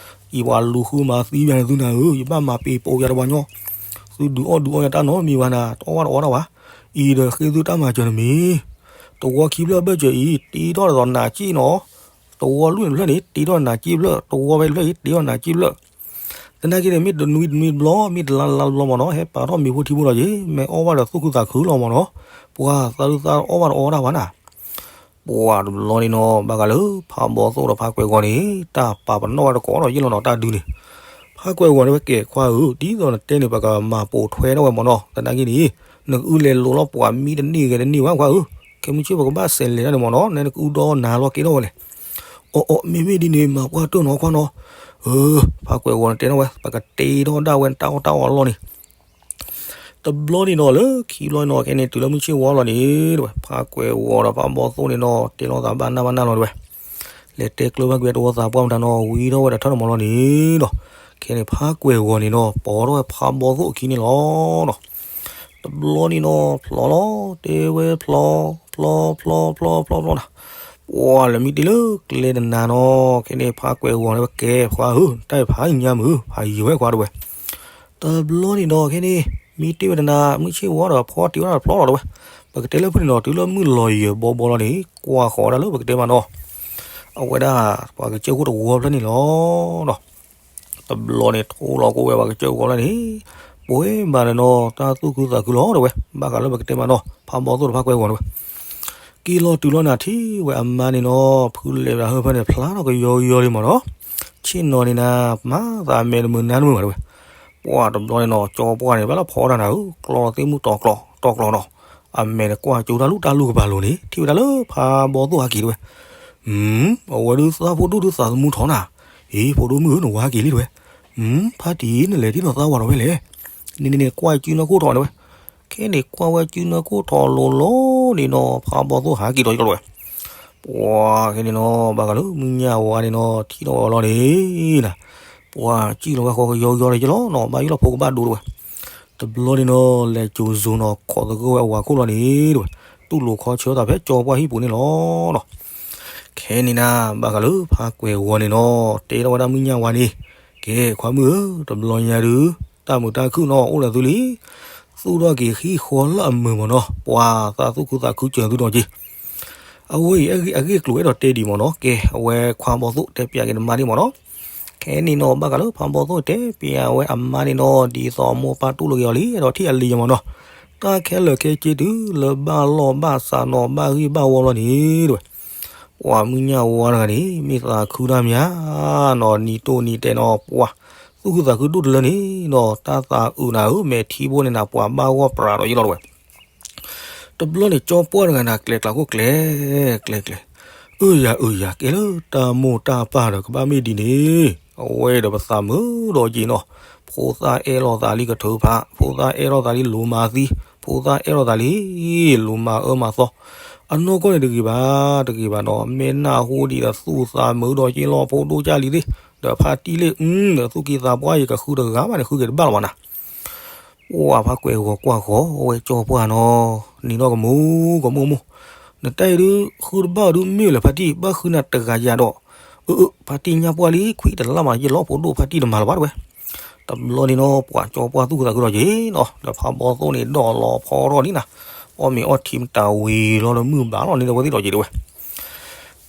အံၤပှၤလူၤဃုမၤသံယၤန့ၣ်သုနၤဧၢ, ယဘၣ်မၤပ့ၤပိာ်ယၤဒီးပှၤညီ, သုဒုးအီၣ်ဒုးအီယၤတၢ်နီတမံၤဘၣ်နၤ, တအီၣ်ဘၣ်တအီတၢ်ဘၣ်. အံၤဒီးဃ့သုတၢ်မၤစၢၤတမံၤ, တဝီခံဖျၢၣ်ဘၢၣ်စၢၤအံၤ တ့ထီၣ်ဒီးနၤစ့ၣ်နီၤ, တဝီလွံၢ်တဖျၢၣ်န့ၣ် တ့ထီၣ်နၤစ့ၣ်ဖျၢၣ်, တဝီဖဲတဖျၢၣ်အံၤ တ့ထီၣ်နၤစ့ၣ်ဖျၢၣ်. သနာ်က့န့ၣ် မ့ၢ်တနွံတနွံတဘျီ မ့ၢ်တလါတလါတဘျီမ့ၢ်နီၤ, ဟဲပာ်ထီၣ်မ့ၤဖိထံဖိလီၤက့ၤ, မ့ၢ်အီၣ်ဘၣ်ဒီးသူၣ်ခုသးခုလီၤမ့ၢ်နီၤ, ပှၤသးဒုးသးအီၣ်ဘၣ်တအီတၢ်ဘၣ်နၤ. ပှၤတဘျီန့ၣ်နီၤ ဘၣ်ဃးလၢဖးဘီသိၣ်ဒီးဖးကွဲၤဂီၤန့ၣ် တၢ်ပာ်ပနီၣ်ဝဲတကိးဒီးယ့ၢ်လီၤနီၤ တၢ်ဒုန့ၣ်. ဖးကွဲၤဂီၤန့ၣ်ဝဲကဲခွါဧၢ, ဒ်သိးနတဲန့ၣ် ပကမၤပိာ်ထွဲထီၣ်ဝဲမ့ၢ်နီၤ, သနာ်က့န့ၣ် နကအုလဲၤလိၤလီၤပှၤမံတန့ၢ်ဂဲၤတန့ၢ်ဘၣ်ခွါဧၢ, ခဲမုၢ်ဆ့ၣ်ပကဘၣ်စဲးလဲၤတၢ်န့ၣ်မ့ၢ်နီၤ, နဲနကအုဒီနၤလီၤက့ၤထီၣ်ဝဲလဲၣ်. အိၣ်အိၣ် မ့မ့ၢ်ဒ်န့ၣ် မၤပှၢ်တၢၢ်နီၤခွါနီၤ. အၢ ဖးကွဲၤဂီၤန့ၣ်တဲထီၣ်ဝဲ ပကတ့ထီၣ်ဒၣ်ဝဲတၢ်အီၣ်တၢ်အီအလီၢ်န့ၣ် တဘျီန့ၣ်နီၤ လၢခံဘျီနီၤ ခဲန့ၣ် တုၤလၢမုၢ်ဆ့ၣ်ဝါလီၤန့ၣ် တဲဝဲ ဖးကွဲၤဂီၤဒီးဖးဘီသိၣ်န့ၣ်နီၤ တဲလိာ်သးဘၣ်နၢ်ဘၣ်နၢ်လီၤတဲဝဲ. လဲၤတဲကျၢၤဘၣ်ကွံာ်တဝီသးပှၢ်မတၤနီၤ ဝံၤထီၣ်ဝဲဒီးထၢၣ်န့ၣ်မ့ၢ်လီၤန့ၣ်နီၤ. ခဲန့ၣ် ဖးကွဲၤဂီၤန့ၣ်နီၤ ပိာ်ထီၣ်ဝဲဖးဘီသိၣ်အခံန့ၣ်လီၤနီၤ. တဘျီန့ၣ်နီၤ ဖျီလီၤ တဲဝဲဖျီ ဖျီဖျီဖျီဖျီဖျီနၤ ပှၤလဲၤမံတ့ၢ်လၢကျဲတနၤနီၤ. ခဲန့ၣ် ဖးကွဲၤဂီၤန့ၣ်ဝဲကဲ ဖးဧၢ တၢ်အံၤဖးညါမုၢ် ဖးယံၤဝဲခွါတဲဝဲ. တဘျီန့ၣ်နီၤ ခဲန့ၣ် မံတ့ၢ်ဝဲတနၤ မုၢ်ဆ့ၣ်ဝါဒီးဖီတ့ၢ်ဝဲဒၣ်တဖျီလီၤတဲဝဲ. ပကတဲလၢဖုၣ်န့ၣ်နီၤ တုၤလၢမုၢ်လီၤယံၤဘီဘီလီၤန့ၣ် ကွၢ်ဃီၤဝဲဒၣ်လၢပကတဲမးနီၤ အဝဲဒၣ် ပှၤကစၢၢ်ခိၣ်တဝီဖျၢၣ်န့ၣ်လီၤနီၤ. တဘျီန့ၣ် ထိလီၤကအိၣ်ဝဲပှၤကစၢၢ်ခိၣ်လီၤန့ၣ် ပှဲၤဘၣ်န့ၣ်နီၤ တၢ်သူၣ်ခုသးခုလီၤတဲဝဲ. ဘၣ်ဃးလၢပကတဲမးနီၤ ဖးဘီသိၣ်ဒီးဖးကွဲၤဂီၤန့ၣ်ဝဲ က့ၤလီၤတုၤလီၤနၤထံၣ်ဝဲအမါန့ၣ်နီၤ ဖုလဲၤဝဲဒၣ်ဟၢဖၢန့ၣ် ဖျါထီၣ်ကယီကယီလံမးနီၤ. ဆ့ၣ်နီၤန့ၣ်နၤ မၤသးမဲာ်တမုာ်နါတမုာ်ဘၣ်တဲဝဲ. ပှၤတဘျီန့ၣ်နီၤ ကၠီပှၢ်န့ၣ် ဘၣ်လၢဖီတၢ်နၤဧၢ ကျီသ့ၣ်မုၢ်တီၤကျီတီၤကျီနီၤ. အမဲာ်န့ၣ်ကွၢ်ကၠိတၢ်လူၢ်တၢ်လူၢ်ကပၤလိၤန့ၣ် ထံၣ်ဝဲဒၣ်လၢဖးဘီသိၣ်ဟးက့ၤတဲဝဲ. အဝဲဒုးသးဖိဒိၣ်ဒုးသးသမူထီၣ်နၤ. အ့ ဖိဒိၣ်မုၣ်ဧၢ နဝၤဟးက့ၤလံတဲဝဲ. ဖါတံၢ် နလဲၤဒ်သိးသးဝၤထီၣ်ဖဲလဲၣ်. န့ၣ်န့ၣ်န့ၣ် ကွၢ်စုနၢခိၣ်ထီၣ်တဲဝဲ. ခဲန့ၣ်ကွၢ်ဝဲစုနၢခိၣ်ထီၣ်လိၤလိၤန့ၣ်နီၤ ဖးဘီသိၣ်ဟးက့ၤဒီးယလီၤဝဲ. ပှၤခဲန့ၣ်နီၤ ဘၣ်ဃးလၢမုၢ်ညၣ်ဝါန့ၣ်နီၤ ထံၣ်ထီၣ်ဝဲလီၤန့ၣ်နၤ ပှၤစံၣ်လီၤဝဲဃီကယီကယီဒီးယလီၤနီၤ ဘၣ်ယလီၤဖိကဘၣ်ဒိတဲဝဲ. တဘျီန့ၣ်နီၤ လဲၤစိၤစိၤနီၤ ခိးသဂၢၢ်ဝဲအဝၤခိၣ်လီၤန့ၣ်တဲဝဲ. တူၢ်လိာ်ခီဆၢသးဖဲကၠီပှၢ်ဟံၣ်ပူၤန့ၣ်လီၤနီၤ. ခဲန့ၣ်နၤ ဘၣ်ဃးလၢဖးကွဲၤဂီၤန့ၣ်နီၤ တဲထီၣ်ဝဲဒၣ်မုၢ်ညၣ်ဝါန့ၣ် ကဲ ခွါမုၣ်ဧၢ တဘျီညါဒုး တၢ်မုာ်တၢ်ခုၣ်နီၤ အိၣ်ဒီးသုလံ သူၣ်ထီၣ်က့ၤဟံၣ်ဃီလၢအမုာ်မးနီၤ ပှၤသးသူၣ်ခုသးခုစၢၤသုဒီးက့ၤ. အဝဲအံၤ အဂ့ၢ်အကျိၤအဲၣ်ဒိးတဲဒံးမးနီၤ ကဲ အဝဲခွါဘီသိၣ်တဲပျးက့ၤနမါဒံးမးနီၤ. ခဲန့ၣ်နီၤ ဘၣ်ဃးလၢဖးဘီသိၣ်တဲပျးဝဲအမါန့ၣ်နီၤ ဒ်သိးအမိၢ်ပၢ်တူၢ်လိာ်က့ၤအီၤလံ အဲၣ်ဒိးထံၣ်အလံၤယမးနီၤ. တၢ်ခဲလၢာ်ခဲဆ့တုၤလၢဘၣ်လီၢ်ဘၣ်စးနီၤ ဘၣ်ဂံၢ်ဘၣ်ဝီလီၤန့ၣ်တဲဝဲ. ပှၤမုၢ်ညၣ်ဝါတဂၤန့ၣ် မ့ၢ်သးခုတၢ်မးနီၤ နံၤတိၢ်နံၤတဲနီၤ ပှၤသူၣ်ခုသးခုဒိၣ်တလၢန့ၣ်နီၤ တၢ်သးအုးနၤဧၢ မဲာ်ထံဖိန့ၣ်နၤ ပှၤဘၣ်ဂီၢ်ပြးဒီးယလီၤတဲဝဲ. တဘျီန့ၣ် ကၠီပှၢ်တဂၤနၤ ကျဲၤကျးခိၣ်ကျဲၤ ကျဲၤကျဲၤ အၢယၤအၢယၤ ကဲလၢတၢ်မိၢ်တၢ်ပၢ်ဒီး ကဘၣ်မ့ၢ်ဒ်န့ၣ် အဝဲဒီးပသးမုာ်ဒီးက့ၤနီၤ. ဖိသၣ်အဲၣ်လိာ်သးလံကထုးဖး ဖိသၣ်အဲၣ်လိာ်သးလံလိၤမၤသံ ဖိသၣ်အဲၣ်လိာ်သးလံ လိၤမၤအၢမၤသီ အနီၢ်ကီၢ်န့ၣ်တဂ့ၤဘၣ် တဂ့ၤဘၣ်နီၤ. မ့ၢ်နၢ်ဟူဒံးဒီးသူၣ်သးမုာ်ဒီးက့ၤလီၤ ဖိဒိၣ်ကၢ်လံသ့ၣ် ဒီးဖါတံၢ်လံ ဒီးသူၣ်က့သးပှၢ် ယကဃုတဂၤဘၣ်န့ၣ် ဃုက့ၤတဘၣ်လီၤဘၣ်နၤ. ပှၤဖးကွဲၤဂီၤကွၢ်ဃီ အဝဲကၠီပှၢ်နီၤ နံၤနီၢ်ကမူ ကမူကမူ နတၢ်အံၤဒုး ဃုတဘၣ်ဒုးမ့ၢ်လၢၤ ဖါတံၢ် ဘၣ်ဃုနၤတဂၤယၤဒီး အၢ အၢ ဖါတံၢ်ညါပှၢ်လံ ခွံတလါမး ယလီၤဖိဒိၣ်ဖါတံၢ်တမၤလၢၤဘၣ်တဲဝဲ. တဘျီန့ၣ်နီၤ ပှၤကၠီပှၢ်သူၣ်ခုသးခုဒီးက့ၤနီၤ ဒီးဖးဘီသိၣ်န့ၣ် ဒီးလီၤဖီထီၣ်န့ၣ်နၤ အီၣ်မ့ၤအီထံမတၤဝံၤလီၤဒီးမုၢ်ဘၣ်လီၤန့ၣ်ဒီးဝဲသ့ၣ်ဒီးက့ၤတဲဝဲ.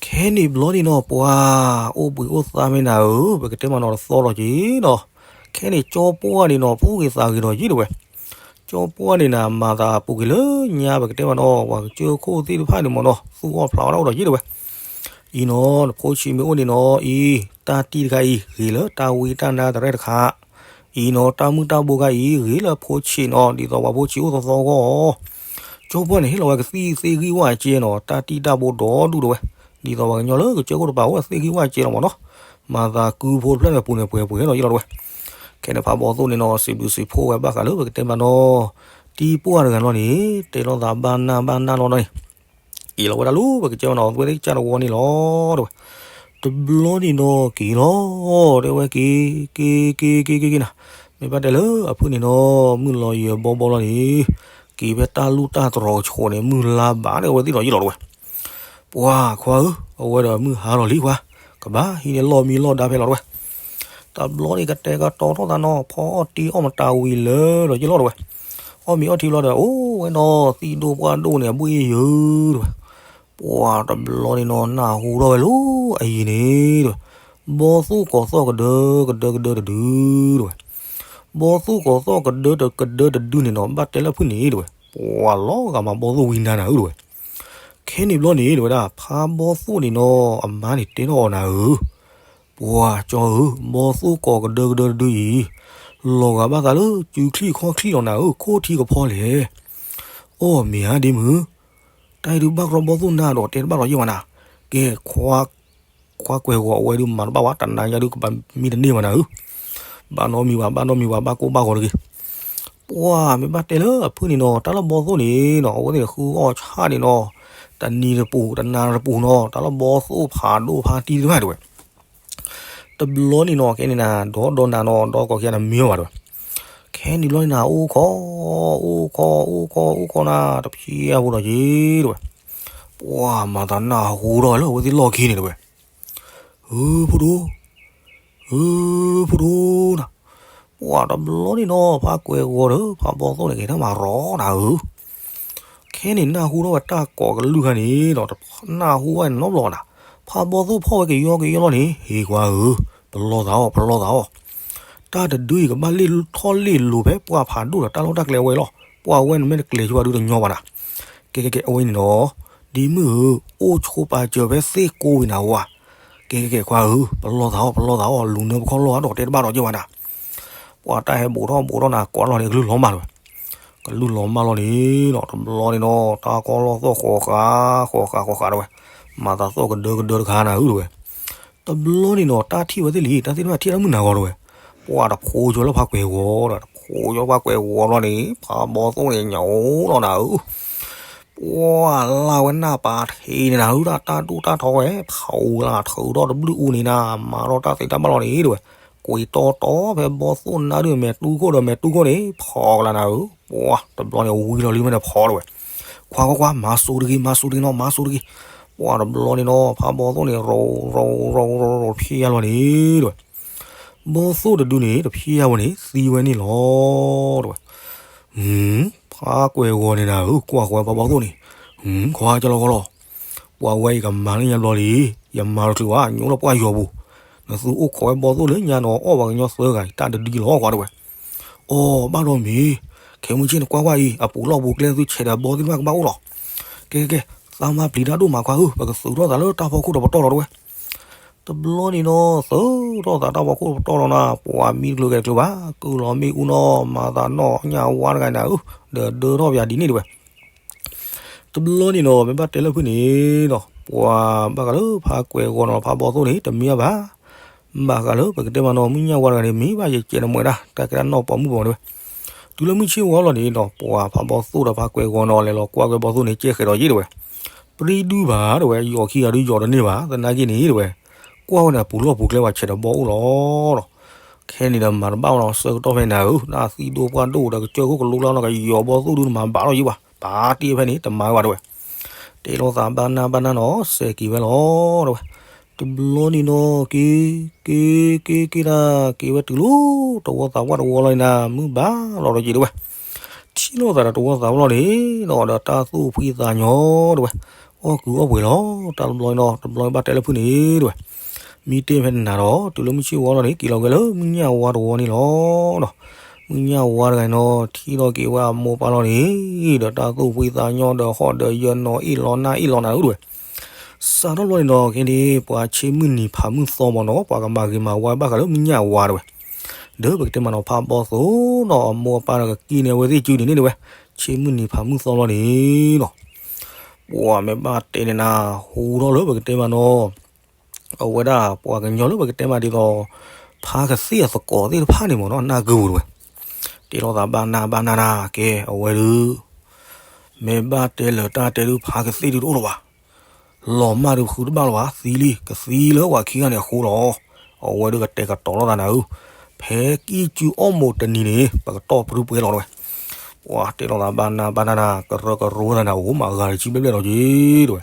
ခဲ ခဲန့ၣ်ဘျီန့ၣ်နီၤ ပှၤ အိၣ်ဘှံးအိၣ်သါမ့ၢ်နၤဧၢ, ပကတဲမးနီၤတသီဒီးက့ၤနီၤ, ခဲန့ၣ်ကၠီပှၢ်န့ၣ်နီၤ ဖိဂ့ၤသးဂ့ၤဒီးယံၤတဝဲ, ကၠီပှၢ်န့ၣ်နၤ မၤသးပူၤကွံာ်လၢညါ ပကတဲမးနီၤ ပှၤကစၢၢ်ခိၣ်သ့ၣ်တဖၣ်န့ၣ်မးနီၤ သူၣ်အီၣ်ဖျးအီၣ်ဒၣ်အိၣ်ဒီးယံၤတဝဲ, အံၤနီၤ နဖိဆံးမ့ၢ်အိၣ်န့ၣ်နီၤ အံၤ တၢ်တံၢ်တခါအံၤ ဂ့ၤလၢတၢ်ဝံတၢ်နါတရဲတခါ အံၤနီၤ တၢ်မုၢ်တၢ်ဘိခါအံၤ ဂ့ၤလၢဖိဆံးနီၤ ဒ်သိးပှၤဖိဆံးအိၣ်သီသီအဂီၢ်, ကၠီပှၢ်န့ၣ် ဟ့ၣ်လီၤဝဲကသံၣ်သ့ၣ်ဂံၢ်ဝၣ်ကဲနီၤ တၢ်တံၢ်တၢ်ဘိဒီဒူၣ်တဝဲ, ဒ်သိးပှၤကညီလၢကစၢၢ်ခိၣ်တပၤအိၣ်သ့ၣ်ဂံၢ်ဝၣ်ကဲလီၤမးနီၤ, မၤသးကုဖိတဖျၢၣ်န့ၣ် ပူၤန့ၣ်ပှဲၤပှဲၤဒီးယံၤလီၤတဝဲ, ခဲန့ၣ်ဖးဘီသိၣ်န့ၣ်နီၤ စံးဘျုးစံးဖှိၣ်ဝဲဘၣ်ဃးလၢပကတဲမးနီၤ တံၢ်ပှၢ်တဂၤလီၤန့ၣ် တဲလိာ်သးဘၣ်နၢ်ဘၣ်နၢ်လီၤနီၤန့ၣ် က့ၤလီၤဝဲဒၣ်လၢပကစၢၢ်မးနီၤ ဝဲသ့ၣ်ကစၢ်တဝီန့ၣ်လီၤတဝဲ, တဘျီန့ၣ်နီၤက့ၤလီၤ တဲဝဲက့ၤ က့ၤ က့ၤ က့ၤ က့ၤ က့ၤ က့ၤနၤ, မ့ၢ်ဘၣ်တဲလၢအဖုၣ်န့ၣ်နီၤ မုၢ်လီၤယံၤဘီဘီလီၤန့ၣ် က့ၤဖဲတၢ်လူၢ်တၢ်တြီၤကဆိးန့ၣ် မုၢ်လါဘၣ်န့ၣ် အဝဲသ့ၣ်ဒီးယံၤလီၤတဝဲ, ပှၤခွါဧၢ အဝဲဒီးမုၢ်ဟါလီၤလံခွါ, ကဘၣ်ဟံးန့ၢ်လီၢ်မံလီၢ်ဒါဖဲလီၤတဝဲ, တဘျီန့ၣ်ကတဲာ်ကတီၤထီၣ်သးနီၤ ဖီအီၣ်တံၢ်အီၣ်မတၤဝံၤလၢာ်ဒီးယံၤလီၤတဝဲ, အီၣ်မ့ၤအီထံဘျီဒီး အိၣ်ဝဲနီၤ သံၣ်ဒိၣ်ပှၢ်ဒိၣ်န့ၣ် အဘှ့ၣ်ယုာ်တဝဲ, ပှၤတဘျီန့ၣ်နီၤ နၢ်ဟူထီၣ်ဝဲလၢအယံၤန့ၣ်တဝဲ, ဘီသိၣ်ကိးသီၣ်ကဒၢ ကဒၢကဒၢတဒုတဝဲ, ဘီသိၣ်ကိးသီၣ်ကဒၢ ကဒၢတဒုန့ၣ်နီၤ ဘၣ်တဲလၢအဖုၣ်န့ၣ်တဝဲ, ပှၤလီၤဂာ်မးဘီသိၣ်ဝံနါနၤဧၢတဝဲ, ခဲန့ၣ်ဘျီန့ၣ်တဝဲဒၣ် ဖးဘီသိၣ်န့ၣ်နီၤ အမါန့ၣ်တဲထီၣ်အီၤနၤဧၢ, ပှၤကၠီဧၢ ဘီသိၣ်ကိးကဒၢကဒၢတဒုအံၤ လီၤဂာ်ဘၣ်သးလၢစုချံၣ်ခီၣ်ချံၣ်လီၤနၤဧၢ ခိၣ်ထံကဖီလဲၣ်, အိၣ်မ့ၢ်ဧါဒ့မုၣ်, တၢ်အံၤဒုးဘၣ်ကြီဘီသိၣ်နါဒီးတဲတဘၣ်ဒီးယဲၢ်ဝဲနၤ, ကဲ ခွါကွဲၤဂီၤအဝဲဒုးမၤတဘၣ်ဝဲ တနၤညါဒုးကဘၣ်မံတန့ၢ်ဘၣ်နၤဧၢ, ဘၣ်နီတမံၤဘၣ် ဘၣ်နီတမံၤဘၣ် ဘၣ်ကိၢ်ဘၣ်ဂီၤတဂ့ၤ, ပှၤမ့ၢ်ဘၣ်တဲလၢအဖုၣ်န့ၣ်နီၤ တၢ်လၢဘီသိၣ်န့ၣ်နီၤ အဝဲသ့ၣ်န့ၣ်ဃုအီၣ်ဆၣ်န့ၣ်နီၤ, တနံၤတပူၤ တနၤတပူၤနီၤ တၢ်လၢဘီသိၣ်ဖးဒိၣ်ဖးတံၢ်တဖၣ်တဝဲ တဘျီန့ၣ်နီၤ ခဲန့ၣ်နၤ ဒီဒီနၤနီၤ ဒီကိးခံဂၤနမံဝဲဘၣ်တဝဲ, ခဲန့ၣ်ဘျီန့ၣ်နၤ အိၣ်ခိး အိၣ်ခိး အိၣ်ခိး အိၣ်ခိးနၤ တဖျဲအါဖိဒီးက့ၤတဝဲ, ပှၤမၤသးနၢ်ဟူထီၣ်ဝဲလၢအဝဲသ့ၣ်လီၢ်ခံန့ၣ်တဝဲ, ဧၢ ဖိဒိၣ် ဧၢ ဖိဒိၣ်နၤ, ပှၤတဘျီန့ၣ်နီၤ ဖးကွဲၤဂီၤဒီး ဖးဘီသိၣ်န့ၣ် ကဟဲထီၣ်မၤရီနၤဧၢ, ခဲန့ၣ်နၢ်ဟူထီၣ်ဝဲတၢ်ကိးကလုၢ်ခါန့ၣ်ဒီး နၢ်ဟူဝဲနီတဘျီနၤ, ဖးဘီသိၣ်ဖီၣ်ဝဲကယီကယီလီၤန့ၣ် ဟ့ၣ်ကွၢ်ဧၢ, ပလီၢ်သးအီၣ် ပလီၢ်သးအီၣ်, တၢ်တဒုအံၤကဘၣ်လ့ၢ်ထီၣ်လ့ၢ်လိၤဖဲပှၤဖးဒိၣ်ဒီးတၢ်လီၢ်တၢ်ကျဲဝဲလီၤ, ပှၤဝဲန့ၣ်မ့ၢ်တကျဲၤဆိဘၣ်ဒုးတညီဘၣ်နၤ, ကဲကဲကဲ အဝဲန့ၣ်နီၤ ဒ့မုၣ်ဧၢ, အိၣ်ဆိပာ်စၢၤဖဲသ့ၣ်ကိးဝံၤနၤဝဲ, ကဲကဲကဲခွါဧၢ, ပလီၢ်သးအီၣ် ပလီၢ်သးအီၣ် လူၤနၢပခီၣ်လီၢ်အါဒီးတဲတဘၣ်ဒီးက့ၤဝဲနၤ, ပှၤတၢ်ဟဲဘူးထီၣ်ဘူးထီၣ်နၤ ကိးလီၤန့ၣ် ကလုၢ်လီၤမၢ်လီၤဝဲ, ကလုၢ်လီၤမၢ်လီၤန့ၣ်နီၤ တဘျီန့ၣ်နီၤ တၢ်ကီလီၢ်သီၣ်ဃီၤဃာ် ဃီၤဃာ် ဃီၤဃာ်တဝဲ, မၤသးသီၣ်ကဒၢကဒၢတခါနၤဧၢတဝဲ, တဘျီန့ၣ်နီၤ တၢ်ထံၣ်ဝဲသ့ၣ်လံ တၢ်သ့ၣ်တဖၣ်ထံၣ်တၢ်မုၢ်နၤဂီၤတဝဲ, ပှၤတဖိကၠီလၢဖးကွဲၤဂီၤဒီး တဖိကၠီဖးကွဲၤဂီၤဘျီန့ၣ် ဖးဘီသိၣ်န့ၣ် ညၣ်အိၣ်လီၤနၤဧၢ ပှၤလၢ်ဝဲနၢ်ပာ်ထံးန့ၣ်နၤဧၢ တၢ်တၢ်ဒိၣ်တၢ်ထီဝဲ ဖးအူလၢထၢထီၣ်တဘျုးအူန့ၣ်နၤ မၤထီၣ်တၢ်သ့တၢ်ဘၣ်လီၤန့ၣ်တဝဲ, ကွံာ်တီတီဖဲဘီသိၣ်နါဒုး မဲာ်တူၢ်ခိၣ်ဒီးမဲာ်တူၢ်ခိၣ်န့ၣ် ဖီကလၢနၤဧၢ, ပှၤတဘျီန့ၣ်ဝံလီၤလံမ့ၢ်န့ၣ်ဖီတဝဲ, ခွါခွါခွါ မၤစိတဂ့ၤ မၤစိတဂ့ၤနီၤ မၤစိတဂ့ၤ, ပှၤတဘျီန့ၣ်နီၤ ဖးဘီသိၣ်န့ၣ် ရိရိရိရိရိဖျဲလီၤန့ၣ်တဝဲ ဘီသိၣ်တဒုန့ၣ် တဖျဲဝဲန့ၣ် သံဝဲန့ၣ်လီၤ တဝဲ, ဖးကွဲၤဂီၤန့ၣ်နၤဧၢ ကွၢ်ဃီဝဲဖးဘီသိၣ်န့ၣ်, ခွါကလီကလီ, ပှၤဝဲအံၤကမၤလၢညါဘျီလံ, ယမၤတချုးဘၣ် ညိလၢပှၢ်ယီၤပူၤ, နသုအိၣ်ခိးဝဲဘီသိၣ်လၢညါနီၤ အီၣ်ပှၤကညီသၢဂၤအံၤ တၢ်တဒုလီၤခွါတဝဲ, အိ ဘၣ်ဒီးမ့ၢ်, ခဲမုၢ်ဆ့ၣ်နကွၢ်ကွၢ်အံၤ အပူၤလီၢ်ပူၤကျဲသုဆဲးဒီးဘီသ့ၣ်တဖၣ်ကဘၣ်အိၣ်လီၤ, ကဲကဲကဲ, သးမါပျံၤတၢ်ဒိၣ်မးခွါဧၢ ပကသုးထီၣ်သးလၢတၢ်ဖီခိၣ်ဒီးပတီၢ်လီၤတဝဲ တဘျီန့ၣ်နီၤ သုးထီၣ်သးတၢ်ဖီခိၣ်ပတီၢ်လီၤနၤ ပှၤမံတချုးကဲတချုးဘၣ် ကုၢ်လီၤမ့ၣ်အူနီၤ မၤသးနီၣ်ညၣ်ဝါတဂၤနၤဧၢ, ဒီးဒၢထီၣ်ပယၤဒ်န့ၣ်တဝဲ, တဘျီန့ၣ်နီၤ မ့ၢ်ဘၣ်တဲလၢဖုၣ်န့ၣ်နီၤ ပှၤဘၣ်ဃးလၢဖးကွဲၤဂီၤနီၤ ဖးဘီသိၣ်န့ၣ် တမံဘၣ်ဘၣ်, ဘၣ်ဃးလၢပကတဲမးနီၤ မုၢ်ညၣ်ဝါတဂၤန့ၣ် မ့ၢ်ဘၣ်ယကဲနမှဲဒၣ် တၢ်ကဲဒၣ်နီၢ်ပိာ်မုၣ်ပိာ်မုၣ်တဝဲ, တုၤလၢမုၢ်ဆ့ၣ်ဝါလီၤန့ၣ်နီၤ ပှၤဖးဘီသိၣ်ဒီးဖးကွဲၤဂီၤနီၤ လဲၤလီၤကွၢ်ကွဲဘီသိၣ်န့ၣ် ကဲဃဲးဒီးယ့ၢ်တဝဲ ပရံဒူၣ်ဘၣ်တဝဲ ယီၤခံဂၤဒုးယီၤတန့ၢ်ဘၣ် သနာ်က့န့ၣ်တဝဲ, ကွၢ်ဝဲန့ၣ် ပူၤလီၢ်ပူၤကျဲဝဲဆဲးဒီးဘီအိၣ်လီၤဒီး, ခဲန့ၣ်ဒီးမၤတဘၣ်ဝဲနီၤ ဆၢကတီၢ်ဖဲန့ၣ်ဧၢ, နသံၣ်ဒိၣ်ပှၢ်ဒိၣ်ဒီးကစၢၢ်ခိၣ်ကလိလီၤနီၤ ကယီၤဘီသိၣ်ဒုးနမၤဘၣ်လီၤယ့ၢ်ဘၣ်, ပာ်တ့ၢ်ဖဲန့ၣ် တမၤဝဲဘၣ်တဝဲ, တဲလိာ်သးဘၣ်နၢ်ဘၣ်နၢ်နီၤ စဲးက့ၤဝဲလီၤတဝဲ, တဘျီန့ၣ်နီၤ က့ၤ က့ၤ က့ၤ က့ၤတၢ် က့ၤဝဲတုၤလီၤ တဝီသးပှၢ်တဝီလီၤန့ၣ်နၤ မုၢ်ဘၣ်လီၤဒီးက့ၤတဝဲ ထံၣ်လိာ်သးဒီးတဝီသးပှၢ်လီၤန့ၣ်နီၤ ဒီးတၢ်သူၣ်ဖှံသးညီတဝဲ, အီၣ်ကုၢ်အီၣ်ပှဲၤလီၤ. တၢ်တဘျီနီၤ တဘျီဘၣ်တဲလၢဖုၣ်န့ၣ်တဲဝဲ, မံတ့ၢ်ဖဲနၤဒီး တုၤလၢမုၢ်ဆ့ၣ်ဝါလီၤန့ၣ် က့ၤလီၤဝဲလၢမုၢ်ညၣ်ဝါတဝီန့ၣ်လီၤ. မုၢ်ညၣ်ဝါတဂၤနီၤ ထံၣ်ထီၣ်က့ၤဝဲအမိၢ်ပၢ်လီၤန့ၣ် ဒီးတၢ်သူၣ်ဖှံသးညီဒီးဟီၣ်ဒီးယၢၤနီၤ အ့ၣ်လီၤနၢ်အ့ၣ်လီၤနၤဒုးဝဲ စးထီၣ်ဘျီန့ၣ်နီၤ ခဲန့ၣ် ပှၤဆ့မုၢ်နံၤဖးမုၢ်သီမ့ၢ်နီၤ ပှၤကမၤဂ့ၤမၤဝါဘၣ်ဃးလၢမုၢ်ညၣ်ဝါတဲဝဲ, ဒီးပကတဲမးနီၤ ဖးဘီသိၣ်နီၤ အမိၢ်အပၢ်ဒီးကက့ၢ်န့ၢ်အဝဲသ့ၣ်စုန့ၣ်န့ၣ်ဝဲ, ဆ့မုၢ်နံၤဖးမုၢ်သီလီၤန့ၣ်နီၤ ပှၤမ့ၢ်ဘၣ်တဲန့ၣ်နၤ ဟူထီၣ်လၢပကတဲမးနီၤ အဝဲဒၣ်ပှၤကညီလၢပကတဲမးဒ်သိး ဖါကသ့ၣ်အသကိးသ့ၣ်တဖၣ်န့ၣ်မ့ၢ်နီၤ နၢ်ကုၢ်ပူၤတဲဝဲ, တဲလိာ်သးဘၣ်နၢ်ဘၣ်နၢ်နၤ ကဲအဝဲဒုး မ့ၢ်ဘၣ်တဲလၢတၢ်တဲဒုး ဖါကသ့ၣ်ဒုးတအိၣ်လၢၤဘၣ် လီၤမၢ်ဒုးဃုတဘၣ်လၢၤဘၣ် သံလံ ကသံလၢပှၤခံဂၤန့ၣ်အဃိလီၤ. အဝဲဒုးကတဲာ်ကတီၤလိာ်သးနၤဧၢ, ဖဲကံၢ်စုအီၣ်မိာ်တနံၤန့ၣ် ပကတီၢ်ပရူၢ်ပှဲၤလီၤတဲဝဲ, ပှၤတဲလိာ်သးဘၣ်နၢ်ဘၣ်နၢ်နၤ ကရၢကရိသးနၤ အိၣ်မးဂၤတဆံဘျဲၣ်ဘျဲၣ်လီၤက့ၤတဲဝဲ,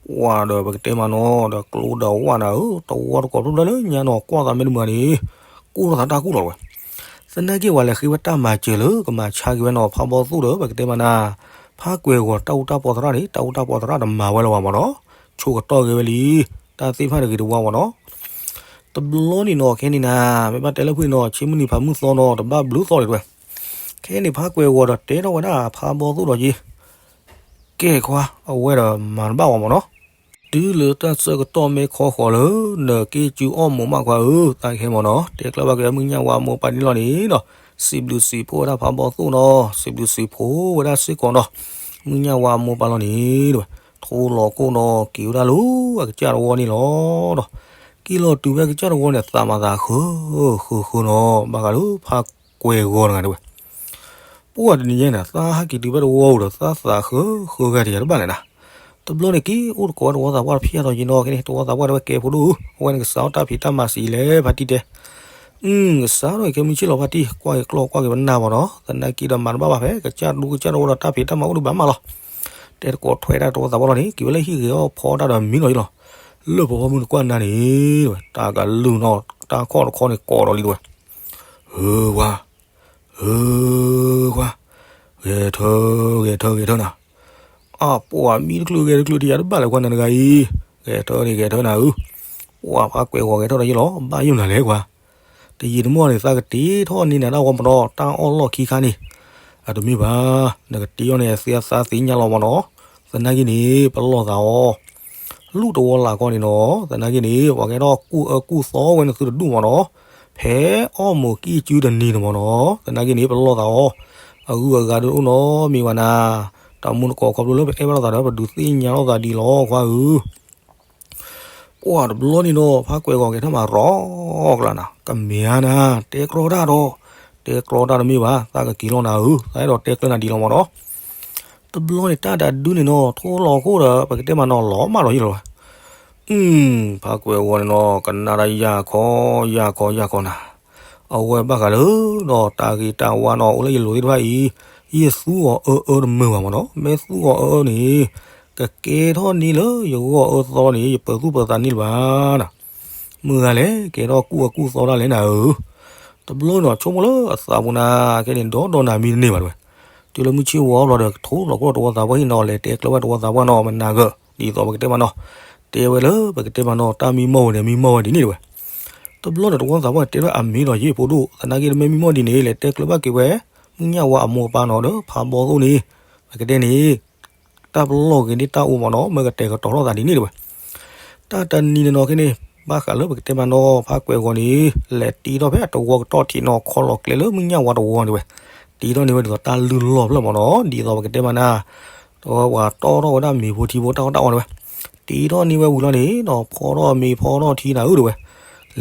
ပှၤဒီးပကတဲမးနီၤ ဒီးကျိဒီးဝၣ်နၤဧၢ တဝီတကိးဖျိဖျိလၢညါနီၤ ကွၢ်သးမ့ၢ်တမုာ်န့ၣ် ကိၢ်ထီၣ်သးတၢ်ကူၣ်လီၤတဲဝဲ သနာ်က့ပှၤလဲၤဃ့ဝဲတၢ်မၤစၢၤလၢကမၤဆါက့ၤဝဲနီၤ ဖးဘီသိၣ်ဒီး ပကတဲမးနၤ, ဖးကွဲၤဂီၤတၢ်အူတၢ်ပီသရၣ်န့ၣ် တၢ်အူတၢ်ပီသရၣ်တမၤဝဲလၢၤဘၣ်မ့ၢ်နီၤ, ဆိကတီၢ်က့ၤဝဲလံ, တၢ်သ့ၣ်တဖၣ်တဂ့ၤတဝါမ့ၢ်နီၤ, တဘျီန့ၣ်နီၤ ခဲန့ၣ်နၤ မ့ၢ်ဘၣ်တဲလၢဖုၣ်န့ၣ်နီၤ ဆ့မုၢ်နံၤဖးမုၢ်သီနီၤ တဘၣ်ဘျုးသီလံတဲဝဲ, ခဲန့ၣ်ဖးကွဲၤဂီၤဒီးတဲထီၣ်ဝဲဒၣ်ဖးဘီသိၣ်ဒီးက့ၤ ကဲခွါ အဝဲဒီးမၤတဘၣ်ဝဲမ့ၢ်နီၤ, တုၤလၢတၢ်ဆၢကတီၢ်မ့ၢ်ခီဃီၤလၢ နက့ၢ်စုအီၣ်မိာ်မးခွါဧၢ သးကဟဲမ့ၢ်နီၤ တဲကျၢၤဘၣ်က့ၤမုၢ်ညၣ်ဝါအမိၢ်ပၢ်န့ၣ်လီၤန့ၣ်နီၤ, စံးဘျုးစံးဖှိၣ်ဝဲဒၣ်ဖးဘီသိၣ်နီၤ စံးဘျုးစံးဖှိၣ်ဝဲဒၣ်စ့ၢ်ကီးနီၤ, မုၢ်ညၣ်ဝါအမိၢ်ပၢ်လီၤန့ၣ်တဲဝဲ, ထိလီၤခိၣ်နီၤ က့ၤဝဲဒၣ်လၢအကစၢ်တဝီန့ၣ်လီၤဒီး, က့ၤလီၤတုၤဖဲကစၢ်တဝီန့ၣ် သးမၤသးဃၢ ဃၢဃၢနီၤ ဘၣ်ဃးလၢဖးကွဲၤဂီၤတဂၤတဲဝဲ ပှၢ်တနံၤညါန့ၣ် သးဟဲက့ၤတုၤဖဲတဝီဧိၤဒီး သးသးဃၢဃၢဂၤတယၤတဘၣ်လဲၣ်နၤ, တဘျီန့ၣ်က့ၤအိၣ်တကိးဝဲတဝီသးပှၢ်တဖၣ်အါထီၣ်က့ၤနီၤ ခဲန့ၣ် တဝီသးပှၢ်တဲဝဲကဲဖိဒိၣ်ဧၢ အဝဲန့ၣ်ကစးထီၣ်တၢ်ဖံးတၢ်မၤစံးလဲၣ် ဖါတံၢ်တဲ, အကစးထီၣ်ကဲမုၢ်ဆ့ၣ်လီၤဖါတံၢ် ကွၢ်က့ၤကျီၢ်ကွၢ်က့ၤပနၢ်မ့ၢ်နီၤ သနာ်က့ဒီးမၤတဘၣ်ဘၣ်ဖဲ ကစၢ်ဒူကစၢ်တဝီဒီးတၢ်ဖံးတၢ်မၤအိၣ်ဒုးဘၣ်မးလီၤ, တဲတကိးထွဲဒၣ်တဝီသးပှၢ်လီၤန့ၣ် က့ၤဝဲလၢဟံၣ်ဂ့ၤအီၣ်ဖီတၢ်ဒီးမံလီၤအံၤလီၤ, လၢပဖီမုၢ်နကွၢ်နၤန့ၣ် တၢ်ကလုၢ်နီၤ တၢ်ခီၣ်တခီန့ၣ်ကိးဒီးလံတဲဝဲ, ဧၢဝါ ဧၢဝါ, ဂဲၤထၢ ဂဲၤထၢ ဂဲၤထၢနၤ, အပှၤမံတချုးဂဲၤတချုးတယၤတဘၣ်လဲၣ်ကွၢ်နၤတဂၤအံၤ, ဂဲၤထၢန့ၣ် ဂဲၤထၢနၤဧၢ, ပှၤဖးကွဲၤဂီၤဂဲၤထၢဒီးယ့ၢ်လီၤ ဘၣ်ယိၣ်နၤလဲၣ်ကွၢ်, တယံာ်တမီၢ်န့ၣ် သးကတ့ထီၣ်န့ၢ်နၤဒၣ်ဝဲမ့ၢ်နီၤ တၢ်အီၣ်လီၢ်ခံခါန့ၣ်, အတမ့ၢ်ဘၣ်, နကတ့အီၣ်န့ၣ် သ့အသးသ့ၣ်ညါလီၤမ့ၢ်နီၤ, သနာ်က့န့ၣ် ပလီၢ်သးအီၤ လူၢ်တဝီလၢ်ကီန့ၣ်နီၤ, သနာ်က့န့ၣ် ပှၤကဲထီၣ်ကူၣ်အၢကူၣ်သီဝဲန့ၣ်သုတဒူၣ်မ့ၢ်နီၤ, ဖဲအီၣ်မိာ်ကံၢ်စုတနံၤန့ၣ်မ့ၢ်နီၤ, သနာ်က့န့ၣ် ပလီၢ်သးအီၤ, အဂုၤအဂၤဒုးအိၣ်နီတမံၤဘၣ်နၤ, တၢ်မူတကိးခီဖျိလၢပအဲၣ်ဘၣ်လိာ်သးဒီး ပဒုးသ့ၣ်ညါလိာ်သးဒ်လီၤခွါဧၢ ပှၢ်တဘျီန့ၣ်ဒီး ဖးကွဲၤဂီၤကဲထီၣ်မးရီကျါနၤ, ကမ့ၢ်ဧါနၤ, တဲကြီတၢ်ဒီး, တဲကြီတၢ်တမ့ၢ်ဘၣ်, သးကက့ၤလီၤနၤဧၢ, သးအဲၣ်ဒိးတဲကျၢၤနၤဒ်လီၤမ့ၢ်နီၤ. တဘျီန့ၣ်တၢ်တဒုန့ၣ်နီၤ ထိလီၤခိၣ်ဒီး ပကတဲမးနီၤ လီၤမၢ်လီၤယံလီၤဝဲ. ဖးကွဲၤဂီၤန့ၣ်နီၤ ကနၣ်တၢ် ယၢ်ခီ ယၢ်ခီ ယၢ်ခီနၤ, အဝဲဘၣ်ဃးလၢ ဒီးတၢ်ဂ့ၤတၢ်ဝါနီၤ အိၣ်လၢယလိၤသ့ၣ်တဖၣ်အံၤ, ယသူအီၤအၢအၢတမုာ်ဘၣ်မ့ၢ်နီၤ, မ့ၢ်သူအီၤအၢအၢန့ၣ် ကကဲထီၣ်န့ၢ်လၢယဂီၢ်အၢသီန့ၣ် ယပၢၤသူၣ်ပၢၤသးန့ၢ်လၢၤဘၣ်နၤ. မုၢ်ဂၤလဲၣ် ကဲထီၣ်ကူၣ်အၢကူၣ်သီဒၣ်လဲၣ်နၤဧၢ. တဘျီနီၤ ဆိကမိၣ်လၢအသးပူၤနၤ ခဲန့ၣ် ဒီဒီနၤမံတန့ၢ်ဘၣ်တဲဝဲ. တုၤလၢမုၢ်ဆ့ၣ်ဝါဘျီဒီး ထိလီၤခိၣ်ဒီးတဝီသးပှၢ်ဟံၣ်နီၤ လဲၤတဲကျၢၤဘၣ်တဝီသးပှၢ်နီၤ မနၤဂၤ ဒ်သိးပကတဲမးနီၤ. တဲဝဲလၢပကတဲမးနီၤ တၢ်မံမီၢ်ဝဲန့ၣ် မံမီၢ်ဝဲဒ်န့ၣ်တဲဝဲ. တဘျီဒီးတဝီသးပှၢ်တဲထီၣ်အမ့ၢ်ဒီးယ့ၣ်ဖိဒိၣ် သနာ်က့တမ့ၢ်မံမီၢ်ဒ်န့ၣ် လဲၤတဲကျၢၤဘၣ်က့ၤဝဲ မုၢ်ညၣ်ဝါအမိၢ်အပၢ်နီၤဒီး ဖးဘီသိၣ်န့ၣ် ပကတဲန့ၣ် တၢ်ပလီၢ်ဂ့ၤန့ၢ်တၢ်အိၣ်မးနီၤ မ့ၢ်ကတဲာ်ကတီၤထီၣ်သးဒ်န့ၣ်တဲဝဲ. တၢ်တနံၤန့ၣ်နီၤခဲန့ၣ် ဘၣ်ဃးလၢပကတဲမးနီၤ ဖးကွဲၤဂီၤန့ၣ် လဲၤတ့ထီၣ်ဖဲအတဝီကတီၢ်ထံးနီၤ ခီလီၤကျဲလၢမုၢ်ညၣ်ဝါတဝီန့ၣ်တဲဝဲ. တ့ထီၣ်န့ၢ်ဝဲဒ်သိးတၢ်လုၢ်လီၢ်ဖျၢၣ်မးနီၤ ဒ်သိးပကတဲမးနၤ တဝဲပှၤတီထီၣ်ဝဲဒၣ်မ့ၤဖိထံဖိတၢ်အီၣ်တၢ်အီတဲဝဲ. တ့ထီၣ်န့ၢ်ဝဲဝံၤလီၤန့ၣ်နီၤ ဖီထီၣ်မ့ၤဖီထီၣ်ထံနၤဧၢတဲဝဲ.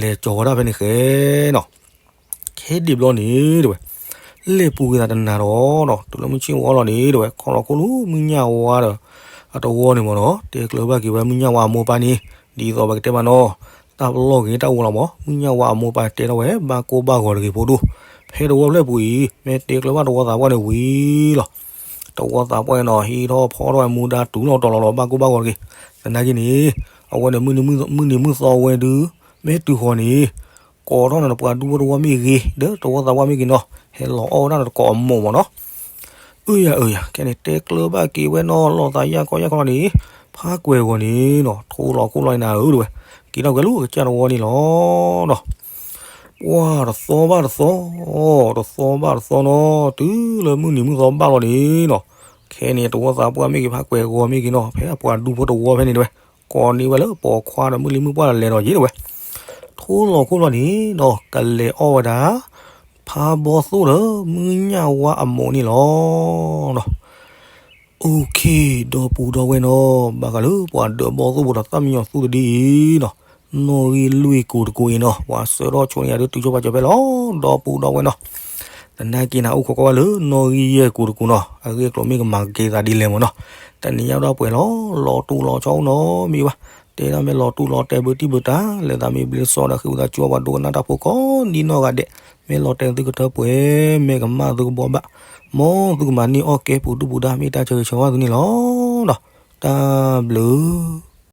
လဲၤကၠီၤဝဲဒၣ်ဖဲန့ၣ်ဃဲနီၤ ခဲဒံးဘျီန့ၣ်တဲဝဲ လဲၤပူၤကွံာ်သးတနၤဒီးနီၤ တုၤလၢမုၢ်ဆ့ၣ်ဝါလီၤန့ၣ်တဲဝဲ ခီလီၤခိၣ်လၢမုၢ်ညၣ်ဝါဒီး အတဝီန့ၣ်မးနီၤ တဲကျၢၤဘၣ်က့ၤဝဲမုၢ်ညၣ်ဝါအမိၢ်အပၢ်န့ၣ် ဒ်သိးပကတဲမးနီၤ တၢ်ပလီၢ်ဂ့ၤတၢ်အိၣ်လီၤမး မုၢ်ညၣ်ဝါအမိၢ်အပၢ်တဲထီၣ်ဝဲ ဘၣ်ကိၢ်ဘၣ်ဂီၤတဂ့ၤဖိဒိၣ် ဖဲတဝီဖျၢၣ်ပူၤအံၤ မ့ၢ်တဲကျၢၤဘၣ်တဝီသးပှၢ်န့ၣ်ဝံၤလီၤ တဝီသးပှၢ်န့ၣ်နီၤ ဟံးထီၣ်ဖီထီၣ်မူဒါတူၢ်လီၤတီၤလီၤလီၤ ဘၣ်ကိၢ်ဘၣ်ဂီၤတဂ့ၤ. သနာ်က့န့ၣ် အဝဲန့ၣ် မုၢ်နံၤမုၢ်သီဝဲဒုး မ့ၢ်တုၤဃီၤန့ၣ် ကိးထီၣ်နၤနပှၤဒူဖိတဝီမ့ၢ်ဂ့ၤ ဒီးတဝီသးပှၢ်မ့ၢ်ဂ့ၤနီၤ ဟဲလီၤအီၣ်ဝဲဒၣ်နတကိးအမိၢ်မးနီၤ. အၢယၤအၢယၤ ခဲန့ၣ် တဲကျၢၤဘၣ်က့ၤဝဲနီၤ လီၤသးယၢ်ခီယၢ်ခီလီၤန့ၣ် ဖးကွဲၤဂီၤန့ၣ်နီၤ ထိလီၤခိၣ်လီၤနၤဧၢတဝဲ, က့ၤထီၣ်ကွဲၤလၢကစၢ်တဝီန့ၣ်လီၤနီၤ. ပှၢ်တသီဘၣ်တသီ, တသီဘၣ်တသီနီၤ, တုၤလၢမုၢ်နံၤမုၢ်သီဘၣ်လီၤန့ၣ်နီၤ, ခဲန့ၣ်တဝီသးပှၢ်မ့ၢ်ဂ့ၤ ဖးကွဲၤဂီၤမ့ၢ်ဂ့ၤနီၤ, ဖဲအပှၤဒူဖိတဝီဖဲန့ၣ်တဝဲ, ကိးန့ၢ်ဝဲလၢပိာ်ခွါဒီးမုၢ်လံမုၢ်ပှၢ်ဒီးလဲၤဒီးယ့ၣ်တဝဲ, ထိလီၤခိၣ်လီၤန့ၣ်နီၤ ကလဲၤအီၣ်ဝဲဒၣ် ဖးဘီသိၣ်ဒီးမုၢ်ညၣ်ဝါအမိၢ်န့ၣ်လီၤနီၤ. အိၣ်ခ့ ဒီပုၢ်ဒီဝဲၢ်နီၤ, ဘၣ်ဃးလၢပှၤဒၢးဘီသိၣ်ဖိဒီးသၣ်မံယီၤသူတဒ့အံၤနီၤ, နီၣ်ဂံၢ်လွံၢ်ကိၤတကိၤအံၤနီၤ, ပှၤဆှၢထီၣ်ဆိန့ၢ်ယၤဒုးတုၤဆိပာ်စၢၤဖဲလီၤ, ဒီပုၢ်ဒီဝဲၢ်နီၤ. သနာ်က့န့ၣ် အိၣ်ခိးကွၢ်ဝဲလၢနီၣ်ဂံၢ်ယဲၢ်ကိၤတကိၤနီၤ, အဂ့ၢ်အကျိၤမ့ၢ်ကမၤက့ၤသးဒ်လဲၣ်မ့ၢ်နီၤ. တနံၤညါဒီးပှဲၤလီၤ, လီၤတူာ်လီၤဆီအိၣ်နီတမံၤဘၣ်. တဲဒၣ်မ့ၢ်လီၤတူာ်လီၤတဲာ်ဘၢတံၢ်ဘၢတၢ်, လဲၤသးမ့ၢ်ဘျ့စီဒီးဃ့ဝံသးစူၤပှၤဒိကနၣ်တၢ်ဖိကိးဒ်နီၢ်ဂၤဒဲး, မ့ၢ်လီၤတဲာ်သုကထၢပှဲၤ, မ့ၢ်ကမၣ်သုကဘှီဘၣ်, မ်သုကမၤန့ၢ်အီၣ်ကဲပူၤဒူၣ်ပူၤဒါ မ့ၢ်တၢ်ဆၢဂ့ၤဆၢဝါသုန့ၣ်လီၤ. တၢ်ဘျုး